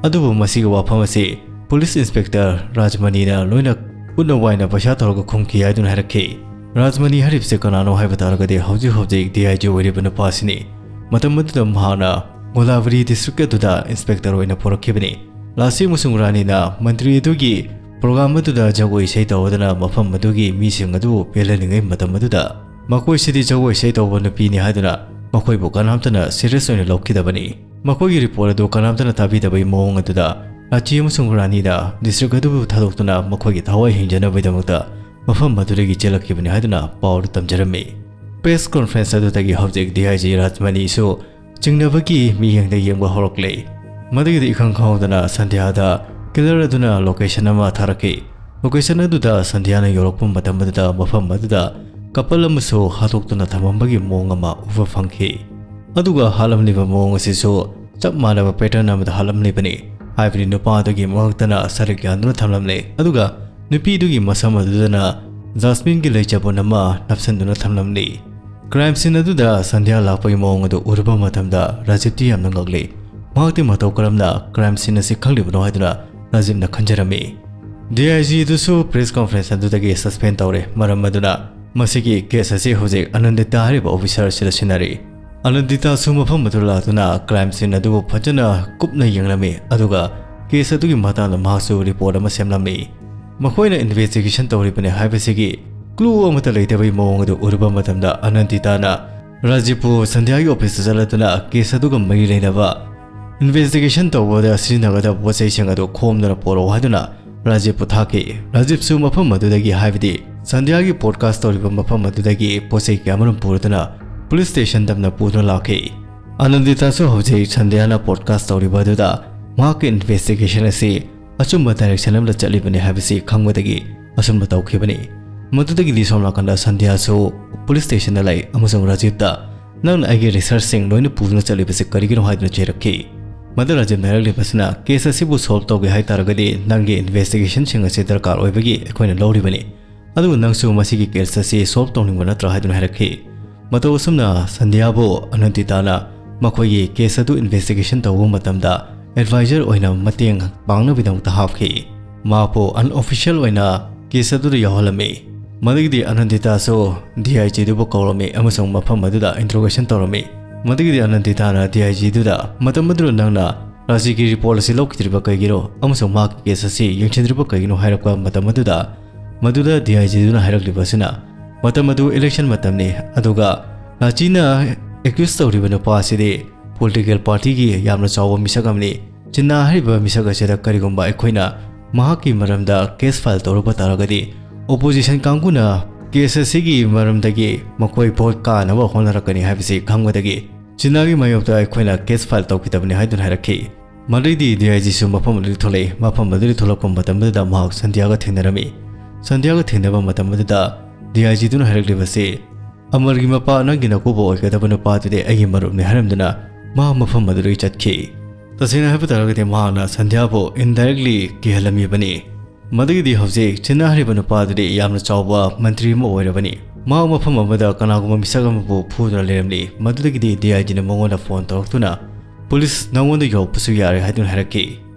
ꯑꯗꯨꯕꯨ ꯃꯁꯤꯒꯤ ꯋꯥꯐꯝ ꯑꯁꯤ ꯄꯨꯂꯤꯁ ꯏꯟꯁꯄꯦꯛꯇꯔ ꯔꯥꯖꯃꯅꯤꯅ ꯂꯣꯏꯅ ꯈꯨꯠꯅ ꯋꯥꯏꯅ ꯄꯩꯁꯥ ꯇꯧꯔꯒ ꯈꯨꯝꯈꯤ ꯍꯥꯏꯗꯨꯅ ꯍꯥꯏꯔꯛꯈꯤ꯫ ꯔꯥꯖꯃꯅꯤ ꯍꯥꯏꯔꯤꯕꯁꯤ ꯀꯅꯥꯅꯣ ꯍꯥꯏꯕ ꯇꯥꯔꯒꯗꯤ ꯍꯧꯖꯤꯛ ꯍꯧꯖꯤꯛ ꯗꯤ ꯑꯥꯏ ꯖꯤ ꯑꯣꯏꯔꯤꯕ ꯅꯨꯄꯥ ꯑꯁꯤꯅꯤ꯫ ꯃꯇꯝ ꯑꯗꯨꯗ ꯃꯍꯥꯛꯅ ꯒꯣꯗꯥꯕꯔꯤ ꯗꯤꯁꯇ꯭ꯔꯤꯛ ꯑꯗꯨꯗ ꯏꯟꯁꯄꯦꯛꯇꯔ ꯑꯣꯏꯅ ꯄꯨꯔꯛꯈꯤꯕꯅꯤ꯫ ꯂꯥꯆꯤ ꯑꯃꯁꯨꯡ ꯔꯥꯅꯤꯅ ꯃꯟꯇ꯭ꯔꯤ ꯑꯗꯨꯒꯤ ꯄ꯭ꯔꯣꯒ꯭ꯔꯥꯝ ꯑꯗꯨꯗ ꯖꯒꯣꯏ ꯏꯁꯩ ꯇꯧꯗꯨꯅ ꯃꯐꯝ ꯑꯗꯨꯒꯤ ꯃꯤꯁꯤꯡ ꯑꯗꯨꯕꯨ ꯄꯦꯜꯍꯜꯂꯤꯉꯩ ꯃꯇꯝ ꯑꯗꯨꯗ ꯃꯈꯣꯏꯁꯤꯗꯤ ꯖꯒꯣꯏ ꯏꯁꯩ ꯇꯧꯕ ꯅꯨꯄꯤꯅꯤ ꯍꯥꯏꯗꯨꯅ ꯃꯈꯣꯏꯕꯨ ꯀꯅꯥꯝꯇꯅ ꯁꯤꯔꯤꯌꯁ ꯑꯣꯏꯅ ꯂꯧꯈꯤꯗꯕꯅꯤ꯫ ꯃꯈꯣꯏꯒꯤ ꯔꯤꯄꯣꯔꯠ ꯑꯗꯨ ꯀꯅꯥꯝꯇꯅ ꯇꯥꯕꯤꯗꯕꯒꯤ ꯃꯑꯣꯡ ꯑꯗꯨꯗ ꯔꯥꯆꯤ ꯑꯃꯁꯨꯡ ꯔꯥꯅꯤꯅ ꯗꯤꯁꯇ꯭ꯔꯤꯛ ꯑꯗꯨꯕꯨ ꯊꯥꯗꯣꯛꯇꯨꯅ ꯃꯈꯣꯏꯒꯤ ꯊꯋꯥꯏ ꯍꯤꯡꯖꯅꯕꯒꯤꯗꯃꯛꯇ ꯃꯐꯝ ꯑꯗꯨꯗꯒꯤ ꯆꯦꯜꯂꯛꯈꯤꯕꯅꯤ ꯍꯥꯏꯗꯨꯅ ꯄꯥꯎꯗ ꯇꯝꯖꯔꯝꯃꯤ꯫ ꯄ꯭ꯔꯦꯁ ꯀꯣꯟꯐꯔꯦꯟꯁ ꯑꯗꯨꯗꯒꯤ ꯍꯧꯖꯤꯛ D I G ꯔꯥꯖꯃꯅꯤꯁꯨ ꯆꯤꯡꯅꯕꯒꯤ ꯃꯤꯠꯌꯦꯡꯗ ꯌꯦꯡꯕ ꯍꯧꯔꯛꯂꯦ꯫ ꯃꯗꯨꯒꯤꯗꯤ ꯏꯈꯪ ꯈꯪꯍꯧꯗꯅ ꯁꯟꯙ꯭ꯌꯥꯗ ꯀꯤꯂꯔ ꯑꯗꯨꯅ ꯂꯣꯀꯦꯁꯟ ꯑꯃ ꯊꯥꯔꯛꯈꯤ꯫ ꯂꯣꯀꯦꯁꯟ ꯑꯗꯨꯗ ꯁꯟꯙ꯭ꯌꯥꯅ ꯌꯧꯔꯛꯄ ꯃꯇꯝ ꯑꯗꯨꯗ ꯃꯐꯝ ꯑꯗꯨꯗ ꯀꯄꯜ ꯑꯃꯁꯨ ꯍꯥꯠꯇꯣꯛꯇꯨꯅ ꯊꯝꯃꯝꯕꯒꯤ ꯃꯑꯣꯡ ꯑꯃ ꯎꯕ ꯐꯪꯈꯤ꯫ ꯑꯗꯨꯒ ꯍꯥꯠꯂꯝꯂꯤꯕ ꯃꯑꯣꯡ ꯑꯁꯤꯁꯨ ꯆꯞ ꯃꯥꯟꯅꯕ ꯄꯦꯇꯔꯟ ꯑꯃꯗ ꯍꯥꯠꯂꯝꯂꯤꯕꯅꯤ꯫ ꯍꯥꯏꯕꯗꯤ ꯅꯨꯄꯥ ꯑꯗꯨꯒꯤ ꯃꯉꯛꯇꯅ ꯁꯔꯤꯛ ꯌꯥꯟꯗꯨꯅ ꯊꯝꯂꯝꯂꯦ, ꯑꯗꯨꯒ ꯅꯨꯄꯤꯗꯨꯒꯤ ꯃꯁꯝ ꯑꯗꯨꯗꯅ ꯖꯥꯁꯃꯤꯟꯒꯤ ꯂꯩ ꯆꯕꯨꯟ ꯑꯃ ꯅꯞꯁꯤꯟꯗꯨꯅ ꯊꯝꯂꯝꯂꯤ꯫ ꯀ꯭ꯔꯥꯏꯝ ꯁꯤꯟ ꯑꯗꯨꯗ ꯁꯟꯙ꯭ꯌꯥ ꯂꯥꯛꯄꯒꯤ ꯃꯑꯣꯡ ꯑꯗꯨ ꯎꯔꯨꯕ ꯃꯇꯝꯗ ꯔꯥꯖꯤꯞꯇꯤ ꯌꯥꯝꯅ ꯉꯛꯂꯤ꯫ ꯃꯍꯥꯛꯇꯤ ꯃꯇꯧ ꯀꯔꯝꯅ ꯀ꯭ꯔꯥꯏꯝ ꯁꯤꯟ ꯑꯁꯤ ꯈꯪꯂꯤꯕꯅꯣ ꯍꯥꯏꯗꯨꯅ ꯔꯥꯖꯤꯞꯅ ꯈꯟꯖꯔꯝꯃꯤ꯫ D I G ꯑꯗꯨꯁꯨ ꯄ꯭ꯔꯦꯁ ꯀꯣꯟꯐꯔꯦꯟꯁ ꯑꯗꯨꯗꯒꯤ ꯁꯁꯄꯦꯟ ꯇꯧꯔꯦ, ꯃꯔꯝ ꯑꯗꯨꯅ ꯃꯁꯤꯒꯤ ꯀꯦꯁ ꯑꯁꯤ ꯍꯧꯖꯤꯛ ꯑꯅꯟꯗꯤꯇꯥ ꯍꯥꯏꯔꯤꯕ ꯑꯣꯐꯤꯁꯔ ꯑꯁꯤꯗ ꯁꯤꯟꯅꯔꯤ꯫ ꯑꯅꯟꯗꯤꯇꯥꯁꯨ ꯃꯐꯝ ꯑꯗꯨ ꯂꯥꯛꯇꯨꯅ ꯀ꯭ꯔꯥꯏꯝ ꯁꯤꯟ ꯑꯗꯨꯕꯨ ꯐꯖꯅ ꯀꯨꯞꯅ ꯌꯦꯡꯂꯝꯃꯤ, ꯑꯗꯨꯒ ꯀꯦꯁ ꯑꯗꯨꯒꯤ ꯃꯇꯥꯡꯗ ꯃꯍꯥꯛꯁꯨ ꯔꯤꯄꯣꯔꯠ ꯑꯃ ꯁꯦꯝꯂꯝꯃꯤ꯫ ꯃꯈꯣꯏꯅ ꯏꯟꯚꯦꯁꯇꯤꯒꯦꯁꯟ ꯇꯧꯔꯤꯕꯅꯤ ꯍꯥꯏꯕꯁꯤꯒꯤ ꯀ꯭ꯂꯨ ꯑꯃꯠꯇ ꯂꯩꯇꯕꯒꯤ ꯃꯑꯣꯡ ꯑꯗꯨ ꯎꯔꯨꯕ ꯃꯇꯝꯗ ꯑꯅꯟꯗꯤꯇꯥꯅ ꯔꯥꯖꯤꯞꯄꯨ ꯁꯟꯙ꯭ꯌꯥꯒꯤ ꯑꯣꯐꯤꯁꯇ ꯆꯠꯂꯗꯨꯅ ꯀꯦꯁ ꯑꯗꯨꯒ ꯃꯔꯤ ꯂꯩꯅꯕ ꯏꯟꯚꯦꯁꯇꯤꯒꯦꯁꯟ ꯇꯧꯕꯗ ꯁꯤꯖꯤꯟꯅꯒꯗꯕ ꯄꯣꯠ ꯆꯩꯁꯤꯡ ꯑꯗꯨ ꯈꯣꯝꯗꯨꯅ ꯄꯨꯔꯛꯎ ꯍꯥꯏꯗꯨꯅ ꯔꯥꯖꯤꯞꯄꯨ ꯊꯥꯈꯤ꯫ ꯔꯥꯖꯤꯞꯁꯨ ꯃꯐꯝ ꯑꯗꯨꯗꯒꯤ, ꯍꯥꯏꯕꯗꯤ ꯁꯟꯙ꯭ꯌꯥꯒꯤ ꯄꯣꯗꯀꯥꯁ ꯇꯧꯔꯤꯕ ꯃꯐꯝ ꯑꯗꯨꯗꯒꯤ ꯄꯣꯠ ꯆꯩ ꯀꯌꯥꯃꯔꯨꯝ ꯄꯨꯔꯗꯨꯅ ꯄꯨꯂꯤꯁ ꯁ꯭ꯇꯦꯁꯟ ꯇꯝꯅ ꯄꯨꯗꯨꯅ ꯂꯥꯛꯈꯤ꯫ ꯑꯅꯟꯗꯤꯇꯥꯁꯨ ꯍꯧꯖꯤꯛ ꯁꯟꯙ꯭ꯌꯥꯅ ꯄꯣꯗꯀꯥꯁ ꯇꯧꯔꯤꯕ ꯑꯗꯨꯗ ꯃꯍꯥꯛꯀꯤ ꯏꯟꯚꯦꯁꯇꯤꯒꯦꯁꯟ ꯑꯁꯤ ꯑꯆꯨꯝꯕ ꯗꯥꯏꯔꯦꯛꯁꯟ ꯑꯃꯗ ꯆꯠꯂꯤꯕꯅꯤ ꯍꯥꯏꯕꯁꯤ ꯈꯪꯕꯗꯒꯤ ꯑꯁꯨꯝꯅ ꯇꯧꯈꯤꯕꯅꯤ꯫ ꯃꯗꯨꯗꯒꯤꯗꯤ ꯁꯣꯝ ꯅꯥꯀꯟꯗ ꯁꯟꯙ꯭ꯌꯥꯁꯨ ꯄꯨꯂꯤꯁ ꯁ꯭ꯇꯦꯁꯟꯗ ꯂꯩ ꯑꯃꯁꯨꯡ ꯔꯥꯖꯤꯞꯇ, "ꯅꯪꯅ ꯑꯩꯒꯤ ꯔꯤꯁꯔꯆꯁꯤꯡ ꯂꯣꯏꯅ ꯄꯨꯗꯨꯅ ꯆꯠꯂꯤꯕꯁꯤ ꯀꯔꯤꯒꯤꯅꯣ?" ꯍꯥꯏꯗꯨꯅ ꯆꯩꯔꯛꯈꯤ꯫ ꯃꯗꯨ ꯔꯥꯖꯤꯞꯅ ꯍꯥꯏꯔꯛꯂꯤꯕꯁꯤꯅ, "ꯀꯦꯁ ꯑꯁꯤꯕꯨ ꯁꯣꯜꯕ ꯇꯧꯒꯦ ꯍꯥꯏ ꯇꯥꯔꯒꯗꯤ ꯅꯪꯒꯤ ꯏꯟꯚꯦꯁꯇꯤꯒꯦꯁꯟꯁꯤꯡ ꯑꯁꯤ ꯗꯔꯀꯥꯔ ꯑꯣꯏꯕꯒꯤ ꯑꯩꯈꯣꯏꯅ ꯂꯧꯔꯤꯕꯅꯤ꯫ ꯑꯗꯨꯕꯨ ꯅꯪꯁꯨ ꯃꯁꯤꯒꯤ ꯀꯦꯁ ꯑꯁꯤ ꯁꯣꯜꯕ ꯇꯧꯅꯤꯡꯕ ꯅꯠꯇ꯭ꯔꯥ?" ꯍꯥꯏꯗꯨꯅ ꯍꯥꯏꯔꯛꯈꯤ꯫ ꯃꯇꯧ ꯑꯁꯨꯝꯅ ꯁꯟꯙ꯭ꯌꯥꯕꯨ ꯑꯅꯟꯗꯤꯇꯥꯅ ꯃꯈꯣꯏꯒꯤ ꯀꯦꯁ ꯑꯗꯨ ꯏꯟꯚꯦꯁꯇꯤꯒꯦꯁꯟ ꯇꯧꯕ ꯃꯇꯝꯗ ꯑꯦꯗꯚꯥꯏꯖꯔ ꯑꯣꯏꯅ ꯃꯇꯦꯡ ꯄꯥꯡꯅꯕꯒꯤꯗꯃꯛꯇ ꯍꯥꯞꯈꯤ꯫ ꯃꯍꯥꯛꯄꯨ ꯑꯟꯑꯣꯐꯤꯁꯤꯌꯦꯜ ꯑꯣꯏꯅ ꯀꯦꯁ ꯑꯗꯨꯗ ꯌꯥꯎꯍꯜꯂꯝꯃꯤ꯫ ꯃꯗꯨꯒꯤꯗꯤ ꯑꯅꯟꯗꯤꯇꯥꯁꯨ D I G ꯑꯗꯨꯕꯨ ꯀꯧꯔꯝꯃꯤ ꯑꯃꯁꯨꯡ ꯃꯐꯝ ꯑꯗꯨꯗ ꯏꯟꯇ꯭ꯔꯣꯒꯦꯁꯟ ꯇꯧꯔꯝꯃꯤ꯫ ꯃꯗꯨꯒꯤꯗꯤ ꯑꯅꯟꯗꯤꯇꯥꯅ D I G ꯑꯗꯨꯗ, "ꯃꯇꯝ ꯑꯗꯨꯗ ꯅꯪꯅ ꯔꯥꯖꯤꯒꯤ ꯔꯤꯄꯣꯔꯠ ꯑꯁꯤ ꯂꯧꯈꯤꯗ꯭ꯔꯤꯕ ꯀꯩꯒꯤꯅꯣ ꯑꯃꯁꯨꯡ ꯃꯍꯥꯛꯀꯤ ꯀꯦꯁ ꯑꯁꯤ ꯌꯦꯡꯁꯤꯟꯗ꯭ꯔꯤꯕ ꯀꯩꯒꯤꯅꯣ?" ꯍꯥꯏꯔꯛꯄ ꯃꯇꯝ ꯑꯗꯨꯗ, ꯃꯗꯨꯗ D I G ꯑꯗꯨꯅ ꯍꯥꯏꯔꯛꯂꯤꯕ ꯑꯁꯤꯅ, "ꯃꯇꯝ ꯑꯗꯨ ꯏꯂꯦꯛꯁꯟ ꯃꯇꯝꯅꯤ, ꯑꯗꯨꯒ ꯔꯥꯖꯤꯅ ꯑꯦꯀ꯭ꯌꯨꯁ ꯇꯧꯔꯤꯕ ꯅꯨꯄꯥ ꯑꯁꯤꯗꯤ ꯄꯣꯂꯤꯇꯤꯀꯦꯜ ꯄꯥꯔꯇꯤꯒꯤ ꯌꯥꯝꯅ ꯆꯥꯎꯕ ꯃꯤꯁꯛ ꯑꯃꯅꯤ꯫ ꯆꯤꯟꯅꯥ ꯍꯥꯏꯔꯤꯕ ꯃꯤꯁꯛ ꯑꯁꯤꯗ ꯀꯔꯤꯒꯨꯝꯕ ꯑꯩꯈꯣꯏꯅ ꯃꯍꯥꯛꯀꯤ ꯃꯔꯝꯗ case file ꯇꯧꯔꯨꯕ ꯇꯥꯔꯒꯗꯤ, opposition ꯀꯥꯡꯕꯨꯅ case ꯑꯁꯤꯒꯤ ꯃꯔꯝꯗꯒꯤ ꯃꯈꯣꯏ vote ꯀꯥꯅꯕ ꯍꯣꯠꯅꯔꯛꯀꯅꯤ ꯍꯥꯏꯕꯁꯤ ꯈꯪꯕꯗꯒꯤ ꯆꯤꯟꯅꯥꯒꯤ ꯃꯥꯌꯣꯛꯇ ꯑꯩꯈꯣꯏꯅ case file ꯇꯧꯈꯤꯗꯕꯅꯤ ꯍꯥꯏꯗꯨꯅ ꯍꯥꯏꯔꯛꯈꯤ꯫ ꯃꯗꯩꯗꯤ D I G ꯁꯨ ꯃꯐꯝ ꯑꯗꯨꯗ ꯊꯣꯛꯂꯛꯏ꯫ ꯃꯐꯝ ꯑꯗꯨꯗ ꯊꯣꯛꯂꯛꯄ ꯃꯇꯝꯗꯨꯗ ꯃꯍꯥꯛ ꯁꯟꯙ꯭ꯌꯥꯒ ꯊꯦꯡꯅꯔꯝꯃꯤ꯫ ꯁꯟꯙ꯭ꯌꯥꯒ ꯊꯦꯡꯅꯕ ꯃꯇꯝ ꯑꯗꯨꯗ D I G ꯗꯨꯅ ꯍꯥꯏꯔꯛꯂꯤꯕꯁꯤ, "ꯑꯃꯔꯒꯤ ꯃꯄꯥ, ꯅꯪꯒꯤ ꯅꯀꯨꯕꯣꯛ ꯑꯣꯏꯒꯗꯕ ꯅꯨꯄꯥꯗꯨꯗꯤ ꯑꯩꯒꯤ ꯃꯔꯨꯞꯅꯤ" ꯍꯥꯏꯔꯝꯗꯨꯅ ꯃꯍꯥꯛ ꯃꯐꯝ ꯑꯗꯨꯗꯒꯤ ꯆꯠꯈꯤ꯫ ꯇꯁꯦꯡꯅ ꯍꯥꯏꯕ ꯇꯥꯔꯒꯗꯤ ꯃꯍꯥꯛꯅ ꯁꯟꯙ꯭ꯌꯥꯕꯨ indirectly ꯀꯤꯍꯜꯂꯝꯃꯤꯕꯅꯤ꯫ ꯃꯗꯨꯒꯤꯗꯤ ꯍꯧꯖꯤꯛ ꯆꯤꯟꯅꯥ ꯍꯥꯏꯔꯤꯕ ꯅꯨꯄꯥ ꯑꯗꯨꯗꯤ ꯌꯥꯝꯅ ꯆꯥꯎꯕ ꯃꯟꯇ꯭ꯔꯤ ꯑꯃ ꯑꯣꯏꯔꯕꯅꯤ꯫ ꯃꯍꯥꯛ ꯃꯐꯝ ꯑꯃꯗ ꯀꯅꯥꯒꯨꯝꯕ ꯃꯤꯁꯛ ꯑꯃꯕꯨ ꯐꯨꯗꯨꯅ ꯂꯩꯔꯝꯂꯤ꯫ ꯃꯗꯨꯗꯒꯤꯗꯤ D I G ꯅ ꯃꯉꯣꯟꯗ phone ꯇꯧꯔꯛꯇꯨꯅ, "Police ꯅꯉꯣꯟꯗ ꯌꯧꯔꯛꯄꯁꯨ ꯌꯥꯔꯦ" ꯍꯥꯏꯗꯨꯅ ꯍꯥꯏꯔꯛꯈꯤ꯫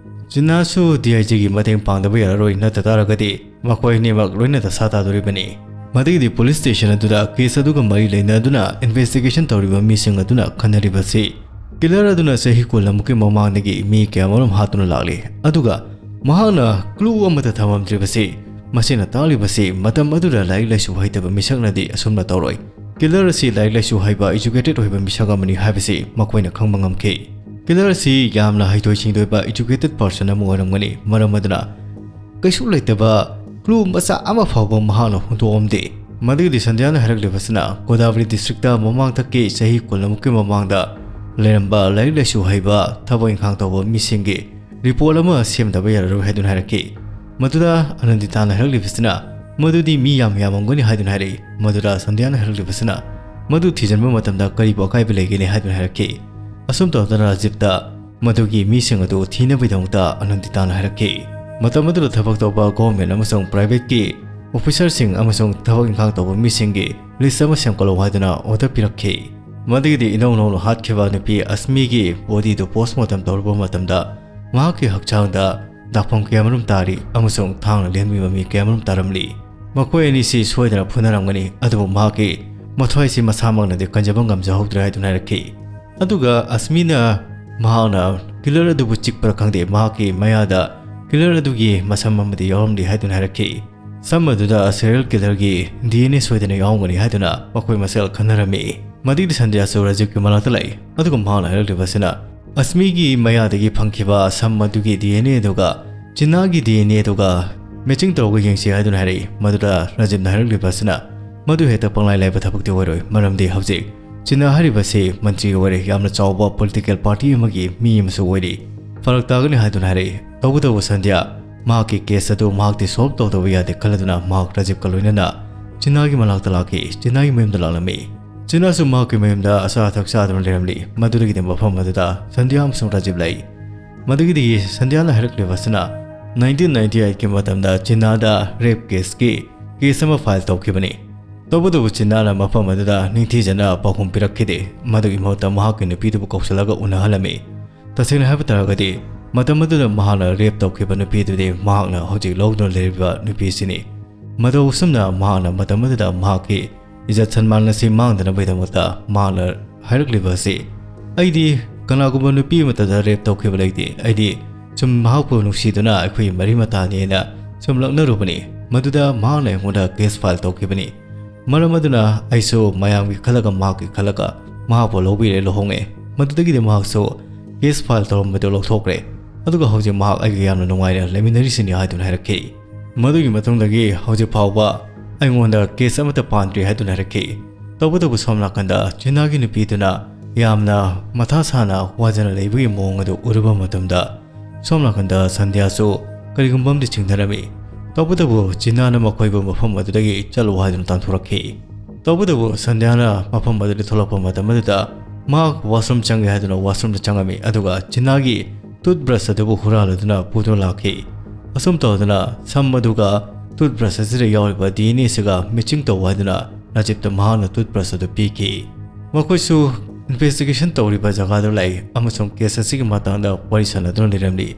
ꯆꯤꯟꯅꯥꯁꯨ D I G ꯒꯤ ꯃꯇꯦꯡ ꯄꯥꯡꯗꯕ ꯌꯥꯔꯔꯣꯏ, ꯅꯠꯇ ꯇꯥꯔꯒꯗꯤ ꯃꯈꯣꯏ ꯑꯅꯤꯃꯛ ꯂꯣꯏꯅ ꯗꯁꯥ ꯇꯥꯗꯣꯔꯤꯕꯅꯤ꯫ ꯃꯗꯨꯒꯤꯗꯤ police station ꯑꯗꯨꯗ case ꯑꯗꯨꯒ ꯃꯔꯤ ꯂꯩꯅꯗꯨꯅ investigation ꯇꯧꯔꯤꯕ ꯃꯤꯁꯤꯡ ꯑꯗꯨꯅ ꯈꯟꯅꯔꯤꯕꯁꯤ, killer ꯑꯗꯨꯅ ꯆꯍꯤ ꯀꯨꯟꯃꯨꯛꯀꯤ ꯃꯃꯥꯡꯗꯒꯤ ꯃꯤ ꯀꯌꯥꯃꯔꯨꯝ ꯍꯥꯠꯇꯨꯅ ꯂꯥꯛꯂꯤ, ꯑꯗꯨꯒ ꯃꯍꯥꯛꯅ clue ꯑꯃꯠꯇ ꯊꯝꯃꯝꯗ꯭ꯔꯤꯕꯁꯤ, ꯃꯁꯤꯅ ꯇꯥꯛꯂꯤꯕꯁꯤ ꯃꯇꯝ ꯑꯗꯨꯗ ꯂꯥꯏꯔꯤꯛ ꯂꯥꯏꯁꯨ ꯍꯩꯇꯕ ꯃꯤꯁꯛꯅꯗꯤ ꯑꯁꯨꯝꯅ ꯇꯧꯔꯣꯏ꯫ Killer ꯑꯁꯤ ꯂꯥꯏꯔꯤꯛ ꯂꯥꯏꯁꯨ ꯍꯩꯕ, educated ꯑꯣꯏꯕ ꯃꯤꯁꯛ ꯑꯃꯅꯤ ꯍꯥꯏꯕꯁꯤ ꯃꯈꯣꯏꯅ ꯈꯪꯕ ꯉꯝꯈꯤ꯫ Killer ꯑꯁꯤ ꯌꯥꯝꯅ ꯍꯩꯊꯣꯏ ꯁꯤꯡꯊꯣꯏꯕ, educated person ꯑꯃ ꯑꯣꯏꯔꯝꯒꯅꯤ꯫ ꯃꯔꯝ ꯑꯗꯨꯅ ꯀꯩꯁꯨ ꯂꯩꯇꯕ clue ꯃꯆꯥ ꯑꯃ ꯐꯥꯎꯕ ꯃꯍꯥꯛꯅ ꯍꯨꯟꯗꯣꯛꯑꯝꯗꯦ꯫ ꯃꯗꯨꯒꯤꯗꯤ ꯁꯟꯙ꯭ꯌꯥꯅ ꯍꯥꯏꯔꯛꯂꯤꯕꯁꯤꯅ, ꯒꯣꯗꯥꯕꯔꯤ district ꯇ ꯃꯃꯥꯡꯊꯛꯀꯤ ꯆꯍꯤ ꯀꯨꯟꯃꯨꯛꯀꯤ ꯃꯃꯥꯡꯗ ꯂꯩꯔꯝꯕ ꯂꯥꯏꯔꯤꯛ ꯂꯥꯏꯁꯨ ꯍꯩꯕ, ꯊꯕꯛ ꯏꯪꯈꯥꯡ ꯇꯧꯕ ꯃꯤꯁꯤꯡꯒꯤ report ꯑꯃ ꯁꯦꯝꯗꯕ ꯌꯥꯔꯔꯣꯏ ꯍꯥꯏꯗꯨꯅ ꯍꯥꯏꯔꯛꯈꯤ꯫ ꯃꯗꯨꯗ ꯑꯅꯟꯗꯤꯇꯥꯅ ꯍꯥꯏꯔꯛꯂꯤꯕꯁꯤꯅ, "ꯃꯗꯨꯗꯤ ꯃꯤ ꯌꯥꯝ ꯌꯥꯝꯃꯝꯒꯅꯤ" ꯍꯥꯏꯗꯨꯅ ꯍꯥꯏꯔꯛꯏ꯫ ꯃꯗꯨꯗ ꯁꯟꯙ꯭ꯌꯥꯅ ꯍꯥꯏꯔꯛꯂꯤꯕꯁꯤꯅ, "ꯃꯗꯨ ꯊꯤꯖꯤꯟꯕ ꯃꯇꯝꯗ ꯀꯔꯤꯕꯨ ꯑꯀꯥꯏꯕ ꯂꯩꯒꯅꯤ?" ꯍꯥꯏꯗꯨꯅ ꯍꯥꯏꯔꯛꯈꯤ꯫ ꯑꯁꯨꯝ ꯇꯧꯗꯅ ꯔꯥꯖꯤꯞꯇ ꯃꯗꯨꯒꯤ ꯃꯤꯁꯤꯡ ꯑꯗꯨ ꯊꯤꯅꯕꯒꯤꯗꯃꯛꯇ ꯑꯅꯟꯗꯤꯇꯥꯅ ꯍꯥꯏꯔꯛꯈꯤ꯫ ꯃꯇꯝ ꯑꯗꯨꯗ ꯊꯕꯛ ꯇꯧꯕ government ꯑꯃꯁꯨꯡ private ꯀꯤ officer ꯁꯤꯡ ꯑꯃꯁꯨꯡ ꯊꯕꯛ ꯏꯪꯈꯥꯡ ꯇꯧꯕ ꯃꯤꯁꯤꯡꯒꯤ list ꯑꯃ ꯁꯦꯝꯒꯠꯂꯣ ꯍꯥꯏꯗꯨꯅ order ꯄꯤꯔꯛꯈꯤ꯫ ꯃꯗꯨꯒꯤꯗꯤ ꯏꯅꯧ ꯅꯧꯅ ꯍꯥꯠꯈꯤꯕ ꯅꯨꯄꯤ ꯑꯁꯃꯤꯒꯤ body ꯗꯨ postmortem ꯇꯧꯔꯨꯕ ꯃꯇꯝꯗ ꯃꯍꯥꯛꯀꯤ ꯍꯛꯆꯥꯡꯗ ꯗꯥꯛꯐꯝ ꯀꯌꯥꯃꯔꯨꯝ ꯇꯥꯔꯤ ꯑꯃꯁꯨꯡ ꯊꯥꯡꯅ ꯂꯦꯟꯕꯤꯕ ꯃꯤ ꯀꯌꯥꯃꯔꯨꯝ ꯇꯥꯔꯝꯂꯤ꯫ ꯃꯈꯣꯏ ꯑꯅꯤꯁꯤ ꯁꯣꯏꯗꯅ ꯐꯨꯅꯔꯝꯒꯅꯤ, ꯑꯗꯨꯕꯨ ꯃꯍꯥꯛꯀꯤ ꯃꯊ꯭ꯋꯥꯏꯁꯤ ꯃꯁꯥꯃꯛꯅꯗꯤ ꯀꯟꯖꯕ ꯉꯝꯖꯍꯧꯗ꯭ꯔꯦ ꯍꯥꯏꯗꯨꯅ ꯍꯥꯏꯔꯛꯈꯤ꯫ ꯑꯗꯨꯒ ꯑꯁꯃꯤꯅ ꯃꯍꯥꯛꯅ killer ꯑꯗꯨꯕꯨ ꯆꯤꯛꯄ꯭ꯔꯥ ꯈꯪꯗꯦ, ꯃꯍꯥꯛꯀꯤ ꯃꯌꯥꯗ killer ꯑꯗꯨꯒꯤ ꯃꯁꯝ ꯑꯃꯗꯤ ꯌꯥꯎꯔꯝꯂꯤ ꯍꯥꯏꯗꯨꯅ ꯍꯥꯏꯔꯛꯈꯤ꯫ ꯁꯝ ꯑꯗꯨꯗ serial killer ꯒꯤ D N A ꯁꯣꯏꯗꯅ ꯌꯥꯎꯔꯝꯒꯅꯤ ꯍꯥꯏꯗꯨꯅ ꯃꯈꯣꯏ ꯃꯁꯦꯜ ꯈꯟꯅꯔꯝꯃꯤ꯫ ꯃꯗꯨꯒꯤ ꯁꯟꯙ꯭ꯌꯥꯁꯨ ꯔꯥꯖꯤꯞꯀꯤ ꯃꯅꯥꯛꯇ ꯂꯥꯛꯏ, ꯑꯗꯨꯒ ꯃꯍꯥꯛꯅ ꯍꯥꯏꯔꯛꯂꯤꯕꯁꯤꯅ, ꯑꯁꯃꯤꯒꯤ ꯃꯌꯥꯗꯒꯤ ꯐꯪꯈꯤꯕ ꯁꯝ ꯑꯗꯨꯒꯤ ꯗꯤ ꯑꯦꯟ ꯑꯦ ꯑꯗꯨꯒ ꯆꯤꯅꯥꯒꯤ ꯗꯤ ꯑꯦꯟ ꯑꯦ ꯑꯗꯨꯒ ꯃꯦꯆꯤꯡ ꯇꯧꯔꯒ ꯌꯦꯡꯁꯤ ꯍꯥꯏꯗꯨꯅ ꯍꯥꯏꯔꯛꯏ꯫ ꯃꯗꯨꯗ ꯔꯥꯖꯤꯕꯅ ꯍꯥꯏꯔꯛꯂꯤꯕ ꯑꯁꯤꯅ ꯃꯗꯨ ꯍꯦꯛꯇ ꯄꯪꯂꯥꯏ ꯂꯥꯏꯕ ꯊꯕꯛꯇꯤ ꯑꯣꯏꯔꯣꯏ, ꯃꯔꯝꯗꯤ ꯍꯧꯖꯤꯛ ꯆꯤꯅꯥ ꯍꯥꯏꯔꯤꯕꯁꯤ ꯃꯟꯇ꯭ꯔꯤ ꯑꯣꯏꯔꯦ, ꯌꯥꯝꯅ ꯆꯥꯎꯕ ꯄꯣꯂꯤꯇꯤꯀꯦꯜ ꯄꯥꯔꯇꯤ ꯑꯃꯒꯤ ꯃꯤ ꯑꯃꯁꯨ ꯑꯣꯏꯔꯤ꯫ ꯐꯔꯛ ꯇꯥꯒꯅꯤ ꯍꯥꯏꯗꯨꯅ ꯍꯥꯏꯔꯛꯏ꯫ ꯇꯧꯕꯇꯕꯨ ꯁꯟꯙ꯭ꯌꯥ ꯃꯍꯥꯛꯀꯤ ꯀꯦꯁ ꯑꯗꯨ ꯃꯍꯥꯛꯇꯤ ꯁꯣꯜꯕ ꯇꯧꯗꯕ ꯌꯥꯗꯦ ꯈꯜꯂꯗꯨꯅ ꯃꯍꯥꯛ ꯔꯥꯖꯤꯕꯀ ꯂꯣꯏꯅꯅ ꯆꯤꯅꯥꯒꯤ ꯃꯅꯥꯛꯇ ꯂꯥꯛꯈꯤ꯫ ꯆꯤꯅꯥꯒꯤ ꯃꯌꯨꯝꯗ ꯂꯥꯛꯂꯝꯃꯤ꯫ ꯆꯤꯅꯥꯁꯨ ꯃꯍꯥꯛꯀꯤ ꯃꯌꯨꯝꯗ ꯑꯆꯥ ꯑꯊꯛ ꯆꯥꯗꯨꯅ ꯂꯩꯔꯝꯂꯤ꯫ ꯃꯗꯨꯗꯒꯤꯗꯤ ꯃꯐꯝ ꯑꯗꯨꯗ ꯁꯟꯙ꯭ꯌꯥ ꯑꯃꯁꯨꯡ ꯔꯥꯖꯤꯕ ꯂꯩ꯫ ꯃꯗꯨꯒꯤꯗꯤ ꯁꯟꯙ꯭ꯌꯥꯅ ꯍꯥꯏꯔꯛꯂꯤꯕ ꯑꯁꯤꯅ ꯅꯥꯏꯟꯇꯤꯟ ꯅꯥꯏꯟꯇꯤ ꯑꯩꯠꯀꯤ ꯃꯇꯝꯗ ꯆꯤꯅꯥꯗ ꯔꯦꯞ ꯀꯦꯁꯀꯤ ꯀꯦꯁ ꯑꯃ ꯐꯥꯏꯜ ꯇꯧꯈꯤꯕꯅꯤ꯫ ꯇꯧꯕꯇꯕꯨ ꯆꯤꯅꯥꯅ ꯃꯐꯝ ꯑꯗꯨꯗ ꯅꯤꯡꯊꯤꯖꯅ ꯄꯥꯎꯈꯨꯝ ꯄꯤꯔꯛꯈꯤꯗꯦ꯫ ꯃꯗꯨꯒꯤ ꯃꯍꯨꯠꯇ ꯃꯍꯥꯛꯀꯤ ꯅꯨꯄꯤꯗꯨꯕꯨ ꯀꯧꯁꯤꯜꯂꯒ ꯎꯅꯍꯜꯂꯝꯃꯤ꯫ ꯇꯁꯦꯡꯅ ꯍꯥꯏꯕ ꯇꯥꯔꯒꯗꯤ ꯃꯇꯝ ꯑꯗꯨꯗ ꯃꯍꯥꯛꯅ ꯔꯦꯞ ꯇꯧꯈꯤꯕ ꯅꯨꯄꯤꯗꯨꯗꯤ ꯃꯍꯥꯛꯅ ꯍꯧꯖꯤꯛ ꯂꯧꯗꯨꯅ ꯂꯩꯔꯤꯕ ꯅꯨꯄꯤꯁꯤꯅꯤ꯫ ꯃꯇꯧ ꯑꯁꯨꯝꯅ ꯃꯍꯥꯛꯅ ꯃꯇꯝ ꯑꯗꯨꯗ ꯃꯍꯥꯛꯀꯤ ꯏꯖꯠ ꯁꯟꯃꯥꯟ ꯑꯁꯤ ꯃꯥꯡꯗꯅꯕꯒꯤꯗꯃꯛꯇ ꯃꯍꯥꯛꯅ ꯍꯥꯏꯔꯛꯂꯤꯕ ꯑꯁꯤ, "ꯑꯩꯗꯤ ꯀꯅꯥꯒꯨꯝꯕ ꯅꯨꯄꯤ ꯑꯃꯠꯇꯗ ꯔꯦꯞ ꯇꯧꯈꯤꯕ ꯂꯩꯇꯦ꯫ ꯑꯩꯗꯤ ꯁꯨꯝ ꯃꯍꯥꯛꯄꯨ ꯅꯨꯡꯁꯤꯗꯨꯅ ꯑꯩꯈꯣꯏ ꯃꯔꯤ ꯃꯇꯥꯅꯦꯅ ꯁꯨꯝ ꯂꯛꯅꯔꯨꯕꯅꯤ꯫ ꯃꯗꯨꯗ ꯃꯍꯥꯛꯅ ꯑꯩꯉꯣꯟꯗ ꯀꯦꯁ ꯐꯥꯏꯜ ꯇꯧꯈꯤꯕꯅꯤ꯫ ꯃꯔꯝ ꯑꯗꯨꯅ ꯑꯩꯁꯨ ꯃꯌꯥꯝꯒꯤ ꯈꯜꯂꯒ ꯃꯍꯥꯛꯀꯤ ꯈꯜꯂꯒ ꯃꯍꯥꯛꯄꯨ ꯂꯧꯕꯤꯔꯦ, ꯂꯨꯍꯣꯡꯉꯦ꯫ ꯃꯗꯨꯗꯒꯤꯗꯤ ꯃꯍꯥꯛꯁꯨ ꯀꯦꯁ ꯐꯥꯏꯜ ꯇꯧꯔꯝꯕꯗꯨ ꯂꯧꯊꯣꯛꯈ꯭ꯔꯦ꯫ ꯑꯗꯨꯒ ꯍꯧꯖꯤꯛ ꯃꯍꯥꯛ ꯑꯩꯒ ꯌꯥꯝꯅ ꯅꯨꯡꯉꯥꯏꯅ ꯂꯩꯃꯤꯟꯅꯔꯤꯁꯤꯅꯤ" ꯍꯥꯏꯗꯨꯅ ꯍꯥꯏꯔꯛꯈꯤ꯫ ꯃꯗꯨꯒꯤ ꯃꯇꯨꯡꯗꯒꯤ ꯍꯧꯖꯤꯛ ꯐꯥꯎꯕ ꯑꯩꯉꯣꯟꯗ ꯀꯦꯁ ꯑꯃꯠꯇ ꯄꯥꯟꯗ꯭ꯔꯤ ꯍꯥꯏꯗꯨꯅ ꯍꯥꯏꯔꯛꯈꯤ꯫ ꯇꯧꯕꯇꯕꯨ ꯁꯣꯝ ꯅꯥꯀꯟꯗ ꯆꯤꯅꯥꯒꯤ ꯅꯨꯄꯤꯗꯨꯅ ꯌꯥꯝꯅ ꯃꯊꯥ ꯁꯥꯅ ꯋꯥꯖꯅ ꯂꯩꯕꯒꯤ ꯃꯑꯣꯡ ꯑꯗꯨ ꯎꯔꯨꯕ ꯃꯇꯝꯗ ꯁꯣꯝ ꯅꯥꯀꯟꯗ ꯁꯟꯙ꯭ꯌꯥꯁꯨ ꯀꯔꯤꯒꯨꯝꯕ ꯑꯃꯗꯤ ꯆꯤꯡꯅꯔꯝꯃꯤ꯫ ꯇꯧꯕꯇꯕꯨ ꯆꯤꯅꯥꯅ ꯃꯈꯣꯏꯕꯨ ꯃꯐꯝ ꯑꯗꯨꯗꯒꯤ ꯆꯠꯂꯨ ꯍꯥꯏꯗꯨꯅ ꯇꯥꯟꯊꯣꯔꯛꯈꯤ꯫ ꯇꯧꯕꯇꯕꯨ ꯁꯟꯙ꯭ꯌꯥꯅ ꯃꯐꯝ ꯑꯗꯨꯗ ꯊꯣꯛꯂꯛꯄ ꯃꯇꯝ ꯑꯗꯨꯗ ꯃꯍꯥꯛ ꯋꯥꯁꯔꯨꯝ ꯆꯪꯒꯦ ꯍꯥꯏꯗꯨꯅ ꯋꯥꯁꯔꯨꯝꯗ ꯆꯪꯉꯝꯃꯤ, ꯑꯗꯨꯒ ꯆꯤꯅꯥꯒꯤ ꯇꯨꯠꯕ꯭ꯔꯁ ꯑꯗꯨꯕꯨ ꯍꯨꯔꯥꯜꯂꯗꯨꯅ ꯄꯨꯗꯨꯅ ꯂꯥꯛꯈꯤ꯫ ꯑꯁꯨꯝ ꯇꯧꯗꯨꯅ ꯁꯝ ꯑꯗꯨꯒ ꯇꯨꯠꯕ꯭ꯔꯁ ꯑꯁꯤꯗ ꯌꯥꯎꯔꯤꯕ ꯗꯤ ꯑꯦꯟ ꯑꯦ ꯑꯁꯤꯒ ꯃꯦꯆꯤꯡ ꯇꯧ ꯍꯥꯏꯗꯨꯅ ꯔꯥꯖꯤꯕꯇ ꯃꯍꯥꯛꯅ ꯇꯨꯠꯕ꯭ꯔꯁ ꯑꯗꯨ ꯄꯤꯈꯤ꯫ ꯃꯈꯣꯏꯁꯨ ꯏꯟꯚꯦꯁꯇꯤꯒꯦꯁꯟ ꯇꯧꯔꯤꯕ ꯖꯒꯥꯗꯨ ꯂꯥꯛꯏ ꯑꯃꯁꯨꯡ ꯀꯦꯁ ꯑꯁꯤꯒꯤ ꯃꯇꯥꯡꯗ ꯋꯥꯔꯤ ꯁꯥꯟꯅꯗꯨꯅ ꯂꯩꯔꯝꯂꯤ꯫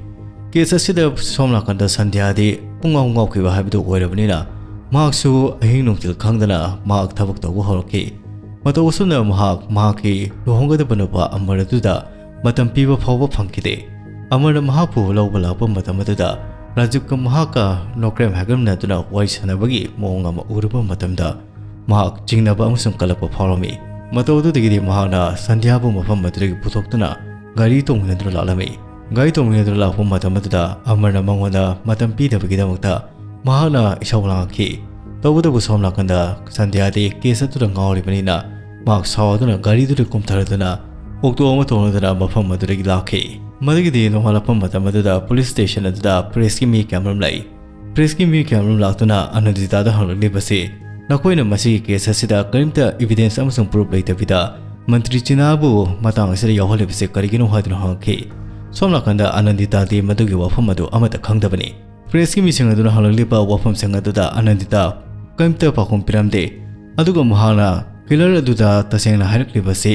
ꯀꯦꯁ ꯑꯁꯤꯗ ꯁꯣꯝ ꯅꯥꯀꯟꯗ ꯁꯟꯙ꯭ꯌꯥꯗꯤ ꯄꯨꯡꯉꯥꯎ ꯉꯥꯎꯈꯤꯕ ꯍꯥꯏꯕꯗꯨ ꯑꯣꯏꯔꯕꯅꯤꯅ ꯃꯍꯥꯛꯁꯨ ꯑꯍꯤꯡ ꯅꯨꯡꯊꯤꯜ ꯈꯪꯗꯅ ꯃꯍꯥꯛ ꯊꯕꯛ ꯇꯧꯕ ꯍꯧꯔꯛꯈꯤ꯫ ꯃꯇꯧ ꯑꯁꯨꯝꯅ ꯃꯍꯥꯛ ꯃꯍꯥꯛꯀꯤ ꯂꯨꯍꯣꯡꯒꯗꯕ ꯅꯨꯄꯥ ꯑꯃꯔ ꯑꯗꯨꯗ ꯃꯇꯝ ꯄꯤꯕ ꯐꯥꯎꯕ ꯐꯪꯈꯤꯗꯦ꯫ ꯑꯃꯔꯅ ꯃꯍꯥꯛꯄꯨ ꯂꯧꯕ ꯂꯥꯛꯄ ꯃꯇꯝ ꯑꯗꯨꯗ ꯔꯥꯖꯤꯕꯀ ꯃꯍꯥꯛꯀ ꯅꯣꯀ꯭ꯔꯦꯝ ꯍꯥꯏꯒꯠꯅꯗꯨꯅ ꯋꯥꯔꯤ ꯁꯥꯟꯅꯕꯒꯤ ꯃꯑꯣꯡ ꯑꯃ ꯎꯔꯨꯕ ꯃꯇꯝꯗ ꯃꯍꯥꯛ ꯆꯤꯡꯅꯕ ꯑꯃꯁꯨꯡ ꯀꯜꯂꯛꯄ ꯐꯥꯎꯔꯝꯃꯤ꯫ ꯃꯇꯧ ꯑꯗꯨꯗꯒꯤꯗꯤ ꯃꯍꯥꯛꯅ ꯁꯟꯙ꯭ꯌꯥꯕꯨ ꯃꯐꯝ ꯑꯗꯨꯗꯒꯤ ꯄꯨꯊꯣꯛꯇꯨꯅ ꯒꯥꯔꯤ ꯇꯣꯡꯃꯤꯟꯅꯗꯨꯅ ꯂꯥꯛꯂꯝꯃꯤ꯫ ꯒꯥꯔꯤ ꯇꯣꯡꯃꯤꯟꯅꯗꯨꯅ ꯂꯥꯛꯄ ꯃꯇꯝ ꯑꯗꯨꯗ ꯑꯃꯔꯅ ꯃꯉꯣꯟꯗ ꯃꯇꯝ ꯄꯤꯗꯕꯒꯤꯗꯃꯛꯇ ꯃꯍꯥꯛꯅ ꯏꯁꯧ ꯂꯥꯡꯈꯤ꯫ ꯇꯧꯕꯇꯕꯨ ꯁꯣꯝ ꯅꯥꯀꯟꯗ ꯁꯟꯙ꯭ꯌꯥꯗꯤ ꯀꯦꯁ ꯑꯗꯨꯗ ꯉꯥꯎꯔꯤꯕꯅꯤꯅ ꯃꯍꯥꯛ ꯁꯥꯎꯗꯨꯅ ꯒꯥꯔꯤꯗꯨꯗ ꯀꯨꯝꯊꯔꯗꯨꯅ ꯑꯣꯛꯇꯣ ꯑꯃ ꯇꯣꯡꯂꯗꯨꯅ ꯃꯐꯝ ꯑꯗꯨꯗꯒꯤ ꯂꯥꯛꯈꯤ꯫ ꯃꯗꯨꯒꯤꯗꯤ ꯅꯣꯡꯉꯥꯜꯂꯛꯄ ꯃꯇꯝ ꯑꯗꯨꯗ ꯄꯨꯂꯤꯁ ꯁ꯭ꯇꯦꯁꯟ ꯑꯗꯨꯗ ꯄ꯭ꯔꯦꯁꯀꯤ ꯃꯤ ꯀꯌꯥꯃꯔꯨꯝ ꯂꯥꯛꯏ꯫ ꯄ꯭ꯔꯦꯁꯀꯤ ꯃꯤ ꯀꯌꯥꯃꯔꯨꯝ ꯂꯥꯛꯇꯨꯅ ꯑꯅꯟꯗꯤꯇꯥꯗ ꯍꯪꯂꯛꯂꯤꯕꯁꯤ, "ꯅꯈꯣꯏꯅ ꯃꯁꯤꯒꯤ ꯀꯦꯁ ꯑꯁꯤꯗ ꯀꯔꯤꯝꯇ ꯏꯕꯤꯗꯦꯟꯁ ꯑꯃꯁꯨꯡ ꯄ꯭ꯔꯨꯐ ꯂꯩꯇꯕꯤꯗ ꯃꯟꯇ꯭ꯔꯤ ꯆꯤꯅꯥꯕꯨ ꯃꯇꯥꯡ ꯑꯁꯤꯗ ꯌꯥꯎꯍꯜꯂꯤꯕꯁꯤ ꯀꯔꯤꯒꯤꯅꯣ?" ꯍꯥꯏꯗꯨꯅ ꯍꯪꯉꯛꯈꯤ꯫ ꯁꯣꯝ ꯅꯥꯀꯟꯗ ꯑꯅꯟꯗꯤꯇꯥꯗꯤ ꯃꯗꯨꯒꯤ ꯋꯥꯐꯝ ꯑꯗꯨ ꯑꯃꯠꯇ ꯈꯪꯗꯕꯅꯤ꯫ ꯄ꯭ꯔꯦꯁꯀꯤ ꯃꯤꯁꯤꯡ ꯑꯗꯨꯅ ꯍꯪꯂꯛꯂꯤꯕ ꯋꯥꯐꯝꯁꯤꯡ ꯑꯗꯨꯗ ꯑꯅꯟꯗꯤꯇꯥ ꯀꯔꯤꯝꯇ ꯄꯥꯎꯈꯨꯝ ꯄꯤꯔꯝꯗꯦ꯫ ꯑꯗꯨꯒ ꯃꯍꯥꯛꯅ ꯀꯤꯂꯔ ꯑꯗꯨꯗ ꯇꯁꯦꯡꯅ ꯍꯥꯏꯔꯛꯂꯤꯕꯁꯤ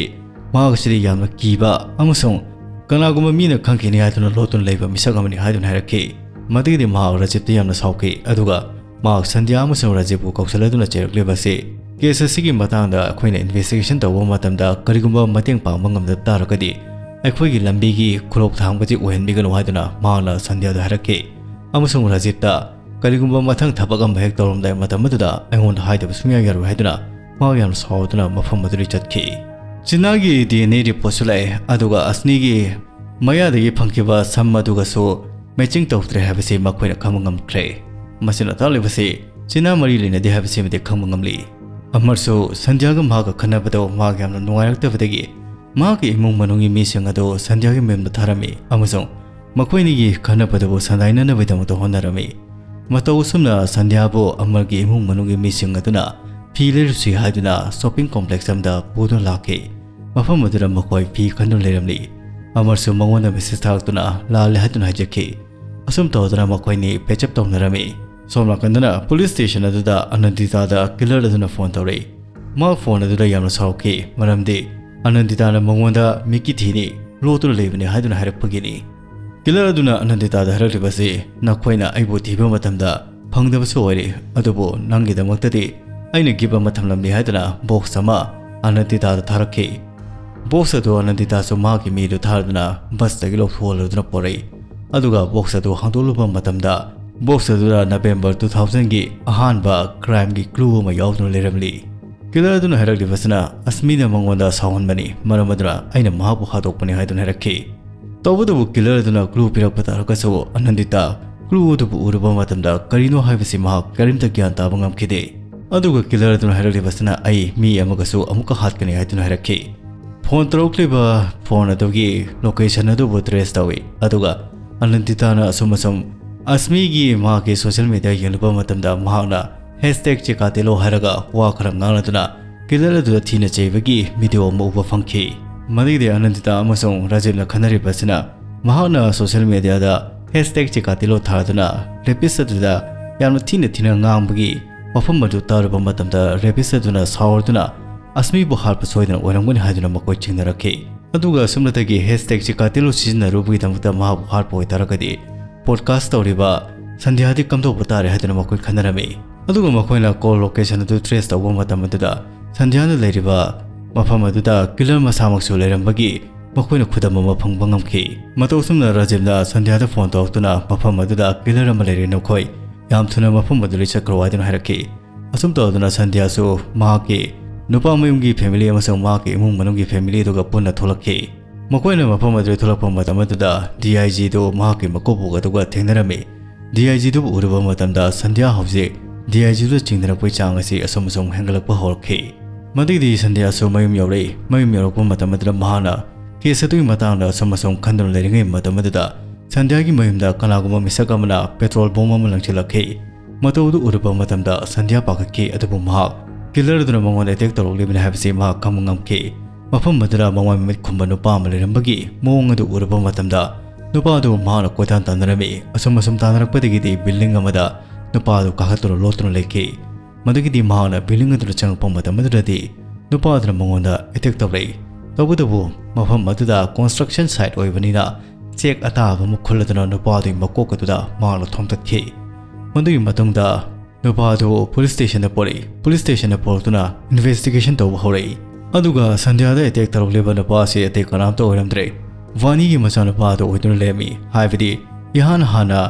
ꯃꯍꯥꯛ ꯑꯁꯤꯗꯤ ꯌꯥꯝꯅ ꯀꯤꯕ ꯑꯃꯁꯨꯡ ꯀꯅꯥꯒꯨꯝꯕ ꯃꯤꯅ ꯈꯪꯈꯤꯅꯤ ꯍꯥꯏꯗꯨꯅ ꯂꯣꯠꯇꯨꯅ ꯂꯩꯕ ꯃꯤꯁꯛ ꯑꯃꯅꯤ ꯍꯥꯏꯗꯨꯅ ꯍꯥꯏꯔꯛꯈꯤ꯫ ꯃꯗꯨꯒꯤꯗꯤ ꯃꯍꯥꯛ ꯔꯥꯖꯤꯞꯇ ꯌꯥꯝꯅ ꯁꯥꯎꯈꯤ, ꯑꯗꯨꯒ ꯃꯍꯥꯛ ꯁꯟꯙ꯭ꯌꯥ ꯑꯃꯁꯨꯡ ꯔꯥꯖꯤꯞꯄꯨ ꯀꯧꯁꯤꯜꯂꯗꯨꯅ ꯆꯩꯔꯛꯂꯤꯕꯁꯤ, "ꯀꯦꯁ ꯑꯁꯤꯒꯤ ꯃꯇꯥꯡꯗ ꯑꯩꯈꯣꯏꯅ ꯏꯟꯚꯦꯁꯇꯤꯒꯦꯁꯟ ꯇꯧꯕ ꯃꯇꯝꯗ ꯀꯔꯤꯒꯨꯝꯕ ꯃꯇꯦꯡ ꯄꯥꯡꯕ ꯉꯝꯗꯕ ꯇꯥꯔꯒꯗꯤ ꯑꯩꯈꯣꯏꯒꯤ ꯂꯝꯕꯤꯒꯤ ꯈꯨꯔꯧ ꯊꯥꯡꯕꯁꯤ ꯑꯣꯏꯍꯟꯕꯤꯒꯅꯨ" ꯍꯥꯏꯗꯨꯅ ꯃꯍꯥꯛꯅ ꯁꯟꯙ꯭ꯌꯥꯗ ꯍꯥꯏꯔꯛꯈꯤ꯫ ꯑꯃꯁꯨꯡ ꯔꯥꯖꯤꯞꯇ, "ꯀꯔꯤꯒꯨꯝꯕ ꯃꯊꯪ ꯊꯕꯛ ꯑꯃ ꯍꯦꯛ ꯇꯧꯔꯝꯗꯥꯏ ꯃꯇꯝ ꯑꯗꯨꯗ ꯑꯩꯉꯣꯟꯗ ꯍꯥꯏꯗꯕ ꯁꯨꯡꯌꯥ ꯌꯥꯔꯣꯏ" ꯍꯥꯏꯗꯨꯅ ꯃꯍꯥꯛ ꯌꯥꯝꯅ ꯁꯥꯎꯗꯨꯅ ꯃꯐꯝ ꯑꯗꯨꯗꯒꯤ ꯆꯠꯈꯤ꯫ ꯆꯤꯅꯥꯒꯤ ꯗꯤ ꯑꯦꯟ ꯑꯦ ꯔꯤꯄꯣꯔꯠꯁꯨ ꯂꯥꯛꯑꯦ, ꯑꯗꯨꯒ ꯑꯁꯅꯤꯒꯤ ꯃꯌꯥꯗꯒꯤ ꯐꯪꯈꯤꯕ ꯁꯝ ꯑꯗꯨꯒꯁꯨ ꯃꯦꯆꯤꯡ ꯇꯧꯗ꯭ꯔꯦ ꯍꯥꯏꯕꯁꯤ ꯃꯈꯣꯏꯅ ꯈꯪꯕ ꯉꯝꯈ꯭ꯔꯦ꯫ ꯃꯁꯤꯅ ꯇꯥꯛꯂꯤꯕꯁꯤ ꯆꯤꯅꯥ ꯃꯔꯤ ꯂꯩꯅꯗꯦ ꯍꯥꯏꯕꯁꯤꯃꯗꯤ ꯈꯪꯕ ꯉꯝꯂꯤ꯫ ꯑꯃꯔꯁꯨ ꯁꯟꯙ꯭ꯌꯥꯒ ꯃꯍꯥꯛꯀ ꯈꯟꯅꯕꯗꯣ ꯃꯍꯥꯛ ꯌꯥꯝꯅ ꯅꯨꯡꯉꯥꯏꯔꯛꯇꯕꯗꯒꯤ ꯃꯍꯥꯛꯀꯤ ꯏꯃꯨꯡ ꯃꯅꯨꯡꯒꯤ ꯃꯤꯁꯤꯡ ꯑꯗꯨ ꯁꯟꯙ꯭ꯌꯥꯒꯤ ꯃꯌꯨꯝꯗ ꯊꯥꯔꯝꯃꯤ ꯑꯃꯁꯨꯡ ꯃꯈꯣꯏꯅꯤꯒꯤ ꯈꯟꯅꯕꯗꯨꯕꯨ ꯁꯥꯟꯗꯥꯏꯅꯅꯕꯒꯤꯗꯃꯛꯇ ꯍꯣꯠꯅꯔꯝꯃꯤ꯫ ꯃꯇꯧ ꯑꯁꯨꯝꯅ ꯁꯟꯙ꯭ꯌꯥꯕꯨ ꯑꯃꯔꯒꯤ ꯏꯃꯨꯡ ꯃꯅꯨꯡꯒꯤ ꯃꯤꯁꯤꯡ ꯑꯗꯨꯅ ꯐꯤ ꯂꯩꯔꯨꯁꯤ ꯍꯥꯏꯗꯨꯅ ꯁꯣꯞꯄꯤꯡ ꯀꯣꯝꯄ꯭ꯂꯦꯛꯁ ꯑꯃꯗ ꯄꯨꯗꯨꯅ ꯂꯥꯛꯈꯤ꯫ ꯃꯐꯝ ꯑꯗꯨꯗ ꯃꯈꯣꯏ ꯐꯤ ꯈꯟꯗꯨꯅ ꯂꯩꯔꯝꯂꯤ꯫ ꯑꯃꯔꯁꯨ ꯃꯉꯣꯟꯗ ꯃꯦꯁꯦꯖ ꯊꯥꯔꯛꯇꯨꯅ ꯂꯥꯜꯂꯦ ꯍꯥꯏꯗꯨꯅ ꯍꯥꯏꯖꯈꯤ꯫ ꯑꯁꯨꯝ ꯇꯧꯗꯅ ꯃꯈꯣꯏꯅꯤ ꯄꯦꯆꯞ ꯇꯧꯅꯔꯝꯃꯤ꯫ ꯁꯣꯝ ꯅꯥꯀꯟꯗꯅ ꯄꯨꯂꯤꯁ ꯁ꯭ꯇꯦꯁꯟ ꯑꯗꯨꯗ ꯑꯅꯟꯗꯤꯇꯥꯗ ꯀꯤꯂꯔ ꯑꯗꯨꯅ ꯐꯣꯟ ꯇꯧꯔꯛꯏ꯫ ꯃꯍꯥꯛ ꯐꯣꯟ ꯑꯗꯨꯗ ꯌꯥꯝꯅ ꯁꯥꯎꯈꯤ, ꯃꯔꯝꯗꯤ ꯑꯅꯟꯗꯤꯇꯥꯅ ꯃꯉꯣꯟꯗ ꯃꯤꯀꯤ ꯊꯤꯅꯤ ꯂꯣꯠꯇꯨꯅ ꯂꯩꯕꯅꯤ ꯍꯥꯏꯗꯨꯅ ꯍꯥꯏꯔꯛꯄꯒꯤꯅꯤ꯫ ꯀꯤꯂꯔ ꯑꯗꯨꯅ ꯑꯅꯟꯗꯤꯇꯥꯗ ꯍꯥꯏꯔꯛꯂꯤꯕꯁꯤ, "ꯅꯈꯣꯏꯅ ꯑꯩꯕꯨ ꯊꯤꯕ ꯃꯇꯝꯗ ꯐꯪꯗꯕꯁꯨ ꯑꯣꯏꯔꯦ, ꯑꯗꯨꯕꯨ ꯅꯪꯒꯤꯗꯃꯛꯇꯗꯤ ꯑꯩꯅ ꯒꯤꯐ ꯑꯃ ꯊꯝꯂꯝꯂꯤ" ꯍꯥꯏꯗꯨꯅ ꯕꯣꯛꯁ ꯑꯃ ꯑꯅꯟꯗꯤꯇꯥꯗ ꯊꯥꯔꯛꯈꯤ꯫ ꯕꯣꯛꯁ ꯑꯗꯨ ꯑꯅꯟꯗꯤꯇꯥꯁꯨ ꯃꯍꯥꯛꯀꯤ ꯃꯤꯗꯨ ꯊꯥꯗꯨꯅ ꯕꯁꯇꯒꯤ ꯂꯧꯊꯣꯛꯍꯜꯂꯗꯨꯅ ꯄꯣꯔꯛꯏ꯫ ꯑꯗꯨꯒ ꯕꯣꯛꯁ ꯑꯗꯨ ꯍꯥꯡꯗꯣꯛꯂꯨꯕ ꯃꯇꯝꯗ ꯕꯣꯛꯁ ꯑꯗꯨꯗ ꯅꯕꯦꯝꯕꯔ ꯇꯨ ꯊꯥꯎꯖꯟꯒꯤ ꯑꯍꯥꯟꯕ ꯀ꯭ꯔꯥꯏꯝꯒꯤ ꯀ꯭ꯂꯨ ꯑꯃ ꯌꯥꯎꯗꯨꯅ ꯂꯩꯔꯝꯂꯤ꯫ Killer ꯑꯗꯨꯅ ꯍꯥꯏꯔꯛꯂꯤꯕꯁꯤꯅ ꯑꯁꯃꯤꯅ ꯃꯉꯣꯟꯗ ꯁꯥꯎꯍꯟꯕꯅꯤ, ꯃꯔꯝ ꯑꯗꯨꯅ ꯑꯩꯅ ꯃꯍꯥꯛꯄꯨ ꯍꯥꯠꯇꯣꯛꯄꯅꯤ ꯍꯥꯏꯗꯨꯅ ꯍꯥꯏꯔꯛꯈꯤ꯫ ꯇꯧꯕꯇꯕꯨ killer ꯑꯗꯨꯅ clue ꯄꯤꯔꯛꯄ ꯇꯥꯔꯒꯁꯨ ꯑꯅꯟꯗꯤꯇꯥ clue ꯑꯗꯨꯕꯨ ꯎꯔꯨꯕ ꯃꯇꯝꯗ ꯀꯔꯤꯅꯣ ꯍꯥꯏꯕꯁꯤ ꯃꯍꯥꯛ ꯀꯔꯤꯝꯇ ꯒ꯭ꯌꯥꯟ ꯇꯥꯕ ꯉꯝꯈꯤꯗꯦ꯫ ꯑꯗꯨꯒ killer ꯑꯗꯨꯅ ꯍꯥꯏꯔꯛꯂꯤꯕꯁꯤꯅ ꯑꯩ ꯃꯤ ꯑꯃꯒꯁꯨ ꯑꯃꯨꯛꯀ ꯍꯥꯠꯀꯅꯤ ꯍꯥꯏꯗꯨꯅ ꯍꯥꯏꯔꯛꯈꯤ꯫ Phone ꯇꯧꯔꯛꯂꯤꯕ phone ꯑꯗꯨꯒꯤ location ꯑꯗꯨꯕꯨ trace ꯇꯧꯏ, ꯑꯗꯨꯒ ꯑꯅꯟꯗꯤꯇꯥꯅ ꯑꯁꯨꯝ ꯑꯁꯨꯝ ꯑꯁꯃꯤꯒꯤ ꯃꯍꯥꯛꯀꯤ social media ꯌꯦꯡꯂꯨꯕ ꯃꯇꯝꯗ ꯃꯍꯥꯛꯅ ꯍꯦꯁꯇꯦꯛ ꯆꯤꯀꯥꯇꯤꯂꯣ ꯍꯥꯏꯔꯒ ꯋꯥ ꯈꯔ ꯉꯥꯡꯂꯗꯨꯅ killer ꯑꯗꯨꯗ ꯊꯤꯅ ꯆꯩꯕꯒꯤ video ꯑꯃ ꯎꯕ ꯐꯪꯈꯤ꯫ ꯃꯗꯨꯒꯤꯗꯤ ꯑꯅꯟꯗꯤꯇꯥ ꯑꯃꯁꯨꯡ ꯔꯥꯖꯤꯕꯅ ꯈꯟꯅꯔꯤꯕ ꯑꯁꯤꯅ ꯃꯍꯥꯛꯅ social mediaꯗ ꯍꯦꯁꯇꯦꯛ ꯆꯤꯀꯥꯇꯤꯂꯣ ꯊꯥꯗꯨꯅ rapist ꯑꯗꯨꯗ ꯌꯥꯝꯅ ꯊꯤꯅ ꯊꯤꯅ ꯉꯥꯡꯕꯒꯤ ꯋꯥꯐꯝ ꯑꯗꯨ ꯇꯥꯔꯨꯕ ꯃꯇꯝꯗ rapist ꯑꯗꯨꯅ ꯁꯥꯎꯔꯗꯨꯅ ꯑꯁꯃꯤꯕꯨ ꯍꯥꯠꯄ ꯁꯣꯏꯗꯅ ꯑꯣꯏꯔꯝꯒꯅꯤ ꯍꯥꯏꯗꯨꯅ ꯃꯈꯣꯏ ꯆꯤꯡꯅꯔꯛꯈꯤ꯫ ꯑꯗꯨꯒ ꯑꯁꯨꯝꯅꯇꯒꯤ ꯍꯦꯁꯇꯦꯛ ꯆꯤꯀꯥꯇꯤꯂꯣ ꯁꯤꯖꯤꯟꯅꯔꯨꯕꯒꯤꯗꯃꯛꯇ ꯃꯍꯥꯛꯄꯨ ꯍꯥꯠꯄ ꯑꯣꯏꯇꯥꯔꯒꯗꯤ podcast ꯇꯧꯔꯤꯕ ꯁꯟꯙ꯭ꯌꯥꯗꯤ ꯀꯝꯗꯧꯕ ꯇꯥꯔꯦ ꯍꯥꯏꯗꯨꯅ ꯃꯈꯣꯏ ꯈꯟꯅꯔꯝꯃꯤ꯫ ꯑꯗꯨꯒ ꯃꯈꯣꯏꯅ call location ꯑꯗꯨ trace ꯇꯧꯕ ꯃꯇꯝ ꯑꯗꯨꯗ ꯁꯟꯙ꯭ꯌꯥꯅ ꯂꯩꯔꯤꯕ ꯃꯐꯝ ꯑꯗꯨꯗ killer ꯃꯁꯥꯃꯛꯁꯨ ꯂꯩꯔꯝꯕꯒꯤ ꯃꯈꯣꯏꯅ ꯈꯨꯗꯝ ꯑꯃ ꯐꯪꯕ ꯉꯝꯈꯤ꯫ ꯃꯇꯧ ꯑꯁꯨꯝꯅ ꯔꯥꯖꯤꯕꯅ ꯁꯟꯙ꯭ꯌꯥꯗ phone ꯇꯧꯔꯛꯇꯨꯅ ꯃꯐꯝ ꯑꯗꯨꯗ killer ꯑꯃ ꯂꯩꯔꯦ, ꯅꯈꯣꯏ ꯌꯥꯝ ꯊꯨꯅ ꯃꯐꯝ ꯑꯗꯨꯗꯒꯤ ꯆꯠꯈ꯭ꯔꯣ ꯍꯥꯏꯗꯨꯅ ꯍꯥꯏꯔꯛꯈꯤ꯫ ꯑꯁꯨꯝ ꯇꯧꯗꯨꯅ ꯁꯟꯙ꯭ꯌꯥꯁꯨ ꯃꯍꯥꯛꯀꯤ ꯅꯨꯄꯥ ꯃꯌꯨꯝꯒꯤ family ꯑꯃꯁꯨꯡ ꯃꯍꯥꯛꯀꯤ ꯏꯃꯨꯡ ꯃꯅꯨꯡꯒꯤ family ꯑꯗꯨꯒ ꯄꯨꯟꯅ ꯊꯣꯛꯂꯛꯈꯤ꯫ ꯃꯈꯣꯏꯅ ꯃꯐꯝ ꯑꯗꯨꯗ ꯊꯣꯛꯂꯛꯄ ꯃꯇꯝ ꯑꯗꯨꯗ DIG ꯗꯨ ꯃꯍꯥꯛꯀꯤ ꯃꯀꯨꯕꯣꯛ ꯑꯗꯨꯒ ꯊꯦꯡꯅꯔꯝꯃꯤ꯫ DIG ꯗꯨꯕꯨ ꯎꯔꯨꯕ ꯃꯇꯝꯗ ꯁꯟꯙ꯭ꯌꯥ ꯍꯧꯖꯤꯛ DIG ꯗꯨꯗ ꯆꯤꯡꯅꯔꯛꯄꯒꯤ ꯆꯥꯡ ꯑꯁꯤ ꯑꯁꯨꯝ ꯑꯁꯨꯝ ꯍꯦꯟꯒꯠꯂꯛꯄ ꯍꯧꯔꯛꯈꯤ꯫ ꯃꯗꯨꯒꯤꯗꯤ ꯁꯟꯙ꯭ꯌꯥꯁꯨ ꯃꯌꯨꯝ ꯌꯧꯔꯛꯏ꯫ ꯃꯌꯨꯝ ꯌꯧꯔꯛꯄ ꯃꯇꯝ ꯑꯗꯨꯗ ꯃꯍꯥꯛꯅ case ꯑꯗꯨꯒꯤ ꯃꯇꯥꯡꯗ ꯑꯁꯨꯝ ꯑꯁꯨꯝ ꯈꯟꯗꯨꯅ ꯂꯩꯔꯤꯉꯩ ꯃꯇꯝ ꯑꯗꯨꯗ ꯁꯟꯙ꯭ꯌꯥꯒꯤ ꯃꯌꯨꯝꯗ ꯀꯅꯥꯒꯨꯝꯕ ꯃꯤꯁꯛ ꯑꯃꯅ petrol bomb ꯑꯃ ꯂꯪꯁꯤꯜꯂꯛꯈꯤ꯫ ꯃꯇꯧ ꯑꯗꯨ ꯎꯔꯨꯕ ꯃꯇꯝꯗ ꯁꯟꯙ꯭ꯌꯥ ꯄꯥꯈꯠꯈꯤ, ꯑꯗꯨꯕꯨ ꯃꯍꯥꯛ killer ꯑꯗꯨꯅ ꯃꯉꯣꯟꯗ attack ꯇꯧꯔꯛꯂꯤꯕꯅꯤ ꯍꯥꯏꯕꯁꯤ ꯃꯍꯥꯛ ꯈꯪꯕ ꯉꯝꯈꯤ꯫ ꯃꯐꯝ ꯑꯗꯨꯗ ꯃꯃꯥꯏ ꯃꯃꯤꯠ ꯈꯨꯝꯕ ꯅꯨꯄꯥ ꯑꯃ ꯂꯩꯔꯝꯕꯒꯤ ꯃꯑꯣꯡ ꯑꯗꯨ ꯎꯔꯨꯕ ꯃꯇꯝꯗ ꯅꯨꯄꯥ ꯑꯗꯨ ꯃꯍꯥꯛꯅ ꯀꯣꯏꯇꯥꯟ ꯇꯥꯟꯅꯔꯝꯃꯤ꯫ ꯑꯁꯨꯝ ꯑꯁꯨꯝ ꯇꯥꯟꯅꯔꯛꯄꯗꯒꯤꯗꯤ building ꯑꯃꯗ ꯅꯨꯄꯥ ꯑꯗꯨ ꯀꯥꯈꯠꯇꯨꯅ ꯂꯣꯠꯇꯨꯅ ꯂꯩꯈꯤ꯫ ꯃꯗꯨꯒꯤꯗꯤ ꯃꯍꯥꯛꯅ building ꯑꯗꯨꯗ ꯆꯪꯉꯛꯄ ꯃꯇꯝ ꯑꯗꯨꯗꯗꯤ ꯅꯨꯄꯥ ꯑꯗꯨꯅ ꯃꯉꯣꯟꯗ attack ꯇꯧꯔꯛꯏ꯫ ꯇꯧꯕꯇꯕꯨ ꯃꯐꯝ ꯑꯗꯨꯗ construction site ꯑꯣꯏꯕꯅꯤꯅ ꯆꯦꯛ ꯑꯇꯥꯕ ꯑꯃ ꯈꯨꯜꯂꯗꯨꯅ ꯅꯨꯄꯥ ꯑꯗꯨꯒꯤ ꯃꯀꯣꯛ ꯑꯗꯨꯗ ꯃꯍꯥꯛꯅ ꯊꯣꯝꯇꯠꯈꯤ꯫ ꯃꯗꯨꯒꯤ ꯃꯇꯨꯡꯗ ꯅꯨꯄꯥ ꯑꯗꯨ police station ꯗ ꯄꯨꯔꯛꯏ꯫ Police station ꯗ ꯄꯨꯔꯛꯇꯨꯅ investigation ꯇꯧꯕ ꯍꯧꯔꯛꯏ꯫ ꯑꯗꯨꯒ ꯁꯟꯙ꯭ꯌꯥꯗ attack ꯇꯧꯔꯛꯂꯤꯕ ꯅꯨꯄꯥ ꯑꯁꯤ ꯑꯇꯩ ꯀꯅꯥꯝꯇ ꯑꯣꯏꯔꯝꯗ꯭ꯔꯦ, ꯚꯥꯅꯤꯒꯤ ꯃꯆꯥꯅꯨꯄꯥ ꯑꯗꯨ ꯑꯣꯏꯗꯨꯅ ꯂꯩꯔꯝꯃꯤ꯫ ꯍꯥꯏꯕꯗꯤ ꯏꯍꯥꯟ ꯍꯥꯟꯅ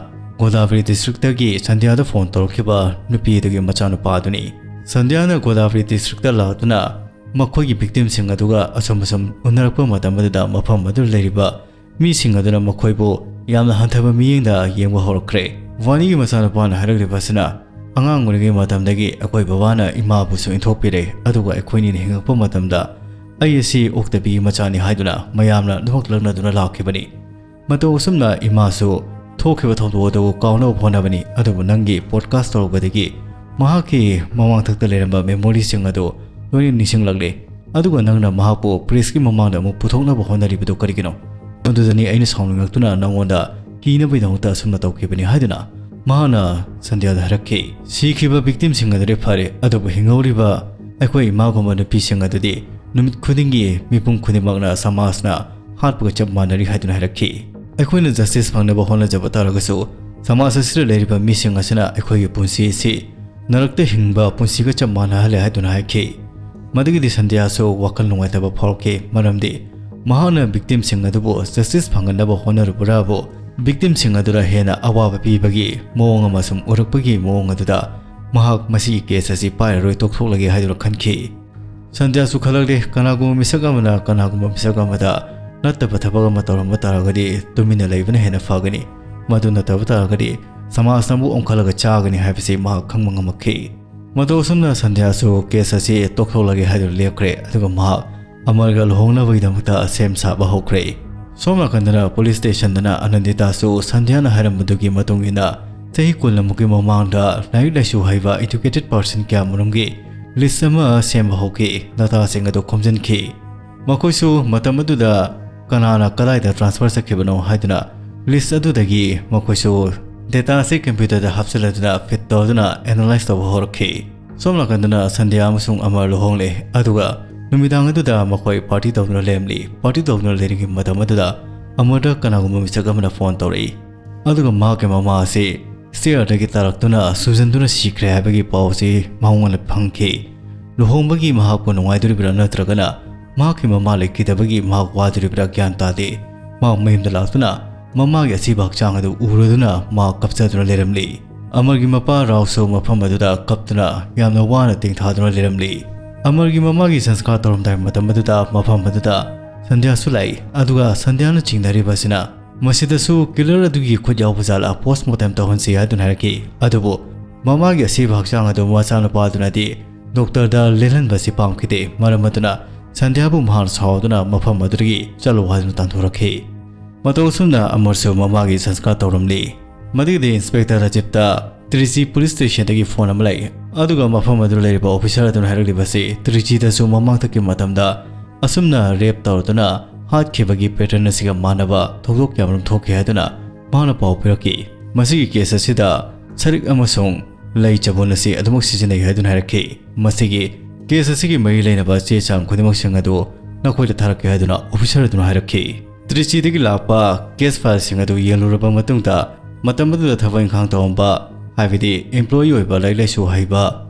ꯒꯣꯗꯥꯕꯔꯤ district ꯇꯒꯤ ꯁꯟꯙ꯭ꯌꯥꯗ phone ꯇꯧꯔꯛꯈꯤꯕ ꯅꯨꯄꯤ ꯑꯗꯨꯒꯤ ꯃꯆꯥꯅꯨꯄꯥ ꯑꯗꯨꯅꯤ꯫ ꯁꯟꯙ꯭ꯌꯥꯅ ꯒꯣꯗꯥꯕꯔꯤ ꯗꯤꯁꯇ꯭ꯔꯤꯛꯇ ꯂꯥꯛꯇꯨꯅ ꯃꯈꯣꯏꯒꯤ ꯚꯤꯛꯇꯤꯝꯁꯤꯡ ꯑꯗꯨꯒ ꯑꯁꯨꯝ ꯑꯁꯨꯝ ꯎꯅꯔꯛꯄ ꯃꯇꯝ ꯑꯗꯨꯗ ꯃꯐꯝ ꯑꯗꯨꯗ ꯂꯩꯔꯤꯕ ꯃꯤꯁꯤꯡ ꯑꯗꯨꯅ ꯃꯈꯣꯏꯕꯨ ꯌꯥꯝꯅ ꯍꯟꯊꯕ ꯃꯤꯠꯌꯦꯡꯗ ꯌꯦꯡꯕ ꯍꯧꯔꯛꯈ꯭ꯔꯦ꯫ ꯋꯥꯅꯤꯒꯤ ꯃꯆꯥꯅꯨꯄꯥꯅ ꯍꯥꯏꯔꯛꯂꯤꯕ ꯑꯁꯤꯅ, "ꯑꯉꯥꯡ ꯑꯣꯏꯔꯤꯉꯩ ꯃꯇꯝꯗꯒꯤ ꯑꯩꯈꯣꯏ ꯕꯕꯥꯅ ꯏꯃꯥꯕꯨꯁꯨ ꯏꯟꯊꯣꯛꯄꯤꯔꯦ, ꯑꯗꯨꯒ ꯑꯩꯈꯣꯏꯅꯤꯅ ꯍꯤꯡꯉꯛꯄ ꯃꯇꯝꯗ ꯑꯩ ꯑꯁꯤ ꯑꯣꯛꯇꯕꯤꯒꯤ ꯃꯆꯥꯅꯤ" ꯍꯥꯏꯗꯨꯅ ꯃꯌꯥꯝꯅ ꯅꯣꯛ ꯂꯛꯅꯗꯨꯅ ꯂꯥꯛꯈꯤꯕꯅꯤ꯫ ꯃꯇꯧ ꯑꯁꯨꯝꯅ ꯏꯃꯥꯁꯨ ꯊꯣꯛꯈꯤꯕ ꯊꯧꯗꯣꯛ ꯑꯗꯨ ꯀꯥꯎꯅꯕ ꯍꯣꯠꯅꯕꯅꯤ, ꯑꯗꯨꯕꯨ ꯅꯪꯒꯤ ꯄꯣꯗꯀꯥꯁ ꯇꯧꯔꯨꯕꯗꯒꯤ ꯃꯍꯥꯛꯀꯤ ꯃꯃꯥꯡꯊꯛꯇ ꯂꯩꯔꯝꯕ ꯃꯦꯃꯣꯔꯤꯁꯤꯡ ꯑꯗꯨ ꯂꯣꯏꯅ ꯅꯤꯡꯁꯤꯡꯂꯛꯂꯦ꯫ ꯑꯗꯨꯒ ꯅꯪꯅ ꯃꯍꯥꯛꯄꯨ ꯄ꯭ꯔꯦꯁꯀꯤ ꯃꯃꯥꯡꯗ ꯑꯃꯨꯛ ꯄꯨꯊꯣꯛꯅꯕ ꯍꯣꯠꯅꯔꯤꯕꯗꯨ ꯀꯔꯤꯒꯤꯅꯣ? ꯃꯗꯨꯗꯅꯤ ꯑꯩꯅ ꯁꯥꯎꯅꯤꯡꯂꯛꯇꯨꯅ ꯅꯉꯣꯟꯗ ꯀꯤꯅꯕꯒꯤꯗꯃꯛꯇ ꯑꯁꯨꯝꯅ ꯇꯧꯈꯤꯕꯅꯤ ꯍꯥꯏꯗꯨꯅ ꯃꯍꯥꯛꯅ ꯁꯟꯙ꯭ꯌꯥꯗ ꯍꯥꯏꯔꯛꯈꯤ꯫ ꯁꯤꯈꯤꯕ ꯚꯤꯛꯇꯤꯝꯁꯤꯡ ꯑꯗꯨꯗꯤ ꯐꯔꯦ, ꯑꯗꯨꯕꯨ ꯍꯤꯡꯍꯧꯔꯤꯕ ꯑꯩꯈꯣꯏ ꯏꯃꯥꯒꯨꯝꯕ ꯅꯨꯄꯤꯁꯤꯡ ꯑꯗꯨꯗꯤ ꯅꯨꯃꯤꯠ ꯈꯨꯗꯤꯡꯒꯤ ꯃꯤꯄꯨꯝ ꯈꯨꯗꯤꯡꯃꯛꯅ ꯁꯃꯥꯖꯅ ꯍꯥꯠꯄꯒ ꯆꯞ ꯃꯥꯟꯅꯔꯤ ꯍꯥꯏꯗꯨꯅ ꯍꯥꯏꯔꯛꯈꯤ꯫ ꯑꯩꯈꯣꯏꯅ ꯖꯁꯇꯤꯁ ꯐꯪꯅꯕ ꯍꯣꯠꯅꯖꯕ ꯇꯥꯔꯒꯁꯨ ꯁꯃꯥꯖ ꯑꯁꯤꯗ ꯂꯩꯔꯤꯕ ꯃꯤꯁꯤꯡ ꯑꯁꯤꯅ ꯑꯩꯈꯣꯏꯒꯤ ꯄꯨꯟꯁꯤ ꯑꯁꯤ ꯅꯔꯛꯇ ꯍꯤꯡꯕ ꯄꯨꯟꯁꯤꯒ ꯆꯞ ꯃꯥꯟꯅꯍꯜꯂꯦ ꯍꯥꯏꯗꯨꯅ ꯍꯥꯏꯈꯤ꯫ ꯃꯗꯨꯒꯤꯗꯤ ꯁꯟꯙ꯭ꯌꯥꯁꯨ ꯋꯥꯈꯜ ꯅꯨꯡꯉꯥꯏꯇꯕ ꯐꯥꯎꯔꯛꯈꯤ, ꯃꯔꯝꯗꯤ ꯃꯍꯥꯛꯅ ꯚꯤꯛꯇꯤꯝꯁꯤꯡ ꯑꯗꯨꯕꯨ ꯖꯁꯇꯤꯁ ꯐꯪꯍꯟꯅꯕ ꯍꯣꯠꯅꯔꯨꯕ꯭ꯔꯥꯕꯨ ꯚꯤꯛꯇꯤꯝꯁꯤꯡ ꯑꯗꯨꯗ ꯍꯦꯟꯅ ꯑꯋꯥꯕ ꯄꯤꯕꯒꯤ ꯃꯑꯣꯡ ꯑꯃ ꯁꯨꯝ ꯎꯔꯛꯄꯒꯤ ꯃꯑꯣꯡ ꯑꯗꯨꯗ ꯃꯍꯥꯛ ꯃꯁꯤꯒꯤ ꯀꯦꯁ ꯑꯁꯤ ꯄꯥꯏꯔꯔꯣꯏ, ꯇꯣꯛꯊꯣꯛꯂꯒꯦ ꯍꯥꯏꯗꯨꯅ ꯈꯟꯈꯤ꯫ ꯁꯟꯙ꯭ꯌꯥꯁꯨ ꯈꯜꯂꯛꯂꯦ, ꯀꯅꯥꯒꯨꯝꯕ ꯃꯤꯁꯛ ꯑꯃꯅ ꯀꯅꯥꯒꯨꯝꯕ ꯃꯤꯁꯛ ꯑꯃꯗ ꯅꯠꯇꯕ ꯊꯕꯛ ꯑꯃ ꯇꯧꯔꯝꯕ ꯇꯥꯔꯒꯗꯤ ꯇꯨꯃꯤꯟꯅ ꯂꯩꯕꯅ ꯍꯦꯟꯅ ꯐꯒꯅꯤ꯫ ꯃꯗꯨ ꯅꯠꯇꯕ ꯇꯥꯔꯒꯗꯤ ꯁꯃꯥꯖꯅ ꯑꯃꯨꯛ ꯑꯣꯟꯈꯠꯂꯒ ꯆꯥꯒꯅꯤ ꯍꯥꯏꯕꯁꯤ ꯃꯍꯥꯛ ꯈꯪꯕ ꯉꯝꯃꯛꯈꯤ꯫ ꯃꯇꯧ ꯑꯁꯨꯝꯅ ꯁꯟꯙ꯭ꯌꯥꯁꯨ ꯀꯦꯁ ꯑꯁꯤ ꯇꯣꯛꯊꯣꯛꯂꯒꯦ ꯍꯥꯏꯗꯨꯅ ꯂꯦꯞꯈ꯭ꯔꯦ, ꯑꯗꯨꯒ ꯃꯍꯥꯛ ꯑꯃꯔꯒ ꯂꯨꯍꯣꯡꯅꯕꯒꯤꯗꯃꯛꯇ ꯁꯦꯝ ꯁꯥꯕ ꯍꯧꯈ꯭ꯔꯦ꯫ ꯁꯣꯝ ꯅꯥꯀꯟꯗꯅ ꯄꯨꯂꯤꯁ ꯁ꯭ꯇꯦꯁꯟꯗꯅ ꯑꯅꯟꯗꯤꯇꯥꯁꯨ ꯁꯟꯙ꯭ꯌꯥꯅ ꯍꯥꯏꯔꯝꯕꯗꯨꯒꯤ ꯃꯇꯨꯡ ꯏꯟꯅ ꯆꯍꯤ ꯀꯨꯟꯃꯨꯛꯀꯤ ꯃꯃꯥꯡꯗ ꯂꯥꯏꯔꯤꯛ ꯂꯥꯏꯁꯨ ꯍꯩꯕ educated person ꯀꯌꯥꯃꯔꯨꯝꯒꯤ ꯂꯤꯁ ꯑꯃ ꯁꯦꯝꯕ ꯍꯧꯈꯤ, ꯗꯇꯥꯁꯤꯡ ꯑꯗꯨ ꯈꯣꯝꯖꯤꯟꯈꯤ꯫ ꯃꯈꯣꯏꯁꯨ ꯃꯇꯝ ꯑꯗꯨꯗ ꯀꯅꯥꯅ ꯀꯗꯥꯏꯗ ꯇ꯭ꯔꯥꯟꯁꯐꯔ ꯆꯠꯈꯤꯕꯅꯣ ꯍꯥꯏꯗꯨꯅ ꯂꯤꯁ ꯑꯗꯨꯗꯒꯤ ꯃꯈꯣꯏꯁꯨ ꯗꯦꯇꯥꯁꯤ ꯀꯝꯄ꯭ꯌꯨꯇꯔꯗ ꯍꯥꯞꯆꯤꯜꯂꯗꯨꯅ ꯐꯤꯠ ꯇꯧꯗꯨꯅ ꯑꯦꯅꯥꯂꯥꯏꯁ ꯇꯧꯕ ꯍꯧꯔꯛꯈꯤ꯫ ꯁꯣꯝ ꯅꯥꯀꯟꯗꯅ ꯁꯟꯙ꯭ꯌꯥ ꯑꯃꯁꯨꯡ ꯑꯃꯔ ꯂꯨꯍꯣꯡꯂꯦ, ꯑꯗꯨꯒ ꯅꯨꯃꯤꯗꯥꯡ ꯑꯗꯨꯗ ꯃꯈꯣꯏ ꯄꯥꯔꯇꯤ ꯇꯧꯗꯨꯅ ꯂꯩꯔꯝꯂꯤ꯫ ꯄꯥꯔꯇꯤ ꯇꯧꯗꯨꯅ ꯂꯩꯔꯤꯉꯩ ꯃꯇꯝ ꯑꯗꯨꯗ ꯑꯃꯔꯗ ꯀꯅꯥꯒꯨꯝꯕ ꯃꯤꯁꯛ ꯑꯃꯅ ꯐꯣꯟ ꯇꯧꯔꯛꯏ, ꯑꯗꯨꯒ ꯃꯍꯥꯛꯀꯤ ꯃꯃꯥ ꯑꯁꯤ ꯁ꯭ꯇꯦꯌꯔꯗꯒꯤ ꯇꯥꯔꯛꯇꯨꯅ ꯁꯨꯖꯟꯗꯨꯅ ꯁꯤꯈ꯭ꯔꯦ ꯍꯥꯏꯕꯒꯤ ꯄꯥꯎ ꯑꯁꯤ ꯃꯉꯣꯟꯗ ꯐꯪꯈꯤ꯫ ꯂꯨꯍꯣꯡꯕꯒꯤ ꯃꯍꯥꯛꯄꯨ ꯅꯨꯡꯉꯥꯏꯗꯣꯔꯤꯕ꯭ꯔꯥ ꯅꯠꯇ꯭ꯔꯒꯅ ꯃꯍꯥꯛꯀꯤ ꯃꯃꯥ ꯂꯩꯈꯤꯗꯕꯒꯤ ꯃꯍꯥꯛ ꯋꯥꯗꯣꯔꯤꯕ꯭ꯔꯥ ꯒ꯭ꯌꯥꯟ ꯇꯥꯗꯦ꯫ ꯃꯍꯥꯛ ꯃꯌꯨꯝꯗ ꯂꯥꯛꯇꯨꯅ ꯃꯃꯥꯒꯤ ꯑꯁꯤꯕ ꯍꯛꯆꯥꯡ ꯑꯗꯨ ꯎꯔꯗꯨꯅ ꯃꯍꯥꯛ ꯀꯞꯆꯗꯨꯅ ꯂꯩꯔꯝꯂꯤ꯫ ꯑꯃꯔꯒꯤ ꯃꯄꯥ ꯔꯥꯎꯁꯨ ꯃꯐꯝ ꯑꯗꯨꯗ ꯀꯞꯇꯨꯅ ꯌꯥꯝꯅ ꯋꯥꯅ ꯇꯦꯡꯊꯥꯗꯨꯅ ꯂꯩꯔꯝꯂꯤ꯫ ꯑꯃꯔꯒꯤ ꯃꯃꯥꯒꯤ ꯁꯪꯁꯀꯥꯔ ꯇꯧꯔꯝꯗꯥꯏ ꯃꯇꯝ ꯑꯗꯨꯗ ꯃꯐꯝ ꯑꯗꯨꯗ ꯁꯟꯙ꯭ꯌꯥꯁꯨ ꯂꯥꯛꯏ꯫ ꯑꯗꯨꯒ ꯁꯟꯙ꯭ꯌꯥꯅ ꯆꯤꯡꯅꯔꯤꯕ ꯑꯁꯤꯅ ꯃꯁꯤꯗꯁꯨ ꯀꯤꯂꯔ ꯑꯗꯨꯒꯤ ꯈꯨꯠ ꯌꯥꯎꯕ ꯖꯥꯠꯂ ꯄꯣꯁꯃꯣꯔꯇꯦꯝ ꯇꯧꯍꯟꯁꯤ ꯍꯥꯏꯗꯨꯅ ꯍꯥꯏꯔꯛꯈꯤ꯫ ꯑꯗꯨꯕꯨ ꯃꯃꯥꯒꯤ ꯑꯁꯤꯕ ꯍꯛꯆꯥꯡ ꯑꯗꯨ ꯃꯆꯥꯅꯨꯄꯥꯗꯨꯅꯗꯤ ꯗꯣꯛꯇꯔꯗ ꯂꯦꯜꯍꯟꯕꯁꯤ ꯄꯥꯝꯈꯤꯗꯦ꯫ ꯃꯔꯝ ꯑꯗꯨꯅ ꯁꯟꯙ꯭ꯌꯥꯕꯨ ꯃꯍꯥꯛꯅ ꯁꯥꯎꯗꯨꯅ ꯃꯐꯝ ꯑꯗꯨꯗꯒꯤ ꯆꯠꯂꯣ ꯍꯥꯏꯗꯨꯅ ꯇꯥꯟꯊꯣꯔꯛꯈꯤ꯫ ꯃꯇꯧ ꯑꯁꯨꯝꯅ ꯑꯃꯔꯁꯨ ꯃꯃꯥꯒꯤ ꯁꯪꯁꯀꯥꯔ ꯇꯧꯔꯝꯂꯤ꯫ ꯃꯗꯨꯒꯤꯗꯤ ꯏꯟꯁꯄꯦꯛꯇꯔ ꯔꯥꯖꯤꯞꯇ ꯇ꯭ꯔꯤꯆꯤ ꯄꯨꯂꯤꯁ ꯁ꯭ꯇꯦꯁꯟꯗꯒꯤ ꯐꯣꯟ ꯑꯃ ꯂꯩ꯫ ꯑꯗꯨꯒ ꯃꯐꯝ ꯑꯗꯨꯗ ꯂꯩꯔꯤꯕ ꯑꯣꯐꯤꯁꯥꯔ ꯑꯗꯨꯅ ꯍꯥꯏꯔꯛꯂꯤꯕꯁꯤ ꯇ꯭ꯔꯤꯆꯤꯗꯁꯨ ꯃꯃꯥꯡꯊꯛꯀꯤ ꯃꯇꯝꯗ ꯑꯁꯨꯝꯅ ꯔꯦꯞ ꯇꯧꯔꯗꯨꯅ ꯍꯥꯠꯈꯤꯕꯒꯤ ꯄꯦꯇꯔꯟ ꯑꯁꯤꯒ ꯃꯥꯟꯅꯕ ꯊꯧꯗꯣꯛ ꯀꯌꯥꯃꯔꯨꯝ ꯊꯣꯛꯈꯤ ꯍꯥꯏꯗꯨꯅ ꯃꯍꯥꯛꯅ ꯄꯥꯎ ꯄꯤꯔꯛꯈꯤ꯫ ꯃꯁꯤꯒꯤ ꯀꯦꯁ ꯑꯁꯤꯗ ꯁꯔꯤꯛ ꯑꯃꯁꯨꯡ ꯂꯩ ꯆꯕꯨꯟ ꯑꯁꯤ ꯑꯗꯨꯃꯛ ꯁꯤꯖꯤꯟꯅꯩ ꯍꯥꯏꯗꯨꯅ ꯍꯥꯏꯔꯛꯈꯤ꯫ ꯃꯁꯤꯒꯤ ꯀꯦꯁ ꯑꯁꯤꯒꯤ ꯃꯔꯤ ꯂꯩꯅꯕ ꯆꯦ ꯆꯥꯡ ꯈꯨꯗꯤꯡꯃꯛꯁꯤꯡ ꯑꯗꯨ ꯅꯈꯣꯏꯗ ꯊꯥꯔꯛꯀꯦ ꯍꯥꯏꯗꯨꯅ ꯑꯣꯐꯤꯁꯥꯔ ꯑꯗꯨꯅ ꯍꯥꯏꯔꯛꯈꯤ꯫ ꯇ꯭ꯔꯤꯆꯤꯗꯒꯤ ꯂꯥꯛꯄ ꯀꯦꯁ ꯐꯥꯏꯜꯁꯤꯡ ꯑꯗꯨ ꯌꯦꯡꯂꯨꯔꯕ ꯃꯇꯨꯡꯗ ꯃꯇꯝ ꯑꯗꯨꯗ ꯊꯕꯛ ꯏꯪꯈꯥꯡ ꯇꯧꯔꯝꯕ, ꯍꯥꯏꯕꯗꯤ ꯑꯦꯝꯄ꯭ꯂꯣꯌꯤ ꯑꯣꯏꯕ, ꯂꯥꯏꯔꯤꯛ ꯂꯥꯏꯁꯨ ꯍꯩꯕ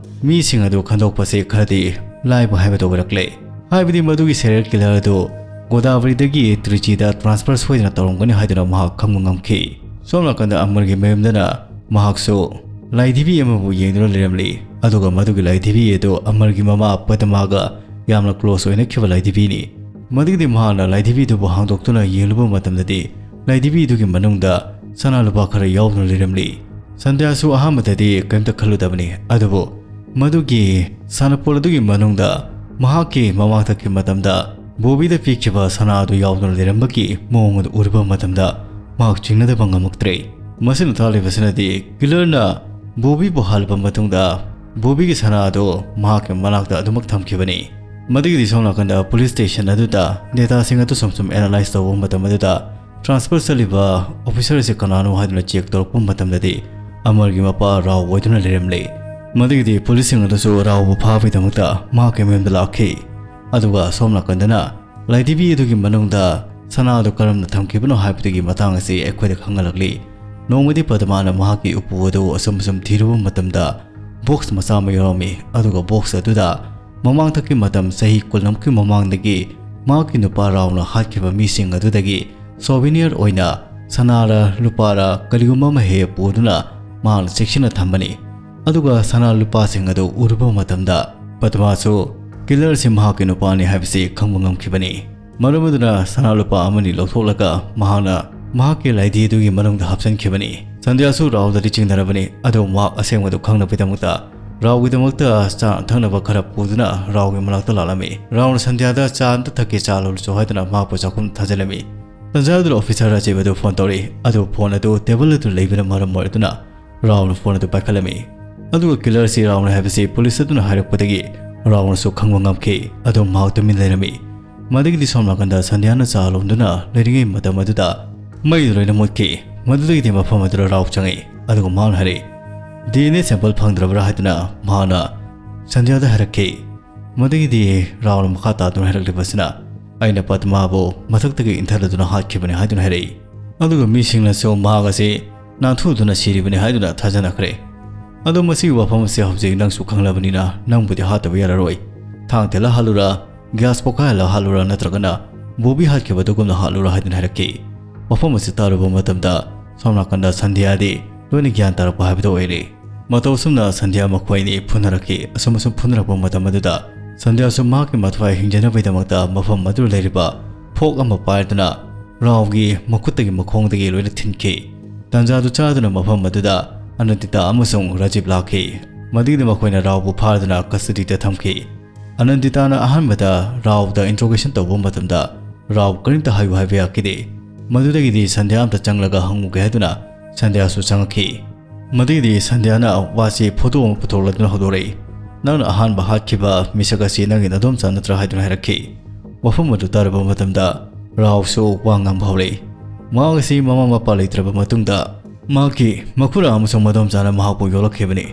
ꯃꯤꯁꯤꯡ ꯑꯗꯨ ꯈꯟꯗꯣꯛꯄꯁꯤ ꯈꯔꯗꯤ ꯂꯥꯏꯕ ꯍꯥꯏꯕꯗꯨ ꯑꯣꯏꯔꯛꯂꯦ꯫ ꯍꯥꯏꯕꯗꯤ ꯃꯗꯨꯒꯤ ꯁꯦꯔꯤꯌꯦꯜ ꯀꯤꯂꯔ ꯑꯗꯨ ꯒꯣꯗꯥꯕꯔꯤꯗꯒꯤ ꯇ꯭ꯔꯤꯆꯤꯗ ꯇ꯭ꯔꯥꯟꯁꯐꯔ ꯁꯣꯏꯗꯅ ꯇꯧꯔꯝꯒꯅꯤ ꯍꯥꯏꯗꯨꯅ ꯃꯍꯥꯛ ꯈꯪꯕ ꯉꯝꯈꯤ꯫ ꯁꯣꯝ ꯅꯥꯀꯟꯗ ꯑꯃꯔꯒꯤ ꯃꯌꯨꯝꯗꯅ ꯃꯍꯥꯛꯁꯨ ꯂꯥꯏꯙꯤꯕꯤ ꯑꯃꯕꯨ ꯌꯦꯡꯗꯨꯅ ꯂꯩꯔꯝꯂꯤ꯫ ꯑꯗꯨꯒ ꯃꯗꯨꯒꯤ ꯂꯥꯏꯙꯤꯕꯤ ꯑꯗꯨ ꯑꯃꯔꯒꯤ ꯃꯃꯥ ꯄꯗꯃꯥꯒ ꯌꯥꯝꯅ ꯀ꯭ꯂꯣꯁ ꯑꯣꯏꯅꯈꯤꯕ ꯂꯥꯏꯙꯤꯕꯤꯅꯤ꯫ ꯃꯗꯨꯒꯤꯗꯤ ꯃꯍꯥꯛꯅ ꯂꯥꯏꯙꯤꯕꯤꯗꯨꯕꯨ ꯍꯥꯡꯗꯣꯛꯇꯨꯅ ꯌꯦꯡꯂꯨꯕ ꯃꯇꯝꯗꯗꯤ ꯂꯥꯏꯙꯤꯕꯤꯗꯨꯒꯤ ꯃꯅꯨꯡꯗ ꯁꯅꯥ ꯂꯨꯄꯥ ꯈꯔ ꯌꯥꯎꯗꯨꯅ ꯂꯩꯔꯝꯂꯤ꯫ ꯁꯟꯙ꯭ꯌꯥꯁꯨ ꯑꯍꯥꯟꯕꯗꯗꯤ ꯀꯔꯤꯝꯇ ꯈꯜꯂꯨꯗꯕꯅꯤ, ꯑꯗꯨꯕꯨ ꯃꯗꯨꯒꯤ ꯁꯥꯟꯅꯄꯣꯠ ꯑꯗꯨꯒꯤ ꯃꯅꯨꯡꯗ ꯃꯍꯥꯛꯀꯤ ꯃꯃꯥꯡꯊꯛꯀꯤ ꯃꯇꯝꯗ ꯕꯣꯕꯤꯗ ꯄꯤꯈꯤꯕ ꯁꯅꯥ ꯑꯗꯨ ꯌꯥꯎꯗꯨꯅ ꯂꯩꯔꯝꯕꯒꯤ ꯃꯑꯣꯡ ꯑꯗꯨ ꯎꯔꯨꯕ ꯃꯇꯝꯗ ꯃꯍꯥꯛ ꯆꯤꯡꯅꯗꯕ ꯉꯝꯃꯛꯇ꯭ꯔꯦ꯫ ꯃꯁꯤꯅ ꯇꯥꯛꯂꯤꯕꯁꯤꯅꯗꯤ ꯀꯤꯂꯔꯅ ꯕꯣꯕꯤꯕꯨ ꯍꯥꯠꯂꯕ ꯃꯇꯨꯡꯗ ꯕꯣꯕꯤꯒꯤ ꯁꯅꯥ ꯑꯗꯨ ꯃꯍꯥꯛꯀꯤ ꯃꯅꯥꯛꯇ ꯑꯗꯨꯃꯛ ꯊꯝꯈꯤꯕꯅꯤ꯫ ꯃꯗꯨꯒꯤꯗꯤ ꯁꯣꯝ ꯅꯥꯀꯟꯗ ꯄꯨꯂꯤꯁ ꯁ꯭ꯇꯦꯁꯟ ꯑꯗꯨꯗ ꯗꯦꯇꯥꯁꯤꯡ ꯑꯗꯨ ꯁꯨꯝ ꯁꯨꯝ ꯑꯦꯅꯥꯂꯥꯏꯖ ꯇꯧꯕ ꯃꯇꯝ ꯑꯗꯨꯗ ꯇ꯭ꯔꯥꯟꯁꯐꯔ ꯆꯠꯂꯤꯕ ꯑꯣꯐꯤꯁꯥꯔ ꯑꯁꯤ ꯀꯅꯥꯅꯣ ꯍꯥꯏꯗꯨꯅ ꯆꯦꯛ ꯇꯧꯔꯛꯄ ꯃꯇꯝꯗꯗꯤ ꯑꯃꯔꯒꯤ ꯃꯄꯥ ꯔꯥꯎ ꯑꯣꯏꯗꯨꯅ ꯂꯩꯔꯝꯂꯦ꯫ ꯃꯗꯨꯒꯤꯗꯤ ꯄꯨꯂꯤꯁꯁꯤꯡ ꯑꯗꯨꯁꯨ ꯔꯥꯎꯕꯨ ꯐꯥꯕꯒꯤꯗꯃꯛꯇ ꯃꯍꯥꯛꯀꯤ ꯃꯌꯨꯝꯗ ꯂꯥꯛꯈꯤ꯫ ꯑꯗꯨꯒ ꯁꯣꯝ ꯅꯥꯀꯟꯗꯅ ꯂꯥꯏꯙꯤꯕꯤ ꯑꯗꯨꯒꯤ ꯃꯅꯨꯡꯗ ꯁꯅꯥ ꯑꯗꯨ ꯀꯔꯝꯅ ꯊꯝꯈꯤꯕꯅꯣ ꯍꯥꯏꯕꯗꯨꯒꯤ ꯃꯇꯥꯡ ꯑꯁꯤ ꯑꯩꯈꯣꯏꯗ ꯈꯪꯍꯜꯂꯛꯂꯤ꯫ ꯅꯣꯡꯃꯗꯤ ꯄꯗꯃꯥꯅ ꯃꯍꯥꯛꯀꯤ ꯎꯄꯨ ꯑꯗꯨ ꯑꯁꯨꯝ ꯑꯁꯨꯝ ꯊꯤꯔꯨꯕ ꯃꯇꯝꯗ ꯕꯣꯛꯁ ꯃꯆꯥ ꯑꯃ ꯌꯥꯎꯔꯝꯃꯤ꯫ ꯑꯗꯨꯒ ꯕꯣꯛꯁ ꯑꯗꯨꯗ ꯃꯃꯥꯡꯊꯛꯀꯤ ꯃꯇꯝ ꯆꯍꯤ ꯀꯨꯟꯃꯨꯛꯀꯤ ꯃꯃꯥꯡꯗꯒꯤ ꯃꯍꯥꯛꯀꯤ ꯅꯨꯄꯥ ꯔꯥꯎꯅ ꯍꯥꯠꯈꯤꯕ ꯃꯤꯁꯤꯡ ꯑꯗꯨꯗꯒꯤ ꯁꯣꯚꯤꯅꯤꯌꯔ ꯑꯣꯏꯅ ꯁꯅꯥꯔ ꯂꯨꯄꯥꯔ ꯀꯔꯤꯒꯨꯝꯕ ꯑꯃ ꯍꯦꯛ ꯄꯨꯗꯨꯅ ꯃꯍꯥꯛꯅ ꯆꯦꯛꯁꯤꯟꯅ ꯊꯝꯕꯅꯤ꯫ ꯑꯗꯨꯒ ꯁꯅꯥ ꯂꯨꯄꯥꯁꯤꯡ ꯑꯗꯨ ꯎꯔꯨꯕ ꯃꯇꯝꯗ ꯄꯗꯃꯥꯁꯨ ꯀꯤꯂꯔꯁꯤ ꯃꯍꯥꯛꯀꯤ ꯅꯨꯄꯥꯅꯤ ꯍꯥꯏꯕꯁꯤ ꯈꯪꯕ ꯉꯝꯈꯤꯕꯅꯤ꯫ ꯃꯔꯝ ꯑꯗꯨꯅ ꯁꯅꯥ ꯂꯨꯄꯥ ꯑꯃꯅꯤ ꯂꯧꯊꯣꯛꯂꯒ ꯃꯍꯥꯛꯅ ꯃꯍꯥꯛꯀꯤ ꯂꯥꯏꯙꯤ ꯑꯗꯨꯒꯤ ꯃꯅꯨꯡꯗ ꯍꯥꯞꯆꯤꯟꯈꯤꯕꯅꯤ꯫ ꯁꯟꯙ꯭ꯌꯥꯁꯨ ꯔꯥꯎꯗꯗꯤ ꯆꯤꯡꯅꯔꯕꯅꯤ, ꯑꯗꯨ ꯃꯍꯥꯛ ꯑꯁꯦꯡꯕꯗꯨ ꯈꯪꯅꯕꯒꯤꯗꯃꯛꯇ ꯔꯥꯎꯒꯤꯗꯃꯛꯇ ꯆꯥꯅ ꯊꯛꯅꯕ ꯈꯔ ꯄꯨꯗꯨꯅ ꯔꯥꯎꯒꯤ ꯃꯅꯥꯛꯇ ꯂꯥꯛꯂꯝꯃꯤ꯫ ꯔꯥꯎꯅ ꯁꯟꯙ꯭ꯌꯥꯗ "ꯆꯥ ꯑꯝꯇ ꯊꯛꯀꯦ, ꯆꯥ ꯂꯣꯜꯂꯨꯆꯣ" ꯍꯥꯏꯗꯨꯅ ꯃꯍꯥꯛꯄꯨ ꯆꯥꯛꯈꯨꯝꯗ ꯊꯥꯖꯤꯜꯂꯝꯃꯤ꯫ ꯇꯟꯖꯥ ꯑꯗꯨꯗ ꯑꯣꯐꯤꯁꯔ ꯔꯥꯖꯤꯕ ꯑꯗꯨ ꯐꯣꯟ ꯇꯧꯔꯛꯏ꯫ ꯑꯗꯨ ꯐꯣꯟ ꯑꯗꯨ ꯇꯦꯕꯜ ꯑꯗꯨ ꯂꯩꯕꯅ ꯃꯔꯝ ꯑꯣꯏꯗꯨꯅ ꯔꯥꯎꯅ ꯐꯣꯟ ꯑꯗꯨ ꯄꯥꯏꯈꯠꯂꯝꯃꯤ꯫ ꯑꯗꯨꯒ ꯀꯤꯂꯔꯁꯤ ꯔꯥꯎꯅ ꯍꯥꯏꯕꯁꯤ ꯄꯨꯂꯤꯁ ꯑꯗꯨꯅ ꯍꯥꯏꯔꯛꯄꯗꯒꯤ ꯔꯥꯎꯅꯁꯨ ꯈꯪꯕ ꯉꯝꯈꯤ꯫ ꯑꯗꯨ ꯃꯍꯥꯛ ꯇꯨꯃꯤꯟ ꯂꯩꯔꯝꯃꯤ꯫ ꯃꯗꯨꯒꯤꯗꯤ ꯁꯣꯝ ꯅꯥꯀꯟꯗ ꯁꯟꯙ꯭ꯌꯥꯅ ꯆꯥ ꯂꯣꯟꯗꯨꯅ ꯂꯩꯔꯤꯉꯩ ꯃꯇꯝ ꯑꯗꯨꯗ ꯃꯩꯗꯨ ꯂꯣꯏꯅ ꯃꯨꯠꯈꯤ꯫ ꯃꯗꯨꯗꯒꯤꯗꯤ ꯃꯐꯝ ꯑꯗꯨꯗ ꯔꯥꯎ ꯆꯪꯉꯛꯏ꯫ ꯑꯗꯨꯒ ꯃꯍꯥꯛꯅ ꯍꯥꯏꯔꯛꯏ, "ꯗꯤ ꯑꯦꯟ ꯑꯦ ꯁꯦꯝꯄꯜ ꯐꯪꯗ꯭ꯔꯕ꯭ꯔꯥ?" ꯍꯥꯏꯗꯨꯅ ꯃꯍꯥꯛꯅ ꯁꯟꯙ꯭ꯌꯥꯗ ꯍꯥꯏꯔꯛꯈꯤ꯫ ꯃꯗꯨꯒꯤꯗꯤ ꯔꯥꯎꯅ ꯃꯈꯥ ꯇꯥꯗꯨꯅ ꯍꯥꯏꯔꯛꯂꯤꯕꯁꯤꯅ, "ꯑꯩꯅ ꯄꯗꯃꯥꯕꯨ ꯃꯊꯛꯇꯒꯤ ꯏꯟꯊꯂꯗꯨꯅ ꯍꯥꯠꯈꯤꯕꯅꯤ" ꯍꯥꯏꯗꯨꯅ ꯍꯥꯏꯔꯛꯏ꯫ ꯑꯗꯨꯒ ꯃꯤꯁꯤꯡꯅꯁꯨ ꯃꯍꯥꯛ ꯑꯁꯤ ꯅꯥꯟꯊꯨꯗꯨꯅ ꯁꯤꯔꯤꯕꯅꯤ ꯍꯥꯏꯗꯨꯅ ꯊꯥꯖꯅꯈ꯭ꯔꯦ꯫ ꯑꯗꯣ ꯃꯁꯤꯒꯤ ꯋꯥꯐꯝ ꯑꯁꯤ ꯍꯧꯖꯤꯛ ꯅꯪꯁꯨ ꯈꯪꯂꯕꯅꯤꯅ ꯅꯪꯕꯨꯗꯤ ꯍꯥꯠꯇꯕ ꯌꯥꯔꯔꯣꯏ꯫ ꯊꯥꯡ ꯊꯤꯜꯂ ꯍꯥꯠꯂꯨꯔꯥ, ꯒ꯭ꯌꯥꯁ ꯄꯣꯈꯥꯏꯍꯜꯂ ꯍꯥꯠꯂꯨꯔꯥ, ꯅꯠꯇ꯭ꯔꯒꯅ ꯕꯣꯕꯤ ꯍꯥꯠꯈꯤꯕꯗꯨꯒꯨꯝꯅ ꯍꯥꯠꯂꯨꯔꯥ ꯍꯥꯏꯗꯨꯅ ꯍꯥꯏꯔꯛꯈꯤ꯫ ꯋꯥꯐꯝ ꯑꯁꯤ ꯇꯥꯔꯨꯕ ꯃꯇꯝꯗ ꯁꯣꯝ ꯅꯥꯀꯟꯗ ꯁꯟꯙ꯭ꯌꯥꯗꯤ ꯂꯣꯏꯅ ꯒ꯭ꯌꯥꯟ ꯇꯥꯔꯛꯄ ꯍꯥꯏꯕꯗꯨ ꯑꯣꯏꯔꯦ꯫ ꯃꯇꯧ ꯑꯁꯨꯝꯅ ꯁꯟꯙ꯭ꯌꯥ ꯃꯈꯣꯏ ꯑꯅꯤ ꯐꯨꯅꯔꯛꯈꯤ꯫ ꯑꯁꯨꯝ ꯑꯁꯨꯝ ꯐꯨꯅꯔꯛꯄ ꯃꯇꯝ ꯑꯗꯨꯗ ꯁꯟꯙ꯭ꯌꯥꯁꯨ ꯃꯍꯥꯛꯀꯤ ꯃꯊ꯭ꯋꯥꯏ ꯍꯤꯡꯖꯅꯕꯒꯤꯗꯃꯛꯇ ꯃꯐꯝ ꯑꯗꯨꯗ ꯂꯩꯔꯤꯕ ꯐꯣꯛ ꯑꯃ ꯄꯥꯏꯗꯨꯅ ꯔꯥꯎꯒꯤ ꯃꯈꯨꯠꯇꯒꯤ ꯃꯈꯣꯡꯗꯒꯤ ꯂꯣꯏꯅ ꯊꯤꯟꯈꯤ꯫ ꯇꯟꯖꯥꯗꯨ ꯆꯥꯗꯨꯅ ꯃꯐꯝ ꯑꯗꯨꯗ ꯑꯅꯟꯇꯤꯇꯥ ꯑꯃꯁꯨꯡ ꯔꯥꯖꯤꯕ ꯂꯥꯛꯈꯤ꯫ ꯃꯗꯨꯒꯤꯗꯤ ꯃꯈꯣꯏꯅ ꯔꯥꯎꯕꯨ ꯐꯥꯗꯨꯅ ꯀꯁꯇꯗꯤꯗ ꯊꯝꯈꯤ꯫ ꯑꯅꯟꯇꯤꯇꯥꯅ ꯑꯍꯥꯟꯕꯗ ꯔꯥꯎꯗ ꯏꯟꯇ꯭ꯔꯣꯒꯦꯁꯟ ꯇꯧꯕ ꯃꯇꯝꯗ ꯔꯥꯎ ꯀꯔꯤꯝꯇ ꯍꯥꯏꯌꯨ ꯍꯥꯏꯕ ꯌꯥꯈꯤꯗꯦ꯫ ꯃꯗꯨꯗꯒꯤꯗꯤ ꯁꯟꯙ꯭ꯌꯥ ꯑꯝꯇ ꯆꯪꯂꯒ ꯍꯪꯉꯨꯒꯦ ꯍꯥꯏꯗꯨꯅ ꯁꯟꯙ꯭ꯌꯥꯁꯨ ꯆꯪꯉꯛꯈꯤ꯫ ꯃꯗꯨꯒꯤꯗꯤ ꯁꯟꯙ꯭ꯌꯥꯅ ꯋꯥꯁꯤ ꯐꯣꯇꯣ ꯑꯃ ꯄꯨꯊꯣꯛꯂꯗꯨꯅ ꯍꯧꯗꯣꯔꯛꯏ꯫ "ꯅꯪꯅ ꯑꯍꯥꯟꯕ ꯍꯥꯠꯈꯤꯕ ꯃꯤꯁꯛ ꯑꯁꯤ ꯅꯪꯒꯤ ꯅꯗꯣꯝꯆꯥ ꯅꯠꯇ꯭ꯔꯥ?" ꯍꯥꯏꯗꯨꯅ ꯍꯥꯏꯔꯛꯈꯤ꯫ ꯋꯥꯐꯝ ꯑꯗꯨ ꯇꯥꯔꯕ ꯃꯇꯝꯗ ꯔꯥꯎꯁꯨ ꯋꯥ ꯉꯥꯡꯕ ꯍꯧꯔꯛꯏ꯫ ꯃꯍꯥꯛ ꯑꯁꯤ ꯃꯃꯥ ꯃꯄꯥ ꯂꯩꯇ꯭ꯔꯕ ꯃꯇꯨꯡꯗ ꯃꯍꯥꯛꯀꯤ ꯃꯈꯨꯔꯥ ꯑꯃꯁꯨꯡ ꯃꯗꯣꯝꯆꯥꯅ ꯃꯍꯥꯛꯄꯨ ꯌꯣꯛꯂꯛꯈꯤꯕꯅꯤ꯫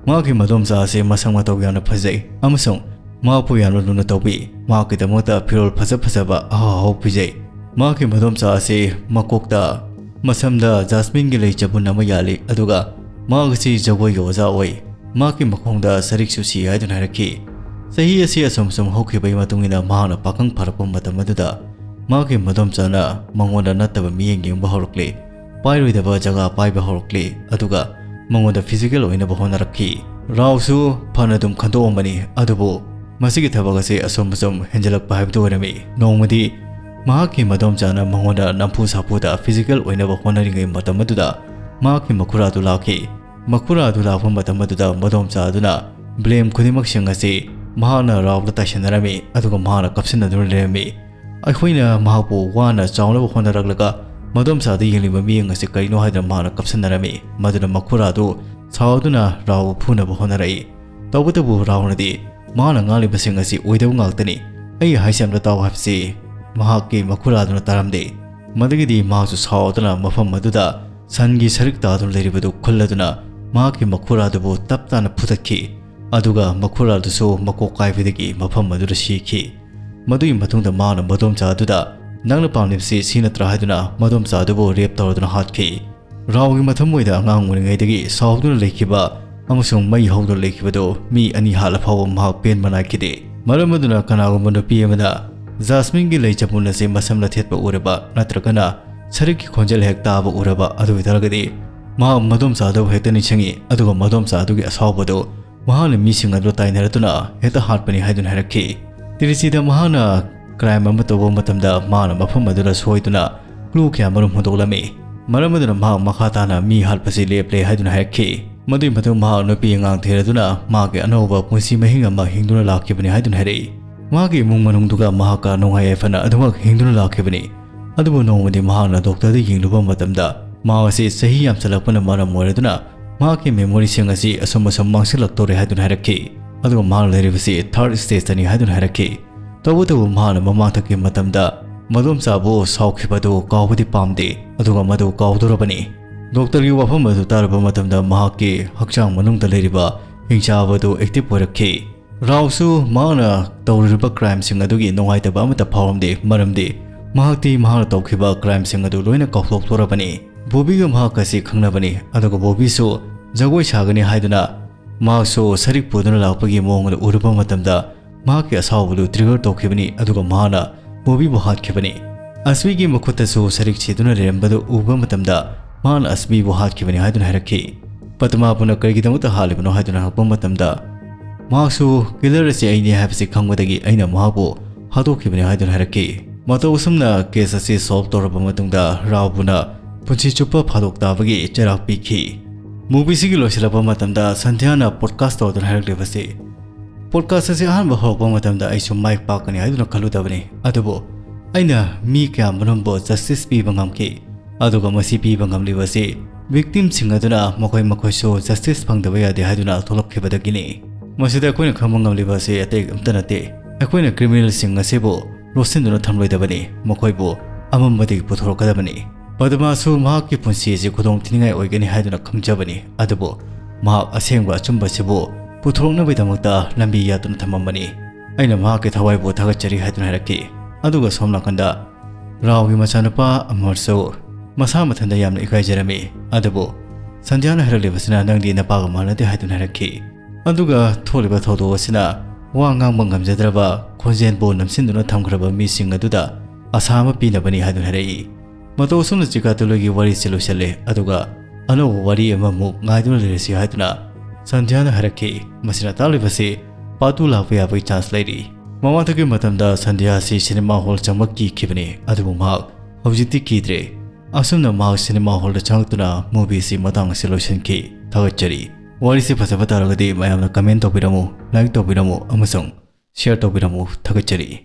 ꯃꯍꯥꯛꯀꯤ ꯃꯗꯣꯝꯆꯥ ꯑꯁꯤ ꯃꯁꯛ ꯃꯇꯧ ꯌꯥꯝꯅ ꯐꯖꯩ ꯑꯃꯁꯨꯡ ꯃꯍꯥꯛꯄꯨ ꯌꯥꯝꯅ ꯂꯨꯅ ꯇꯧꯕꯤ꯫ ꯃꯍꯥꯛꯀꯤꯗꯃꯛꯇ ꯐꯤꯔꯣꯜ ꯐꯖ ꯐꯖꯕ ꯑꯍꯥꯎ ꯑꯍꯥꯎ ꯄꯤꯖꯩ꯫ ꯃꯍꯥꯛꯀꯤ ꯃꯗꯣꯝꯆꯥ ꯑꯁꯤ ꯃꯀꯣꯛꯇ, ꯃꯁꯝꯗ ꯖꯥꯁꯃꯤꯟꯒꯤ ꯂꯩ ꯆꯕꯨꯟ ꯑꯃ ꯌꯥꯜꯂꯤ, ꯑꯗꯨꯒ ꯃꯍꯥꯛ ꯑꯁꯤ ꯖꯒꯣꯏꯒꯤ ꯑꯣꯖꯥ ꯑꯣꯏ꯫ ꯃꯍꯥꯛꯀꯤ ꯃꯈꯣꯡꯗ ꯁꯔꯤꯛꯁꯨ ꯁꯤ ꯍꯥꯏꯗꯨꯅ ꯍꯥꯏꯔꯛꯈꯤ꯫ ꯆꯍꯤ ꯑꯁꯤ ꯑꯁꯨꯝ ꯑꯁꯨꯝ ꯍꯧꯈꯤꯕꯒꯤ ꯃꯇꯨꯡ ꯏꯟꯅ ꯃꯍꯥꯛꯅ ꯄꯥꯈꯪ ꯐꯥꯔꯛꯄ ꯃꯇꯝ ꯑꯗꯨꯗ ꯃꯍꯥꯛꯀꯤ ꯃꯗꯣꯝꯆꯥꯅ ꯃꯉꯣꯟꯗ ꯅꯠꯇꯕ ꯃꯤꯠꯌꯦꯡ ꯌꯦꯡꯕ ꯍꯧꯔꯛꯂꯦ꯫ ꯄꯥꯏꯔꯣꯏꯗꯕ ꯖꯒꯥ ꯄꯥꯏꯕ ꯍꯧꯔꯛꯂꯦ, ꯑꯗꯨꯒ ꯃꯉꯣꯟꯗ ꯐꯤꯖꯤꯀꯦꯜ ꯑꯣꯏꯅꯕ ꯍꯣꯠꯅꯔꯛꯈꯤ꯫ ꯔꯥꯎꯁꯨ ꯐꯅ ꯑꯗꯨꯝ ꯈꯟꯗꯣꯛꯑꯝꯕꯅꯤ, ꯑꯗꯨꯕꯨ ꯃꯁꯤꯒꯤ ꯊꯕꯛ ꯑꯁꯤ ꯑꯁꯨꯝ ꯑꯁꯨꯝ ꯍꯦꯟꯖꯜꯂꯛꯄ ꯍꯥꯏꯕꯗꯨ ꯑꯣꯏꯔꯝꯃꯤ꯫ ꯅꯣꯡꯃꯗꯤ ꯃꯍꯥꯛꯀꯤ ꯃꯗꯣꯝꯆꯥꯅ ꯃꯉꯣꯟꯗ ꯅꯝꯐꯨ ꯁꯥꯐꯨꯗ ꯐꯤꯖꯤꯀꯦꯜ ꯑꯣꯏꯅꯕ ꯍꯣꯠꯅꯔꯤꯉꯩ ꯃꯇꯝ ꯑꯗꯨꯗ ꯃꯍꯥꯛꯀꯤ ꯃꯈꯨꯔꯥ ꯑꯗꯨ ꯂꯥꯛꯈꯤ꯫ ꯃꯈꯨꯔꯥ ꯑꯗꯨ ꯂꯥꯛꯄ ꯃꯇꯝ ꯑꯗꯨꯗ ꯃꯗꯣꯝꯆꯥ ꯑꯗꯨꯅ ꯕ꯭ꯂꯦꯝ ꯈꯨꯗꯤꯡꯃꯛꯁꯤꯡ ꯑꯁꯤ ꯃꯍꯥꯛꯅ ꯔꯥꯎꯗ ꯇꯥꯏꯁꯟꯅꯔꯝꯃꯤ, ꯑꯗꯨꯒ ꯃꯍꯥꯛꯅ ꯀꯞꯁꯤꯟꯅꯗꯨꯅ ꯂꯩꯔꯝꯃꯤ꯫ ꯑꯩꯈꯣꯏꯅ ꯃꯍꯥꯛꯄꯨ ꯋꯥꯅ ꯆꯥꯎꯅꯕ ꯍꯣꯠꯅꯔꯛꯂꯒ ꯃꯗꯣꯝꯆꯥꯗ ꯌꯦꯡꯂꯤꯕ ꯃꯤꯌꯦꯡ ꯑꯁꯤ ꯀꯔꯤꯅꯣ ꯍꯥꯏꯗꯨꯅ ꯃꯍꯥꯛꯅ ꯀꯞꯁꯤꯟꯅꯔꯝꯃꯤ꯫ ꯃꯗꯨꯅ ꯃꯈꯨꯔꯥ ꯑꯗꯨ ꯁꯥꯎꯗꯨꯅ ꯔꯥꯎꯕꯨ ꯐꯨꯅꯕ ꯍꯣꯠꯅꯔꯛꯏ꯫ ꯇꯧꯕꯇꯕꯨ ꯔꯥꯎꯅꯗꯤ ꯃꯍꯥꯛꯅ ꯉꯥꯡꯂꯤꯕꯁꯤꯡ ꯑꯁꯤ ꯑꯣꯏꯗꯕ ꯉꯥꯛꯇꯅꯤ, ꯑꯩ ꯍꯥꯏꯁꯦ ꯑꯝꯇ ꯇꯥꯎ ꯍꯥꯏꯕꯁꯤ ꯃꯍꯥꯛꯀꯤ ꯃꯈꯨꯔꯥꯗꯨꯅ ꯇꯥꯔꯝꯗꯦ꯫ ꯃꯗꯨꯒꯤꯗꯤ ꯃꯍꯥꯛꯁꯨ ꯁꯥꯎꯗꯨꯅ ꯃꯐꯝ ꯑꯗꯨꯗ ꯁꯟꯒꯤ ꯁꯔꯤꯛ ꯇꯥꯗꯨꯅ ꯂꯩꯔꯤꯕꯗꯨ ꯈꯨꯜꯂꯗꯨꯅ ꯃꯍꯥꯛꯀꯤ ꯃꯈꯨꯔꯥꯗꯨꯕꯨ ꯇꯞ ꯇꯥꯅ ꯐꯨꯊꯠꯈꯤ꯫ ꯑꯗꯨꯒ ꯃꯈꯨꯔꯥꯗꯨꯁꯨ ꯃꯀꯣꯛ ꯀꯥꯏꯕꯗꯒꯤ ꯃꯐꯝ ꯑꯗꯨꯗ ꯁꯤꯈꯤ꯫ ꯃꯗꯨꯒꯤ ꯃꯇꯨꯡꯗ ꯃꯥꯅ ꯃꯗꯣꯝꯆꯥ ꯑꯗꯨꯗ "ꯅꯪꯅ ꯄꯥꯝꯂꯤꯕꯁꯤ ꯁꯤ ꯅꯠꯇ꯭ꯔꯥ?" ꯍꯥꯏꯗꯨꯅ ꯃꯗꯣꯝꯆꯥ ꯑꯗꯨꯕꯨ ꯔꯦꯞ ꯇꯧꯔꯗꯨꯅ ꯍꯥꯠꯈꯤ꯫ ꯔꯥꯎꯒꯤ ꯃꯊꯃꯣꯏꯗ ꯑꯉꯥꯡ ꯑꯣꯏꯔꯤꯉꯩꯗꯒꯤ ꯁꯥꯎꯗꯨꯅ ꯂꯩꯈꯤꯕ ꯑꯃꯁꯨꯡ ꯃꯩ ꯍꯧꯗꯨꯅ ꯂꯩꯈꯤꯕꯗꯣ ꯃꯤ ꯑꯅꯤ ꯍꯥꯠꯂ ꯐꯥꯎꯕ ꯃꯍꯥꯛ ꯄꯦꯟꯕ ꯅꯥꯏꯈꯤꯗꯦ꯫ ꯃꯔꯝ ꯑꯗꯨꯅ ꯀꯅꯥꯒꯨꯝꯕ ꯅꯨꯄꯤ ꯑꯃꯅ ꯖꯥꯁꯃꯤꯟꯒꯤ ꯂꯩ ꯆꯕꯨꯟ ꯑꯁꯤ ꯃꯁꯝꯅ ꯊꯦꯠꯄ ꯎꯔꯕ ꯅꯠꯇ꯭ꯔꯒꯅ ꯁꯔꯤꯛꯀꯤ ꯈꯣꯟꯖꯦꯜ ꯍꯦꯛ ꯇꯥꯕ ꯎꯔꯕ ꯑꯗꯨ ꯑꯣꯏꯇꯥꯔꯒꯗꯤ ꯃꯍꯥꯛ ꯃꯗꯣꯝꯆꯥ ꯑꯗꯨꯕꯨ ꯍꯦꯛꯇ ꯅꯤꯡꯁꯤꯡꯉꯤ, ꯑꯗꯨꯒ ꯃꯗꯣꯝꯆꯥ ꯑꯗꯨꯒꯤ ꯑꯁꯥꯎꯕꯗꯨ ꯃꯍꯥꯛꯅ ꯃꯤꯁꯤꯡ ꯑꯗꯨ ꯇꯥꯏꯅꯔꯗꯨꯅ ꯍꯦꯛꯇ ꯍꯥꯠꯄꯅꯤ ꯍꯥꯏꯗꯨꯅ ꯍꯥꯏꯔꯛꯈꯤ꯫ ꯇꯤꯔꯤꯆꯤꯗ ꯃꯍꯥꯛꯅ ꯀ꯭ꯔꯥꯏꯝ ꯑꯃ ꯇꯧꯕ ꯃꯇꯝꯗ ꯃꯥꯅ ꯃꯐꯝ ꯑꯗꯨꯗ ꯁꯣꯏꯗꯨꯅ ꯀ꯭ꯂꯨ ꯀꯌꯥ ꯃꯔꯨꯝ ꯍꯨꯟꯗꯣꯛꯂꯝꯃꯤ꯫ ꯃꯔꯝ ꯑꯗꯨꯅ ꯃꯍꯥꯛ ꯃꯈꯥ ꯇꯥꯅ ꯃꯤ ꯍꯥꯠꯄꯁꯤ ꯂꯦꯞꯂꯦ ꯍꯥꯏꯗꯨꯅ ꯍꯥꯏꯔꯛꯈꯤ꯫ ꯃꯗꯨꯒꯤ ꯃꯇꯨꯡ ꯃꯍꯥꯛ ꯅꯨꯄꯤ ꯑꯉꯥꯡ ꯊꯤꯔꯗꯨꯅ ꯃꯍꯥꯛꯀꯤ ꯑꯅꯧꯕ ꯄꯨꯟꯁꯤ ꯃꯍꯤꯡ ꯑꯃ ꯍꯤꯡꯗꯨꯅ ꯂꯥꯛꯈꯤꯕꯅꯤ ꯍꯥꯏꯗꯨꯅ ꯍꯥꯏꯔꯛꯏ꯫ ꯃꯍꯥꯛꯀꯤ ꯏꯃꯨꯡ ꯃꯅꯨꯡꯗꯨꯒ ꯃꯍꯥꯛꯀ ꯅꯨꯡꯉꯥꯏ ꯌꯥꯏꯐꯅ ꯑꯗꯨꯃꯛ ꯍꯤꯡꯗꯨꯅ ꯂꯥꯛꯈꯤꯕꯅꯤ꯫ ꯑꯗꯨꯕꯨ ꯅꯣꯡꯃꯗꯤ ꯃꯍꯥꯛꯅ ꯗꯣꯛꯇꯔꯗ ꯌꯦꯡꯂꯨꯕ ꯃꯇꯝꯗ ꯃꯍꯥꯛ ꯑꯁꯤ ꯆꯍꯤ ꯌꯥꯝꯁꯤꯜꯂꯛꯄꯅ ꯃꯔꯝ ꯑꯣꯏꯔꯗꯨꯅ ꯃꯍꯥꯛꯀꯤ ꯃꯦꯃꯣꯔꯤꯁꯤꯡ ꯑꯁꯤ ꯑꯁꯨꯝ ꯑꯁꯨꯝ ꯃꯥꯡꯁꯤꯜꯂꯛꯇꯧꯔꯦ ꯍꯥꯏꯗꯨꯅ ꯍꯥꯏꯔꯛꯈꯤ꯫ ꯑꯗꯨꯒ ꯃꯍꯥꯛ ꯂꯩꯔꯤꯕꯁꯤ ꯊꯥꯔꯗ ꯁ꯭ꯇꯦꯖꯇꯅꯤ ꯍꯥꯏꯗꯨꯅ ꯍꯥꯏꯔꯛꯈꯤ꯫ ꯇꯧꯕꯇꯕꯨ ꯃꯍꯥꯛꯅ ꯃꯃꯥꯡꯊꯛꯀꯤ ꯃꯇꯝꯗ ꯃꯗꯣꯝꯆꯥꯕꯨ ꯁꯥꯎꯈꯤꯕꯗꯨ ꯀꯥꯎꯕꯗꯤ ꯄꯥꯝꯗꯦ, ꯑꯗꯨꯒ ꯃꯗꯨ ꯀꯥꯎꯗꯧꯔꯕꯅꯤ꯫ ꯗꯣꯛꯇꯔꯒꯤ ꯋꯥꯐꯝ ꯑꯗꯨ ꯇꯥꯔꯕ ꯃꯇꯝꯗ ꯃꯍꯥꯛꯀꯤ ꯍꯛꯆꯥꯡ ꯃꯅꯨꯡꯗ ꯂꯩꯔꯤꯕ ꯍꯤꯡꯆꯥꯕ ꯑꯗꯨ ꯑꯦꯛꯇꯤꯚ ꯑꯣꯏꯔꯛꯈꯤ꯫ ꯔꯥꯎꯁꯨ ꯃꯍꯥꯛꯅ ꯇꯧꯔꯤꯕ ꯀ꯭ꯔꯥꯏꯝꯁꯤꯡ ꯑꯗꯨꯒꯤ ꯅꯨꯡꯉꯥꯏꯇꯕ ꯑꯃꯠꯇ ꯐꯥꯎꯔꯝꯗꯦ, ꯃꯔꯝꯗꯤ ꯃꯍꯥꯛꯇꯤ ꯃꯍꯥꯛꯅ ꯇꯧꯈꯤꯕ ꯀ꯭ꯔꯥꯏꯝꯁꯤꯡ ꯑꯗꯨ ꯂꯣꯏꯅ ꯀꯥꯎꯊꯣꯛꯇꯣꯔꯕꯅꯤ꯫ ꯕꯣꯕꯤꯒ ꯃꯍꯥꯛꯀꯁꯤ ꯈꯪꯅꯕꯅꯤ, ꯑꯗꯨꯒ ꯕꯣꯕꯤꯁꯨ ꯖꯒꯣꯏ ꯁꯥꯒꯅꯤ ꯍꯥꯏꯗꯨꯅ ꯃꯍꯥꯛꯁꯨ ꯁꯔꯤꯛ ꯄꯨꯗꯨꯅ ꯂꯥꯛꯄꯒꯤ ꯃꯑꯣꯡ ꯑꯗꯨ ꯎꯔꯨꯕ ꯃꯇꯝꯗ ꯃꯍꯥꯛꯀꯤ ꯑꯁꯥꯎꯕꯗꯨ ꯇ꯭ꯔꯤꯒꯔ ꯇꯧꯈꯤꯕꯅꯤ, ꯑꯗꯨꯒ ꯃꯍꯥꯛꯅ ꯕꯣꯕꯤꯕꯨ ꯍꯥꯠꯈꯤꯕꯅꯤ꯫ ꯑꯁꯃꯤꯒꯤ ꯃꯈꯨꯠꯇꯁꯨ ꯁꯔꯤꯛ ꯁꯤꯗꯨꯅ ꯂꯩꯔꯝꯕꯗꯨ ꯎꯕ ꯃꯇꯝꯗ ꯃꯍꯥꯛꯅ ꯑꯁꯃꯤꯕꯨ ꯍꯥꯠꯈꯤꯕꯅꯤ ꯍꯥꯏꯗꯨꯅ ꯍꯥꯏꯔꯛꯈꯤ꯫ ꯄꯗꯃꯥꯕꯨꯅ ꯀꯔꯤꯒꯤꯗꯃꯛꯇ ꯍꯥꯠꯂꯤꯕꯅꯣ ꯍꯥꯏꯗꯨꯅ ꯍꯪꯉꯛꯄ ꯃꯇꯝꯗ, ꯃꯍꯥꯛꯁꯨ ꯀꯤꯂꯔ ꯑꯁꯤ ꯑꯩꯅꯤ ꯍꯥꯏꯕꯁꯤ ꯈꯪꯕꯗꯒꯤ ꯑꯩꯅ ꯃꯍꯥꯛꯄꯨ ꯍꯥꯠꯇꯣꯛꯈꯤꯕꯅꯤ ꯍꯥꯏꯗꯨꯅ ꯍꯥꯏꯔꯛꯈꯤ꯫ ꯃꯇꯧ ꯑꯁꯨꯝꯅ ꯀꯦꯁ ꯑꯁꯤ ꯁꯣꯜꯕ ꯇꯧꯔꯕ ꯃꯇꯨꯡꯗ ꯔꯥꯎꯕꯨꯅ ꯄꯨꯟꯁꯤ ꯆꯨꯞꯄ ꯐꯥꯗꯣꯛ ꯇꯥꯕꯒꯤ ꯆꯩꯔꯥꯛ ꯄꯤꯈꯤ꯫ ꯃꯨꯚꯤꯁꯤꯒꯤ ꯂꯣꯏꯁꯤꯜꯂꯛꯄ ꯃꯇꯝꯗ ꯁꯟꯙ꯭ꯌꯥꯅ ꯄꯣꯗꯀꯥꯁ ꯇꯧꯗꯨꯅ ꯍꯥꯏꯔꯛꯂꯤꯕꯁꯤ, ꯄꯣꯗꯀꯥꯁ ꯑꯁꯤ ꯑꯍꯥꯟꯕ ꯍꯧꯔꯛꯄ ꯃꯇꯝꯗ ꯑꯩꯁꯨ ꯃꯥꯏ ꯄꯥꯛꯀꯅꯤ ꯍꯥꯏꯗꯨꯅ ꯈꯜꯂꯨꯗꯕꯅꯤ, ꯑꯗꯨꯕꯨ ꯑꯩꯅ ꯃꯤ ꯀꯌꯥ ꯃꯔꯨꯝꯕꯨ ꯖꯁꯇꯤꯁ ꯄꯤꯕ ꯉꯝꯈꯤ, ꯑꯗꯨꯒ ꯃꯁꯤ ꯄꯤꯕ ꯉꯝꯂꯤꯕꯁꯤ ꯚꯤꯛꯇꯤꯝꯁꯤꯡ ꯑꯗꯨꯅ ꯃꯈꯣꯏ ꯃꯈꯣꯏꯁꯨ ꯖꯁꯇꯤꯁ ꯐꯪꯗꯕ ꯌꯥꯗꯦ ꯍꯥꯏꯗꯨꯅ ꯊꯣꯛꯂꯛꯈꯤꯕꯗꯒꯤꯅꯤ꯫ ꯃꯁꯤꯗ ꯑꯩꯈꯣꯏꯅ ꯈꯪꯕ ꯉꯝꯂꯤꯕ ꯑꯁꯤ ꯑꯇꯩ ꯑꯝꯇ ꯅꯠꯇꯦ, ꯑꯩꯈꯣꯏꯅ ꯀ꯭ꯔꯤꯃꯤꯅꯦꯜꯁꯤꯡ ꯑꯁꯤꯕꯨ ꯂꯣꯠꯁꯤꯟꯗꯨꯅ ꯊꯝꯂꯣꯏꯗꯕꯅꯤ, ꯃꯈꯣꯏꯕꯨ ꯑꯃꯝꯕꯗꯒꯤ ꯄꯨꯊꯣꯔꯛꯀꯗꯕꯅꯤ꯫ ꯄꯗꯃꯥꯁꯨ ꯃꯍꯥꯛꯀꯤ ꯄꯨꯟꯁꯤ ꯑꯁꯤ ꯈꯨꯗꯣꯡ ꯊꯤꯅꯤꯡꯉꯥꯏ ꯑꯣꯏꯒꯅꯤ ꯍꯥꯏꯗꯨꯅ ꯈꯪꯖꯕꯅꯤ, ꯑꯗꯨꯕꯨ ꯃꯍꯥꯛ ꯑꯁꯦꯡꯕ ꯑꯆꯨꯝꯕꯁꯤꯕꯨ ꯄꯨꯊꯣꯔꯛꯅꯕꯒꯤꯗꯃꯛꯇ ꯂꯝꯕꯤ ꯌꯥꯠꯇꯨꯅ ꯊꯝꯃꯝꯕꯅꯤ꯫ ꯑꯩꯅ ꯃꯍꯥꯛꯀꯤ ꯊꯋꯥꯏꯕꯨ ꯊꯥꯒꯠꯆꯔꯤ ꯍꯥꯏꯗꯨꯅ ꯍꯥꯏꯔꯛꯈꯤ꯫ ꯑꯗꯨꯒ ꯁꯣꯝ ꯅꯥꯀꯟꯗ ꯔꯥꯎꯒꯤ ꯃꯆꯥꯅꯨꯄꯥ ꯑꯃꯔꯁꯨ ꯃꯁꯥ ꯃꯊꯟꯇ ꯌꯥꯝꯅ ꯏꯀꯥꯏꯖꯔꯝꯃꯤ, ꯑꯗꯨꯕꯨ ꯁꯟꯙ꯭ꯌꯥꯅ ꯍꯥꯏꯔꯛꯂꯤꯕꯁꯤꯅ ꯅꯪꯗꯤ ꯅꯄꯥꯒ ꯃꯥꯟꯅꯗꯦ ꯍꯥꯏꯗꯨꯅ ꯍꯥꯏꯔꯛꯈꯤ꯫ ꯑꯗꯨꯒ ꯊꯣꯛꯂꯤꯕ ꯊꯧꯗꯣꯛ ꯑꯁꯤꯅ ꯋꯥ ꯉꯥꯡꯕ ꯉꯝꯖꯗ꯭ꯔꯕ ꯈꯣꯟꯖꯦꯜꯕꯨ ꯅꯝꯁꯤꯟꯗꯨꯅ ꯊꯝꯈ꯭ꯔꯕ ꯃꯤꯁꯤꯡ ꯑꯗꯨꯗ ꯑꯁꯥ ꯑꯃ ꯄꯤꯅꯕꯅꯤ ꯍꯥꯏꯗꯨꯅ ꯍꯥꯏꯔꯛꯏ꯫ ꯃꯇꯧ ꯑꯁꯨꯝꯅ ꯆꯤꯀꯥꯇꯨꯂꯨꯒꯤ ꯋꯥꯔꯤꯁꯤ ꯂꯣꯏꯁꯤꯜꯂꯦ, ꯑꯗꯨꯒ ꯑꯅꯧꯕ ꯋꯥꯔꯤ ꯑꯃꯃꯨꯛ ꯉꯥꯏꯗꯨꯅ ꯂꯩꯔꯁꯤ ꯍꯥꯏꯗꯨꯅ ꯁꯟꯙ꯭ꯌꯥꯅ ꯍꯥꯏꯔꯛꯈꯤ꯫ ꯃꯁꯤꯅ ꯇꯥꯛꯂꯤꯕꯁꯤ part two ꯂꯥꯛꯄ ꯌꯥꯕꯒꯤ ꯆꯥꯟꯁ ꯂꯩꯔꯤ꯫ ꯃꯃꯥꯡꯊꯛꯀꯤ ꯃꯇꯝꯗ ꯁꯟꯙ꯭ꯌꯥ ꯑꯁꯤ ꯁꯤꯅꯦꯃꯥ ꯍꯣꯜ ꯆꯪꯕ ꯀꯤꯈꯤꯕꯅꯤ, ꯑꯗꯨꯕꯨ ꯃꯍꯥꯛ ꯍꯧꯖꯤꯛꯇꯤ ꯀꯤꯗ꯭ꯔꯦ꯫ ꯑꯁꯨꯝꯅ ꯃꯍꯥꯛ ꯁꯤꯅꯦꯃꯥ ꯍꯣꯜꯗ ꯆꯪꯂꯛꯇꯨꯅ ꯃꯨꯚꯤ ꯑꯁꯤ ꯃꯇꯥꯡ ꯑꯁꯤ ꯂꯣꯏꯁꯤꯟꯈꯤ꯫ ꯊꯥꯒꯠꯆꯔꯤ꯫ ꯋꯥꯔꯤꯁꯤ ꯐꯖꯕ ꯇꯥꯔꯒꯗꯤ ꯃꯌꯥꯝꯅ ꯀꯃꯦꯟ ꯇꯧꯕꯤꯔꯝꯃꯨ, ꯂꯥꯏꯛ ꯇꯧꯕꯤꯔꯝꯃꯨ ꯑꯃꯁꯨꯡ ꯁꯤꯌꯔ ꯇꯧꯕꯤꯔꯝꯃꯨ꯫ ꯊꯥꯒꯠꯆꯔꯤ꯫